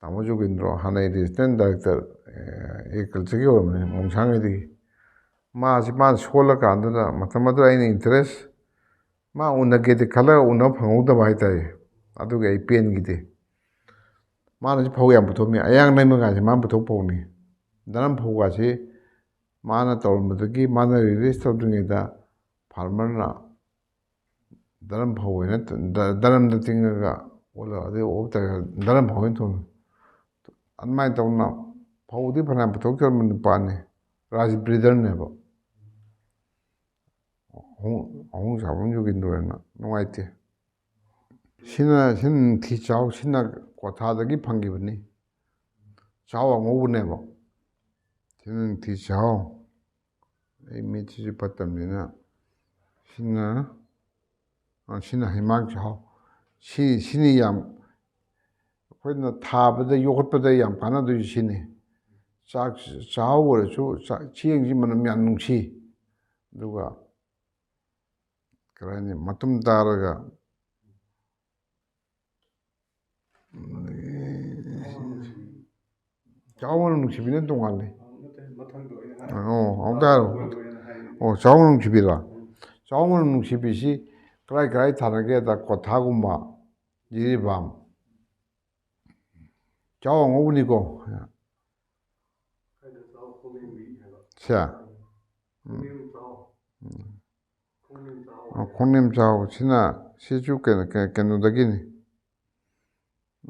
ꯇꯥꯃꯣ ꯖꯣꯒꯤꯟꯗ꯭ꯔꯣ, ꯍꯥꯟꯅ ꯑꯦꯗꯤꯁꯅꯦꯜ ꯗꯥꯏꯔꯦꯛꯇꯔ ꯑꯦꯒ꯭ꯔꯤꯀꯜꯆꯔꯒꯤ ꯑꯣꯏꯔꯝꯕꯅꯤ ꯃꯣꯡꯁꯥꯡꯉꯩꯗꯒꯤ꯫ ꯃꯥꯁꯤ ꯃꯥꯅ ꯁꯣꯜꯂꯀꯥꯟꯗꯨꯗ ꯃꯇꯝ ꯑꯗꯨꯗ ꯑꯩꯅ ꯏꯟꯇꯔꯦꯁ ꯃꯥ ꯎꯅꯒꯦꯗꯤ ꯈꯜꯂꯒ ꯎꯅꯕ ꯐꯪꯍꯧꯗꯕ ꯍꯥꯏꯇꯥꯔꯦ꯫ ꯑꯗꯨꯒꯤ ꯑꯩ ꯄꯦꯟꯈꯤꯗꯦ꯫ ꯃꯥꯅꯁꯨ ꯐꯧ ꯌꯥꯝ ꯄꯨꯊꯣꯛꯑꯝꯃꯤ꯫ ꯑꯌꯥꯡ ꯂꯩꯃꯒꯥꯁꯦ ꯃꯥꯅ ꯄꯨꯊꯣꯛ ꯐꯧꯅꯤ꯫ ꯗꯔꯝ ꯐꯧꯒꯥꯁꯦ ꯃꯥꯅ ꯇꯧꯔꯝꯕꯗꯒꯤ, ꯃꯥꯅ ꯔꯤꯂꯤꯁ ꯇꯧꯗ꯭ꯔꯤꯉꯩꯗ ꯐꯥꯔꯃꯔꯅ ꯗꯔꯝ ꯐꯧ ꯑꯣꯏꯅ ꯇ-, ꯗ-, ꯗꯔꯝꯗ ꯇꯤꯡꯉꯒ ꯑꯣꯜꯂꯒ ꯑꯗꯩ ꯑꯣꯐ ꯇꯧꯔꯒ ꯗꯔꯝ ꯐꯧ ꯑꯣꯏꯅ ꯊꯣꯡꯉꯤ꯫ ꯑꯗꯨꯃꯥꯏꯅ ꯇꯧꯅ ꯐꯧꯗꯤ ꯐꯅꯌꯥꯝ ꯄꯨꯊꯣꯛꯆꯔꯝꯕ ꯅꯨꯄꯥꯅꯤ꯫ ꯔꯥꯖ ꯕ꯭ꯔꯤꯗꯔꯅꯦꯕ꯫ ꯑꯍꯨꯝ, ꯑꯍꯨꯝ ꯁꯥꯕꯝ ꯖꯣꯒꯤꯟꯗ꯭ꯔꯣꯅ ꯅꯨꯡꯉꯥꯏꯇꯦ꯫ ꯁꯤꯅ, ꯁꯤꯅ ꯅꯤꯡꯊꯤ ꯆꯥꯎ, ꯁꯤꯅ ꯀ꯭ꯋꯥꯊꯥꯗꯒꯤ ꯐꯪꯈꯤꯕꯅꯤ꯫ ꯆꯥꯎ ꯑꯉꯧꯕꯅꯦꯕ꯫ ꯁꯤꯅ ꯅꯤꯡꯊꯤ ꯆꯥꯎ꯫ ꯑꯩ ꯃꯤꯠꯁꯤꯁꯨ ꯐꯠꯇꯕꯅꯤꯅ꯫ ꯁꯤꯅ, ꯑ, ꯁꯤꯅ ꯍꯩꯃꯥꯡ ꯆꯥꯎ꯫ ꯁꯤ, ꯁꯤꯅꯤ ꯌꯥꯝ, ꯑꯩꯈꯣꯏꯅ ꯊꯥꯕꯗ, ꯌꯣꯛꯈꯠꯄꯗ ꯌꯥꯝ ꯀꯥꯟꯅꯗꯣꯏꯁꯤ ꯁꯤꯅꯤ꯫ ꯆꯥꯛ, ꯆꯥꯛꯍꯥꯎ ꯑꯣꯏꯔꯁꯨ, ꯆꯥꯛ, ꯆꯦꯡꯁꯤ ꯃꯅꯝ ꯌꯥꯝ ꯅꯨꯡꯁꯤ꯫ ꯑꯗꯨꯒ ꯀꯔꯤ ꯍꯥꯏꯅꯤ, ꯃꯇꯨꯝ ꯇꯥꯔꯒ ꯆꯥꯎ ꯃꯅꯝ ꯅꯨꯡꯁꯤꯕꯤꯅ ꯇꯣꯉꯥꯜꯂꯤ꯫ ꯑꯣ, ꯑꯃꯨꯛꯇ ꯍꯥꯏꯔꯣ꯫ ꯑꯣ, ꯆꯥꯎ ꯃꯅꯝ ꯅꯨꯡꯁꯤꯕꯤꯔꯣ? ꯆꯥꯎ ꯃꯅꯝ ꯅꯨꯡꯁꯤꯕꯤꯁꯤ ꯀꯗꯥꯏ ꯀꯗꯥꯏ ꯊꯥꯅꯒꯦꯗ, ꯀꯣꯊꯥꯒꯨꯝꯕ, ꯖꯤꯔꯤꯕꯥꯝ꯫ ꯆꯥꯎ ꯑꯉꯧꯕꯅꯤꯀꯣ꯫ ꯁꯦ꯫ ꯎꯝ꯫ ꯎꯝ꯫ ꯑ, ꯈꯣꯡꯅꯤꯡ ꯆꯥꯎ꯫ ꯁꯤꯅ, ꯁꯤꯁꯨ ꯀꯩꯅꯣ, ꯀꯩ-, ꯀꯩꯅꯣꯗꯒꯤꯅꯤ꯫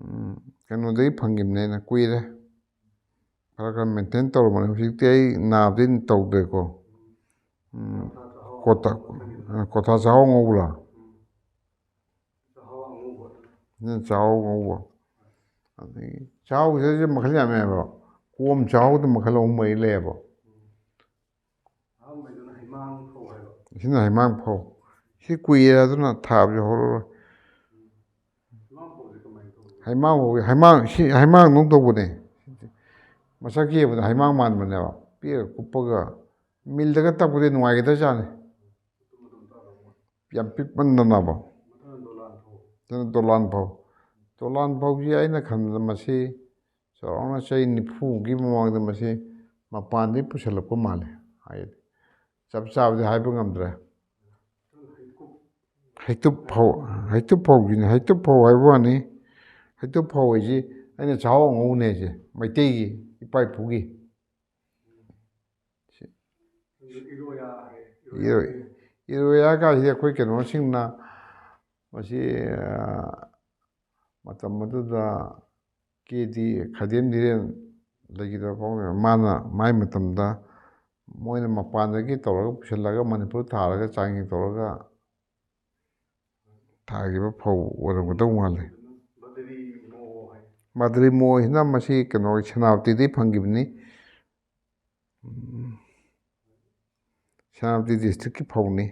ꯎꯝ, ꯀꯩꯅꯣꯗꯒꯤ ꯐꯪꯈꯤꯕꯅꯦ ꯑꯩꯅ, ꯀꯨꯏꯔꯦ꯫ ꯈꯔ ꯈꯔ ꯃꯦꯟꯇꯦꯟ ꯇꯧꯔꯝꯕꯅꯦ꯫ ꯍꯧꯖꯤꯛꯇꯤ ꯑꯩ ꯅꯥꯕꯗꯤ ꯇꯧꯗ꯭ꯔꯦꯀꯣ꯫ ꯎꯝ, ꯀꯣꯊꯥ, ꯑ, ꯀꯣꯊꯥ ꯆꯥꯍꯥꯎ ꯉꯧꯕ꯭ꯔꯥ? ꯎꯝ, ꯆꯥꯍꯥꯎ ꯉꯧꯕ꯫ ꯑꯗꯒꯤ ꯆꯥꯍꯥꯎꯁꯤꯗꯁꯨ ꯃꯈꯜ ꯌꯥꯝꯃꯦꯕ꯫ ꯀꯣꯝ ꯆꯥꯍꯥꯎꯗ ꯃꯈꯜ ꯑꯍꯨꯝ ꯃꯔꯤ ꯂꯩꯌꯦꯕ꯫ ꯁꯤꯅ ꯍꯩꯃꯥꯡ ꯐꯧ꯫ ꯁꯤ ꯀꯨꯏꯔꯦ, ꯑꯗꯨꯅ ꯊꯥꯕꯁꯨ ꯍꯧꯔꯔꯣꯏ꯫ ꯍꯩꯃꯥꯡ ꯐꯧ, ꯍꯩꯃꯥꯡ, ꯁꯤ ꯍꯩꯃꯥꯡꯗꯧ ꯇꯧꯕꯅꯦ꯫ ꯃꯁꯛ ꯌꯦꯡꯕꯗ ꯍꯩꯃꯥꯡ ꯃꯥꯟꯕꯅꯦꯕ꯫ ꯄꯤꯛꯑꯒ ꯀꯨꯞꯄꯒ ꯃꯤꯜꯗꯒ ꯇꯛꯄꯗꯤ ꯅꯨꯡꯉꯥꯏꯒꯗ꯭ꯔꯖꯥꯠꯅꯤ꯫ ꯌꯥꯝ ꯄꯤꯛꯃꯟꯗꯅꯕ꯫ ꯑꯗꯨꯅ ꯗꯣꯂꯥꯟ ꯐꯧ꯫ ꯗꯣꯂꯥꯟ ꯐꯧꯁꯤ ꯑꯩꯅ ꯈꯟꯕꯗ ꯃꯁꯤ ꯆꯥꯎꯔꯥꯛꯅ ꯆꯍꯤ ꯅꯤꯐꯨꯒꯤ ꯃꯃꯥꯡꯗ ꯃꯁꯤ ꯃꯄꯥꯟꯗꯒꯤ ꯄꯨꯁꯤꯜꯂꯛꯄ ꯃꯥꯜꯂꯦ꯫ ꯍꯥꯏꯗꯤ ꯆꯞ ꯆꯥꯕꯗꯤ ꯍꯥꯏꯕ ꯉꯝꯗ꯭ꯔꯦ꯫ ꯍꯩꯇꯨꯞ ꯐꯧ, ꯍꯩꯇꯨꯞ ꯐꯧꯁꯤꯅꯤ, ꯍꯩꯇꯨꯞ ꯐꯧ ꯍꯥꯏꯕ ꯋꯥꯅꯤ꯫ ꯍꯩꯇꯨꯞ ꯐꯧ ꯍꯥꯏꯁꯤ ꯑꯩꯅ ꯆꯥꯍꯥꯎ ꯑꯉꯧꯕꯅꯦ ꯍꯥꯏꯁꯦ, ꯃꯩꯇꯩꯒꯤ ꯏꯄꯥ ꯏꯄꯨꯒꯤ꯫ ꯏꯔꯣ-, ꯏꯔꯣꯌꯥ ꯀꯥꯏꯁꯤꯗꯤ ꯑꯩꯈꯣꯏ ꯀꯩꯅꯣꯁꯤꯡꯅ ꯃꯁꯤ, ꯑ, ꯃꯇꯝ ꯑꯗꯨꯗ ꯀꯦ ꯗꯤ ꯈꯥꯗꯦꯝ ꯙꯤꯔꯦꯟ ꯂꯩꯈꯤꯗꯕ ꯐꯥꯎ ꯃꯥꯅ ꯃꯥꯏ ꯃꯇꯝꯗ ꯃꯣꯏꯅ ꯃꯄꯥꯟꯗꯒꯤ ꯇꯧꯔꯒ ꯄꯨꯁꯤꯜꯂꯒ ꯃꯅꯤꯄꯨꯔ ꯊꯥꯔꯒ ꯆꯥꯡꯌꯦꯡ ꯇꯧꯔꯒ ꯊꯥꯈꯤꯕ ꯐꯧ ꯑꯣꯏꯔꯝꯒꯗꯧ ꯃꯥꯜꯂꯤ꯫ ꯃꯗ꯭ꯔꯤ ꯃꯣꯍꯣꯏꯁꯤꯅ ꯃꯁꯤ ꯀꯩꯅꯣ ꯁꯦꯅꯥꯄꯇꯤꯗꯒꯤ ꯐꯪꯈꯤꯕꯅꯤ꯫ ꯎꯝ꯫ ꯁꯦꯅꯥꯄꯇꯤ ꯗꯤꯁꯇ꯭ꯔꯤꯛꯀꯤ ꯐꯧꯅꯤ꯫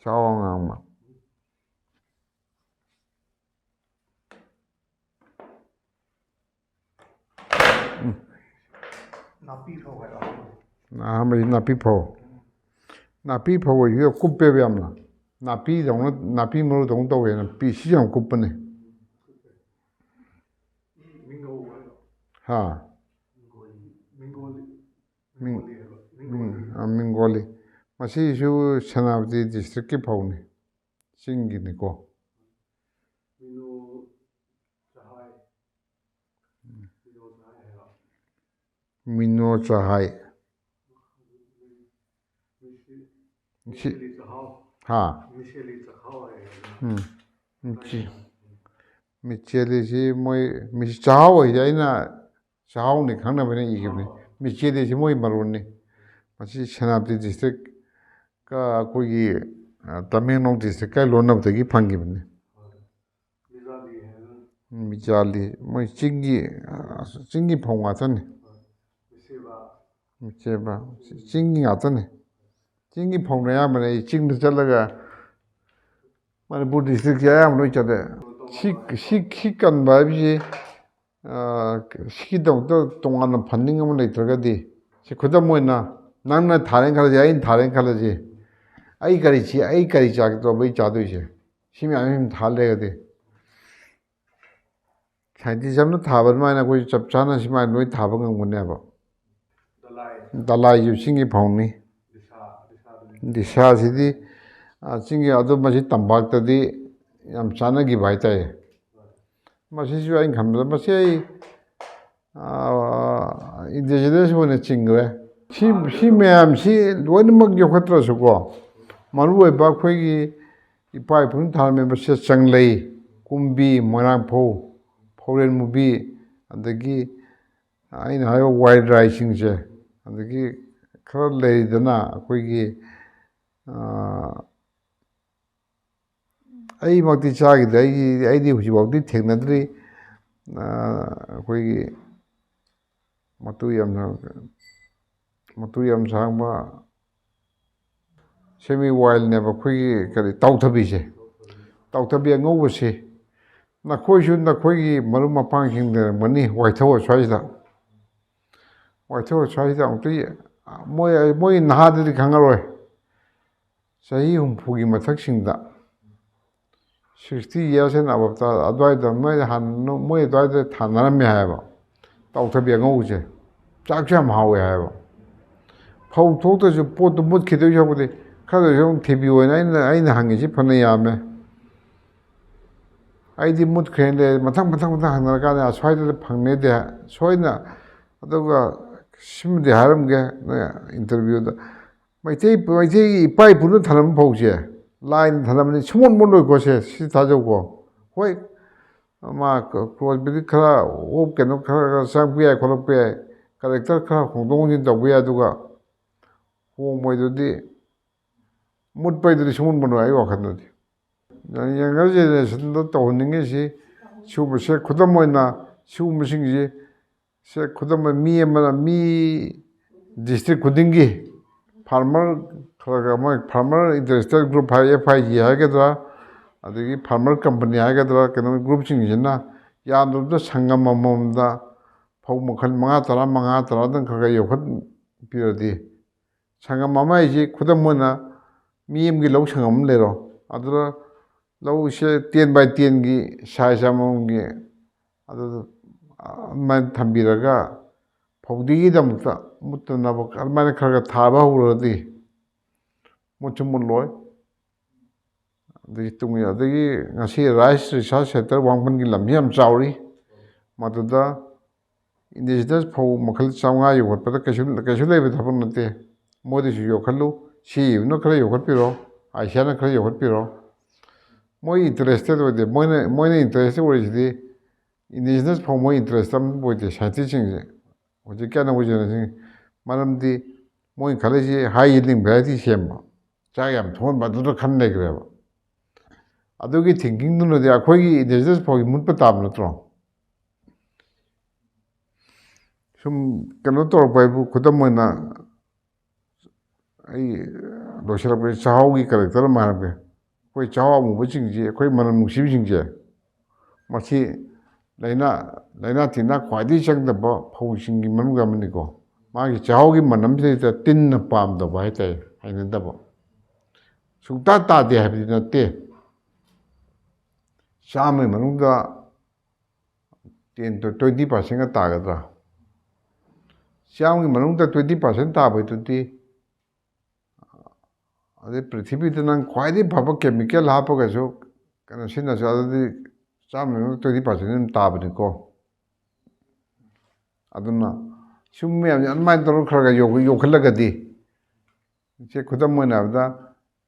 ꯆꯥꯎ ꯑꯉꯥꯡꯕ꯫ ꯎꯝ꯫ ꯅꯥꯄꯤ ꯐꯧ ꯍꯥꯏꯕ ꯑꯍꯥꯟꯕꯗꯤ꯫ ꯑꯍꯥꯟꯕꯗꯤ ꯅꯥꯄꯤ ꯐꯧ꯫ ꯅꯥꯄꯤ ꯐꯧ ꯍꯥꯏꯁꯤꯗꯤ ꯀꯨꯞꯄꯦꯕ ꯌꯥꯝꯅ꯫ ꯅꯥꯄꯤꯗꯧꯅ, ꯅꯥꯄꯤ ꯃꯔꯨꯗꯧꯅ ꯇꯧꯋꯦꯅ ꯄꯤꯁꯁꯤ ꯌꯥꯝ ꯀꯨꯞꯄꯅꯦ꯫ ꯍꯥ? ꯃꯤꯡ-, ꯃꯤꯡ-, ꯑ, ꯃꯤꯡꯒꯣꯂꯤ꯫ ꯃꯁꯤꯁꯨ ꯁꯦꯅꯥꯄꯇꯤ ꯗꯤꯁꯇ꯭ꯔꯤꯛꯀꯤ ꯐꯧꯅꯤ꯫ ꯆꯤꯡꯒꯤꯅꯤꯀꯣ꯫ ꯃꯤꯅꯣ ꯆꯍꯥꯏ꯫ ꯁꯤ-, ꯍꯥ? ꯎꯝ꯫ ꯃꯤꯆꯦ-, ꯃꯤꯆꯦꯂꯤꯁꯤ ꯃꯣꯏ, ꯃꯤ-, ꯆꯥꯛꯍꯥꯎ ꯍꯥꯏꯁꯦ ꯑꯩꯅ ꯆꯥꯛꯍꯥꯎꯅꯤ ꯈꯪꯅꯕꯅꯦ ꯏꯈꯤꯕꯅꯤ꯫ ꯃꯤꯆꯦꯂꯤꯁꯤ ꯃꯣꯏ ꯃꯔꯣꯟꯅꯤ꯫ ꯃꯁꯤ ꯁꯦꯅꯥꯄꯇꯤ ꯗꯤꯁꯇ꯭ꯔꯤꯛꯀ ꯑꯩꯈꯣꯏꯒꯤ, ꯑ, ꯇꯃꯦꯡꯂꯣꯡ ꯗꯤꯁꯇ꯭ꯔꯤꯛꯀ ꯂꯣꯟꯅꯕꯗꯒꯤ ꯐꯪꯈꯤꯕꯅꯤ꯫ ꯃꯤꯆꯥꯂꯤ, ꯃꯣꯏ ꯆꯤꯡꯒꯤ, ꯑ, ꯆꯤꯡꯒꯤ ꯐꯧ ꯉꯥꯛꯇꯅꯤ꯫ ꯃꯤꯆꯦꯕ, ꯆꯤꯡꯒꯤ ꯉꯥꯛꯇꯅꯤ꯫ ꯆꯤꯡꯒꯤ ꯐꯧꯅ ꯑꯌꯥꯝꯕꯅꯦ꯫ ꯑꯩ ꯆꯤꯡꯗ ꯆꯠꯂꯒ ꯃꯅꯤꯄꯨꯔ ꯗꯤꯁꯇ꯭ꯔꯤꯛꯁꯦ ꯑꯌꯥꯝꯕ ꯂꯣꯏ ꯆꯠꯂꯦ꯫ ꯁꯤ, ꯁꯤ, ꯁꯤ ꯀꯟꯕ ꯍꯥꯏꯕꯁꯤ, ꯑ, ꯁꯤꯒꯤꯗꯃꯛꯇ ꯇꯣꯉꯥꯟꯅ ꯐꯟꯗꯤꯡ ꯑꯃ ꯂꯩꯇ꯭ꯔꯒꯗꯤ, ꯁꯤ ꯈꯨꯗꯝ ꯑꯣꯏꯅ ꯅꯪꯅ ꯊꯥꯔꯦꯅ ꯈꯜꯂꯁꯤ, ꯑꯩꯅ ꯊꯥꯔꯦꯅ ꯈꯜꯂꯁꯤ, ꯑꯩ ꯀꯔꯤ ꯁꯤ, ꯑꯩ ꯀꯔꯤ ꯆꯥꯒꯦ ꯇꯧꯕ ꯑꯩ ꯆꯥꯗꯣꯏꯁꯦ? ꯁꯤ ꯃꯌꯥꯝ ꯁꯨꯝ ꯊꯥ ꯂꯩꯔꯒꯗꯤ ꯁꯥꯏꯟꯇꯤꯁ ꯑꯃꯅ ꯊꯥꯕ ꯑꯗꯨꯃꯥꯏꯅ ꯑꯩꯈꯣꯏ ꯆꯞ ꯆꯥꯅ ꯁꯨꯃꯥꯏꯅ ꯂꯣꯏ ꯊꯥꯕ ꯉꯝꯒꯅꯦꯕ꯫ ꯗꯂꯥꯏꯁꯨ ꯆꯤꯡꯒꯤ ꯐꯧꯅꯤ꯫ ꯗꯤꯁꯥꯁꯤꯗꯤ, ꯑ, ꯆꯤꯡꯒꯤ, ꯑꯗꯨ ꯃꯁꯤ ꯇꯝꯄꯥꯛꯇꯗꯤ ꯌꯥꯝ ꯆꯥꯟꯅꯈꯤꯕ ꯍꯥꯏꯇꯥꯔꯦ꯫ ꯃꯁꯤꯁꯨ ꯑꯩꯅ ꯈꯟꯕꯗ ꯃꯁꯤ ꯑꯩ, ꯑ, ꯏꯟꯗꯤꯖꯤꯅꯁ ꯑꯣꯏꯅ ꯆꯤꯡꯈ꯭ꯔꯦ꯫ ꯁꯤ, ꯁꯤ ꯃꯌꯥꯝꯁꯤ ꯂꯣꯏꯅꯃꯛ ꯌꯣꯛꯈꯠꯇ꯭ꯔꯁꯨꯀꯣ, ꯃꯔꯨꯑꯣꯏꯕ ꯑꯩꯈꯣꯏꯒꯤ ꯏꯄꯥ ꯏꯄꯨꯅ ꯊꯥꯔꯝꯃꯤꯕꯁꯦ ꯆꯪꯂꯩ, ꯀꯨꯝꯕꯤ, ꯃꯣꯏꯔꯥꯡꯐꯧ, ꯐꯧꯔꯦꯟ ꯃꯨꯕꯤ, ꯑꯗꯒꯤ ꯑꯩꯅ ꯍꯥꯏꯔꯤꯕ ꯋꯥꯏꯠ ꯔꯥꯏꯁꯤꯡꯁꯦ, ꯑꯗꯒꯤ ꯈꯔ ꯂꯩꯗꯅ ꯑꯩꯈꯣꯏꯒꯤ, ꯑ, ꯑꯩꯃꯛꯇꯤ ꯆꯥꯈꯤꯗ꯭ꯔꯦ, ꯑꯩꯒꯤ, ꯑꯩꯗꯤ ꯍꯧꯖꯤꯛꯐꯥꯎꯗꯤ ꯊꯦꯡꯅꯗ꯭ꯔꯤ꯫ ꯑ, ꯑꯩꯈꯣꯏꯒꯤ ꯃꯇꯨ ꯌꯥꯝꯅ, ꯃꯇꯨ ꯌꯥꯝ ꯁꯥꯡꯕ ꯁꯦꯃꯤ ꯋꯥꯏꯜꯅꯦꯕ ꯑꯩꯈꯣꯏꯒꯤ ꯀꯔꯤ ꯇꯥꯎꯊꯕꯤꯁꯦ, ꯇꯥꯎꯊꯕꯤ ꯑꯉꯧꯕꯁꯦ꯫ ꯅꯈꯣꯏꯁꯨ ꯅꯈꯣꯏꯒꯤ ꯃꯔꯨꯞ ꯃꯄꯥꯡꯁꯤꯡ ꯂꯩꯔꯝꯒꯅꯤ ꯋꯥꯏꯊꯧ ꯑꯁ꯭ꯋꯥꯏꯁꯤꯗ꯫ ꯋꯥꯏꯊꯧ ꯑꯁ꯭ꯋꯥꯏꯁꯤꯗ ꯑꯃꯨꯛꯇ ꯌꯦ-, ꯃꯣꯏ, ꯃꯣꯏ ꯅꯍꯥꯗꯨꯗꯤ ꯈꯪꯉꯔꯣꯏ꯫ ꯆꯍꯤ ꯍꯨꯝꯐꯨꯒꯤ ꯃꯊꯛꯁꯤꯡꯗ, sixty years and above ꯇ ꯑꯗꯨꯋꯥꯏꯗ ꯃꯣꯏ ꯍꯥꯟꯅ ꯃꯣꯏ ꯑꯗꯨꯋꯥꯏꯗ ꯊꯥꯅꯔꯝꯃꯦ ꯍꯥꯏꯌꯦꯕ ꯇꯥꯎꯊꯕꯤ ꯑꯉꯧꯕꯁꯦ꯫ ꯆꯥꯛꯁꯨ ꯌꯥꯝ ꯍꯥꯎꯋꯦ ꯍꯥꯏꯌꯦꯕ꯫ ꯐꯧ ꯊꯣꯛꯇ꯭ꯔꯁꯨ ꯄꯣꯠꯇꯨ ꯃꯨꯠꯈꯤꯗꯣꯏ ꯁꯔꯨꯛꯄꯨꯗꯤ ꯈꯔꯗ ꯑꯣꯏꯔꯁꯨ ꯑꯃꯨꯛ ꯊꯤꯕꯤꯌꯣꯅ ꯑꯩꯅ, ꯑꯩꯅ ꯍꯪꯉꯤꯁꯤ ꯐꯅ ꯌꯥꯝꯃꯦ꯫ ꯑꯩꯗꯤ ꯃꯨꯠꯈ꯭ꯔꯦꯅ ꯂꯩ꯫ ꯃꯊꯪ, ꯃꯊꯪ, ꯃꯊꯪ ꯍꯪꯅꯔꯀꯥꯟꯗ ꯑꯁ꯭ꯋꯥꯏꯗꯗꯤ ꯐꯪꯅꯦꯗꯦ꯫ ꯁꯣꯏꯅ, ꯑꯗꯨꯒ ꯁꯤꯃꯗꯤ ꯍꯥꯏꯔꯝꯒꯦ ꯅꯣꯏ interview ꯗ꯫ ꯃꯩꯇꯩ, ꯃꯩꯇꯩꯒꯤ ꯏꯄꯥ ꯏꯄꯨꯅ ꯊꯅꯝꯕ ꯐꯧꯁꯦ, ꯂꯥꯏꯅ ꯊꯅꯝꯕꯅꯤ, ꯁꯨꯡꯃꯨꯠ ꯃꯨꯠꯂꯣꯏꯀꯣ ꯁꯦ, ꯁꯤ ꯊꯥꯖꯧꯀꯣ꯫ ꯍꯣꯏ, ꯃꯥ ꯀ꯭ꯔꯣꯁꯕꯤꯗꯤ ꯈꯔ ꯑꯣꯞ ꯀꯩꯅꯣ ꯈꯔ ꯈꯔ ꯆꯪꯉꯛꯄ ꯌꯥꯏ ꯈꯣꯠꯂꯛꯄ ꯌꯥꯏ, ꯀꯔꯦꯛꯇꯔ ꯈꯔ ꯍꯣꯡꯗꯣꯛ ꯍꯣꯡꯖꯤꯟ ꯇꯧꯕ ꯌꯥꯏ, ꯑꯗꯨꯒ ꯍꯣꯡꯕꯩꯗꯨꯗꯤ, ꯃꯨꯠꯄꯩꯗꯨꯗꯤ ꯁꯨꯡꯃꯨꯠ ꯃꯨꯠꯂꯣꯏ ꯑꯩ ꯋꯥꯈꯜꯗꯗꯤ꯫ ꯌꯪꯒꯔ ꯖꯦꯅꯦꯔꯦꯁꯟꯗ ꯇꯧꯍꯟꯅꯤꯡꯉꯤꯁꯤ ꯁꯤꯒꯨꯝꯕꯁꯦ, ꯈꯨꯗꯝ ꯑꯣꯏꯅ ꯁꯤꯒꯨꯝꯕꯁꯤꯡꯁꯤ, ꯁꯦ ꯈꯨꯗꯝ ꯑꯣꯏꯅ ꯃꯤ ꯑꯃꯅ, ꯃꯤ ꯗꯤꯁꯇ꯭ꯔꯤꯛ ꯈꯨꯗꯤꯡꯒꯤ ꯐꯥꯔꯃꯔ ꯈꯔ ꯈꯔ, ꯃꯣꯏ ꯐꯥꯔꯃꯔ ꯏꯟꯇꯔꯦꯁꯇꯦꯠ ꯒ꯭ꯔꯨꯞ ꯍꯥꯏ, F I G ꯍꯥꯏꯒꯗ꯭ꯔꯥ, ꯑꯗꯒꯤ ꯐꯥꯔꯃꯔ ꯀꯝꯄꯅꯤ ꯍꯥꯏꯒꯗ꯭ꯔꯥ, ꯀꯩꯅꯣ ꯒ꯭ꯔꯨꯞꯁꯤꯡꯁꯤꯅ ꯌꯥꯝꯗ꯭ꯔꯕꯗ ꯁꯪꯒꯝ ꯑꯃꯃꯝꯗ ꯐꯧ ꯃꯈꯜ ꯃꯉꯥ, ꯇꯔꯥ, ꯃꯉꯥ, ꯇꯔꯥꯗꯪ ꯈꯔ ꯈꯔ ꯌꯣꯛꯈꯠꯄꯤꯔꯗꯤ, ꯁꯪꯒꯝ ꯑꯃ ꯍꯥꯏꯁꯤ ꯈꯨꯗꯝ ꯑꯣꯏꯅ ꯃꯤ ꯑꯃꯒꯤ ꯂꯧ ꯁꯪꯒꯝ ꯑꯃ ꯂꯩꯔꯣ, ꯑꯗꯨꯗ ꯂꯧꯁꯦ ten by ten ꯒꯤ size ꯑꯃꯃꯝꯒꯤ ꯑꯗꯨꯗ ꯑꯗꯨꯃꯥꯏꯅ ꯊꯝꯕꯤꯔꯒ ꯐꯧꯗꯤꯒꯤꯗꯃꯛꯇ ꯃꯨꯠꯇꯅꯕ ꯑꯗꯨꯃꯥꯏꯅ ꯈꯔ ꯈꯔ ꯊꯥꯕ ꯍꯧꯔꯒꯗꯤ ꯃꯨꯠꯁꯨ ꯃꯨꯠꯂꯣꯏ꯫ ꯑꯗꯒꯤ ꯇꯨꯡ, ꯑꯗꯒꯤ ꯉꯁꯤ Rice Research Centre ꯋꯥꯡꯕꯟꯒꯤ ꯂꯝꯁꯤ ꯌꯥꯝ ꯆꯥꯎꯔꯤ, ꯃꯗꯨꯗ indigenous ꯐꯧ ꯃꯈꯜ ꯆꯥꯝꯃꯉꯥ ꯌꯣꯛꯈꯠꯄꯗ ꯀꯩꯁꯨ, ꯀꯩꯁꯨ ꯂꯩꯕ ꯊꯕꯛ ꯅꯠꯇꯦ꯫ ꯃꯣꯏꯗꯁꯨ ꯌꯣꯛꯍꯜꯂꯨ, C E U ꯅ ꯈꯔ ꯌꯣꯛꯈꯠꯄꯤꯔꯣ, ISEA ꯅ ꯈꯔ ꯌꯣꯛꯈꯠꯄꯤꯔꯣ꯫ ꯃꯣꯏ interested ꯑꯣꯏꯗꯦ, ꯃꯣꯏꯅ, ꯃꯣꯏꯅ interest ꯑꯣꯏꯔꯤꯁꯤꯗꯤ indigenous ꯐꯧ ꯃꯣꯏ interest ꯑꯃ ꯑꯣꯏꯗꯦ scientist ꯁꯤꯡꯁꯦ꯫ ꯍꯧꯖꯤꯛꯀꯤ ꯑꯅꯧꯕ generation ꯁꯤꯡ, ꯃꯔꯝꯗꯤ ꯃꯣꯏꯅ ꯈꯜꯂꯤꯁꯤ high yielding variety ꯁꯦꯝꯕ, ꯆꯥꯛ ꯌꯥꯝ ꯊꯣꯛꯍꯟꯕ, ꯑꯗꯨꯗ ꯈꯟ ꯂꯩꯈ꯭ꯔꯦꯕ꯫ ꯑꯗꯨꯒꯤ thinking ꯗꯨꯅꯗꯤ ꯑꯩꯈꯣꯏꯒꯤ indigenous ꯐꯧꯁꯤ ꯃꯨꯠꯄ ꯇꯥꯕ ꯅꯠꯇ꯭ꯔꯣ? ꯁꯨꯝ ꯀꯩꯅꯣ ꯇꯧꯔꯛꯄ ꯍꯥꯏꯕꯨ, ꯈꯨꯗꯝ ꯑꯣꯏꯅ ꯑꯩ ꯂꯣꯏꯁꯤꯜꯂꯛꯄꯗ ꯆꯥꯛꯍꯥꯎꯒꯤ character ꯑꯃ ꯍꯥꯏꯔꯛꯀꯦ꯫ ꯑꯩꯈꯣꯏ ꯆꯥꯛꯍꯥꯎ ꯑꯃꯨꯕꯁꯤꯡꯁꯤ, ꯑꯩꯈꯣꯏ ꯃꯅꯝ ꯅꯨꯡꯁꯤꯕꯁꯤꯡꯁꯦ, ꯃꯁꯤ ꯂꯥꯏꯅꯥ, ꯂꯥꯏꯅꯥ ꯇꯤꯟꯅꯥ ꯈ꯭ꯋꯥꯏꯗꯒꯤ ꯆꯪꯗꯕ ꯐꯧꯁꯤꯡꯒꯤ ꯃꯅꯨꯡꯗ ꯑꯃꯅꯤꯀꯣ꯫ ꯃꯥꯒꯤ ꯆꯥꯛꯍꯥꯎꯒꯤ ꯃꯅꯝꯁꯤꯗꯩꯗ ꯇꯤꯟꯅ ꯄꯥꯝꯗꯕ ꯍꯥꯏꯇꯥꯔꯦ, ꯍꯩꯅꯗꯕ꯫ ꯁꯨꯡꯇꯥ ꯇꯥꯗꯦ ꯍꯥꯏꯕꯗꯤ ꯅꯠꯇꯦ꯫ ꯆꯥꯝꯃꯒꯤ ꯃꯅꯨꯡꯗ ten to twenty percent ꯇꯥꯒꯗ꯭ꯔꯥ? ꯆꯥꯝꯃꯒꯤ ꯃꯅꯨꯡꯗ twenty percent ꯇꯥꯕꯗꯨꯗꯤ, ꯑꯗꯩ ꯄ꯭ꯔꯤꯊꯤꯕꯤꯗ ꯅꯪ ꯈ꯭ꯋꯥꯏꯗꯒꯤ ꯐꯕ chemical ꯍꯥꯞꯄꯒꯁꯨ ꯀꯩꯅꯣ ꯁꯤꯖꯤꯟꯅꯁꯨ, ꯑꯗꯨꯗꯤ ꯆꯥꯝꯃꯒꯤ ꯃꯅꯨꯡꯗ twenty percent ꯑꯗꯨꯝ ꯇꯥꯕꯅꯤꯀꯣ꯫ ꯑꯗꯨꯅ ꯁꯨꯝ ꯃꯌꯥꯝꯁꯦ ꯑꯗꯨꯃꯥꯏꯅ ꯇꯧꯔꯒ ꯈꯔ ꯈꯔ ꯌꯣꯛ-, ꯌꯣꯛꯈꯠꯂꯒꯗꯤ, ꯏꯆꯦ, ꯈꯨꯗꯝ ꯑꯣꯏꯅ ꯍꯥꯏꯔꯕꯗ,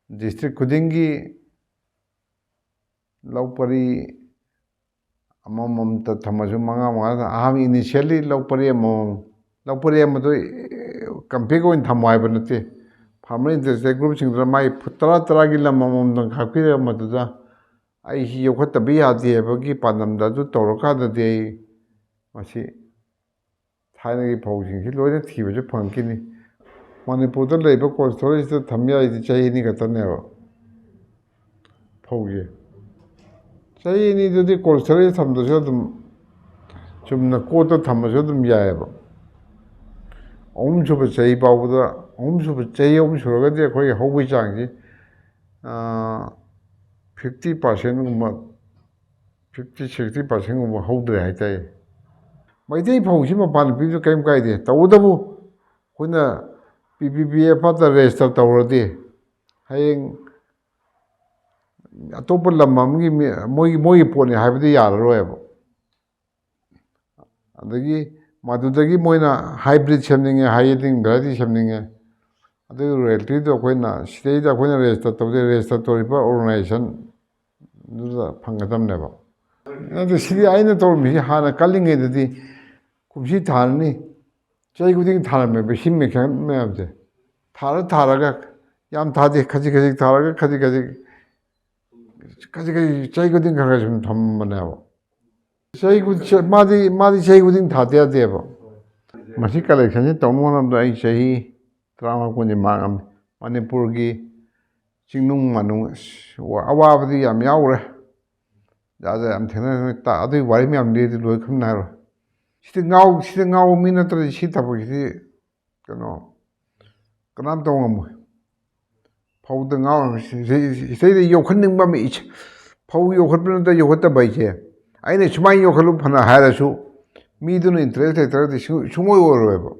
ꯗꯤꯁꯇ꯭ꯔꯤꯛ ꯈꯨꯗꯤꯡꯒꯤ ꯂꯧ ꯄꯔꯤ ꯑꯃꯃꯝꯇ ꯊꯝꯃꯁꯨ, ꯃꯉꯥ ꯃꯉꯥ, ꯑꯍꯥꯟꯕ initially ꯂꯧ ꯄꯔꯤ ꯑꯃꯃꯝ, ꯂꯧ ꯄꯔꯤ ꯑꯃꯗꯣ compact ꯑꯣꯏꯅ ꯊꯝꯃꯣ ꯍꯥꯏꯕ ꯅꯠꯇꯦ꯫ Farmer interested groupꯁꯤꯡꯗꯨꯅ ꯃꯥꯏ ꯐꯨꯠ ꯇꯔꯥ ꯇꯔꯥꯒꯤ ꯂꯝ ꯑꯃꯃꯝꯗꯪ ꯈꯥꯛꯄꯤꯔꯛꯑ ꯃꯗꯨꯗ ꯑꯩ ꯁꯤ ꯌꯣꯛꯈꯠꯇꯕ ꯌꯥꯗꯦ ꯍꯥꯏꯕꯒꯤ ꯄꯥꯟꯗꯝꯗ ꯑꯗꯨ ꯇꯧꯔꯀꯥꯟꯗꯗꯤ ꯑꯩ ꯃꯁꯤ ꯊꯥꯏꯅꯒꯤ ꯐꯧꯁꯤꯡꯁꯤ ꯂꯣꯏꯅ ꯊꯤꯕꯁꯨ ꯐꯪꯈꯤꯅꯤ꯫ ꯃꯅꯤꯄꯨꯔꯗ ꯂꯩꯕ cold storageꯇ ꯊꯝ ꯌꯥꯔꯤꯗꯤ ꯆꯍꯤ ꯑꯅꯤ ꯈꯛꯇꯅꯦꯕ ꯐꯧꯁꯦ꯫ ꯆꯍꯤ ꯑꯅꯤꯗꯨꯗꯤ cold storage ꯊꯝꯗ꯭ꯔꯁꯨ ꯑꯗꯨꯝ ꯆꯨꯝꯅ ꯀꯣꯠꯇ ꯊꯝꯃꯁꯨ ꯑꯗꯨꯝ ꯌꯥꯏꯑꯕ꯫ ꯑꯍꯨꯝꯁꯨꯕ ꯆꯍꯤ ꯐꯥꯎꯕꯗ, ꯑꯍꯨꯝꯁꯨꯕ ꯆꯍꯤ ꯑꯍꯨꯝ ꯁꯨꯔꯒꯗꯤ ꯑꯩꯈꯣꯏꯒꯤ ꯍꯧꯕꯒꯤ ꯆꯥꯡꯁꯤ fifty percentꯒꯨꯝꯕ, fifty sixty percentꯒꯨꯝꯕ ꯍꯧꯗ꯭ꯔꯦ ꯍꯥꯏꯇꯥꯔꯦ꯫ ꯃꯩꯇꯩ ꯐꯧꯁꯤ ꯃꯄꯥꯟ ꯄꯤꯕꯁꯨ ꯀꯔꯤꯝ ꯀꯥꯏꯗꯦ, ꯇꯧꯕꯇꯕꯨ ꯑꯩꯈꯣꯏꯅ PPPFꯇ register ꯇꯧꯔꯗꯤ ꯍꯌꯦꯡ ꯑꯇꯣꯞꯄ ꯂꯝ ꯑꯃꯒꯤ ꯃꯤ, ꯃꯣꯏꯒꯤ, ꯃꯣꯏꯒꯤ ꯄꯣꯠꯅꯤ ꯍꯥꯏꯕꯗꯤ ꯌꯥꯔꯔꯣꯏꯕ꯫ ꯑꯗꯒꯤ ꯃꯗꯨꯗꯒꯤ ꯃꯣꯏꯅ hybrid ꯁꯦꯝꯅꯤꯡꯉꯦ, hybriding variety ꯁꯦꯝꯅꯤꯡꯉꯦ, ꯑꯗꯨꯒꯤ royaltyꯗꯣ ꯑꯩꯈꯣꯏꯅ ꯁꯤꯗꯩꯗ ꯑꯩꯈꯣꯏꯅ register ꯇꯧꯖꯩ, register ꯇꯧꯔꯤꯕ organizationꯗꯨꯗ ꯐꯪꯒꯗꯕꯅꯦꯕ꯫ ꯑꯗꯨ ꯁꯤꯗꯤ ꯑꯩꯅ ꯇꯧꯔꯝꯃꯤꯁꯤ ꯍꯥꯟꯅ ꯀꯜꯂꯤꯉꯩꯗꯗꯤ ꯀꯨꯝꯁꯤ ꯊꯥꯔꯅꯤ, ꯆꯍꯤ ꯈꯨꯗꯤꯡꯒꯤ ꯊꯥꯔꯝꯃꯦꯕ ꯁꯤ ꯃꯌꯥꯝꯁꯦ꯫ ꯊꯥꯔ ꯊꯥꯔꯒ, ꯌꯥꯝ ꯊꯥꯗꯦ, ꯈꯖꯤꯛ ꯈꯖꯤꯛ ꯊꯥꯔꯒ, ꯈꯖꯤꯛ ꯈꯖꯤꯛ, ꯈꯖꯤꯛ ꯈꯖꯤꯛ ꯆꯍꯤ ꯈꯨꯗꯤꯡ ꯈꯔ ꯈꯔ ꯁꯨꯝ ꯊꯝꯕꯅꯦꯕ꯫ ꯆꯍꯤ ꯈꯨꯗꯤꯡ, ꯃꯥꯗꯤ, ꯃꯥꯗꯤ ꯆꯍꯤ ꯈꯨꯗꯤꯡ ꯊꯥꯗ ꯌꯥꯗꯦꯕ꯫ ꯃꯁꯤ collectionꯁꯤ ꯇꯧꯅꯕ ꯍꯣꯠꯅꯕꯗ ꯑꯩ ꯆꯍꯤ ꯇꯔꯥꯃꯉꯥ ꯀꯨꯟꯗꯤ ꯃꯥꯡꯉꯝꯃꯤ꯫ ꯃꯅꯤꯄꯨꯔꯒꯤ ꯆꯤꯡꯅꯨꯡ ꯃꯥꯅꯨꯡ, ꯑꯁ, ꯋꯥ-, ꯑꯋꯥꯕꯗꯤ ꯌꯥꯝ ꯌꯥꯎꯔꯦ꯫ ꯖꯥꯠ ꯖꯥꯠ ꯌꯥꯝ ꯊꯦꯡꯅꯔꯦ꯫ ꯇꯥ-, ꯑꯗꯨꯒꯤ ꯋꯥꯔꯤ ꯃꯌꯥꯝ ꯂꯤꯔꯗꯤ ꯂꯣꯏ ꯈꯝꯅ ꯍꯥꯏꯔꯣꯏ꯫ ꯁꯤꯗ ꯉꯥꯎ-, ꯁꯤꯗ ꯉꯥꯎꯕ ꯃꯤ ꯅꯠꯇ꯭ꯔꯗꯤ ꯁꯤ ꯊꯕꯛꯁꯤꯗꯤ ꯀꯩꯅꯣ, ꯀꯅꯥꯝ ꯇꯧ ꯉꯝꯃꯣꯏ꯫ ꯐꯧꯗ ꯉꯥꯎꯔ ꯁꯤꯗꯩꯗ ꯌꯣꯛꯈꯠꯅꯤꯡꯕ ꯑꯃ ꯏꯁ-, ꯐꯧ ꯌꯣꯛꯈꯠꯄ ꯅꯠꯇ ꯌꯣꯛꯈꯠꯇꯕ ꯍꯥꯏꯁꯦ, ꯑꯩꯅ ꯁꯨꯃꯥꯏꯅ ꯌꯣꯛꯈꯠꯂꯨ ꯐꯅ ꯍꯥꯏꯔꯁꯨ, ꯃꯤꯗꯨꯅ ꯏꯟꯇꯔꯦꯁ ꯂꯩꯇ꯭ꯔꯒꯗꯤ ꯁꯨꯡ-, ꯁꯨꯡꯑꯣꯏ ꯑꯣꯏꯔꯣꯏꯕ꯫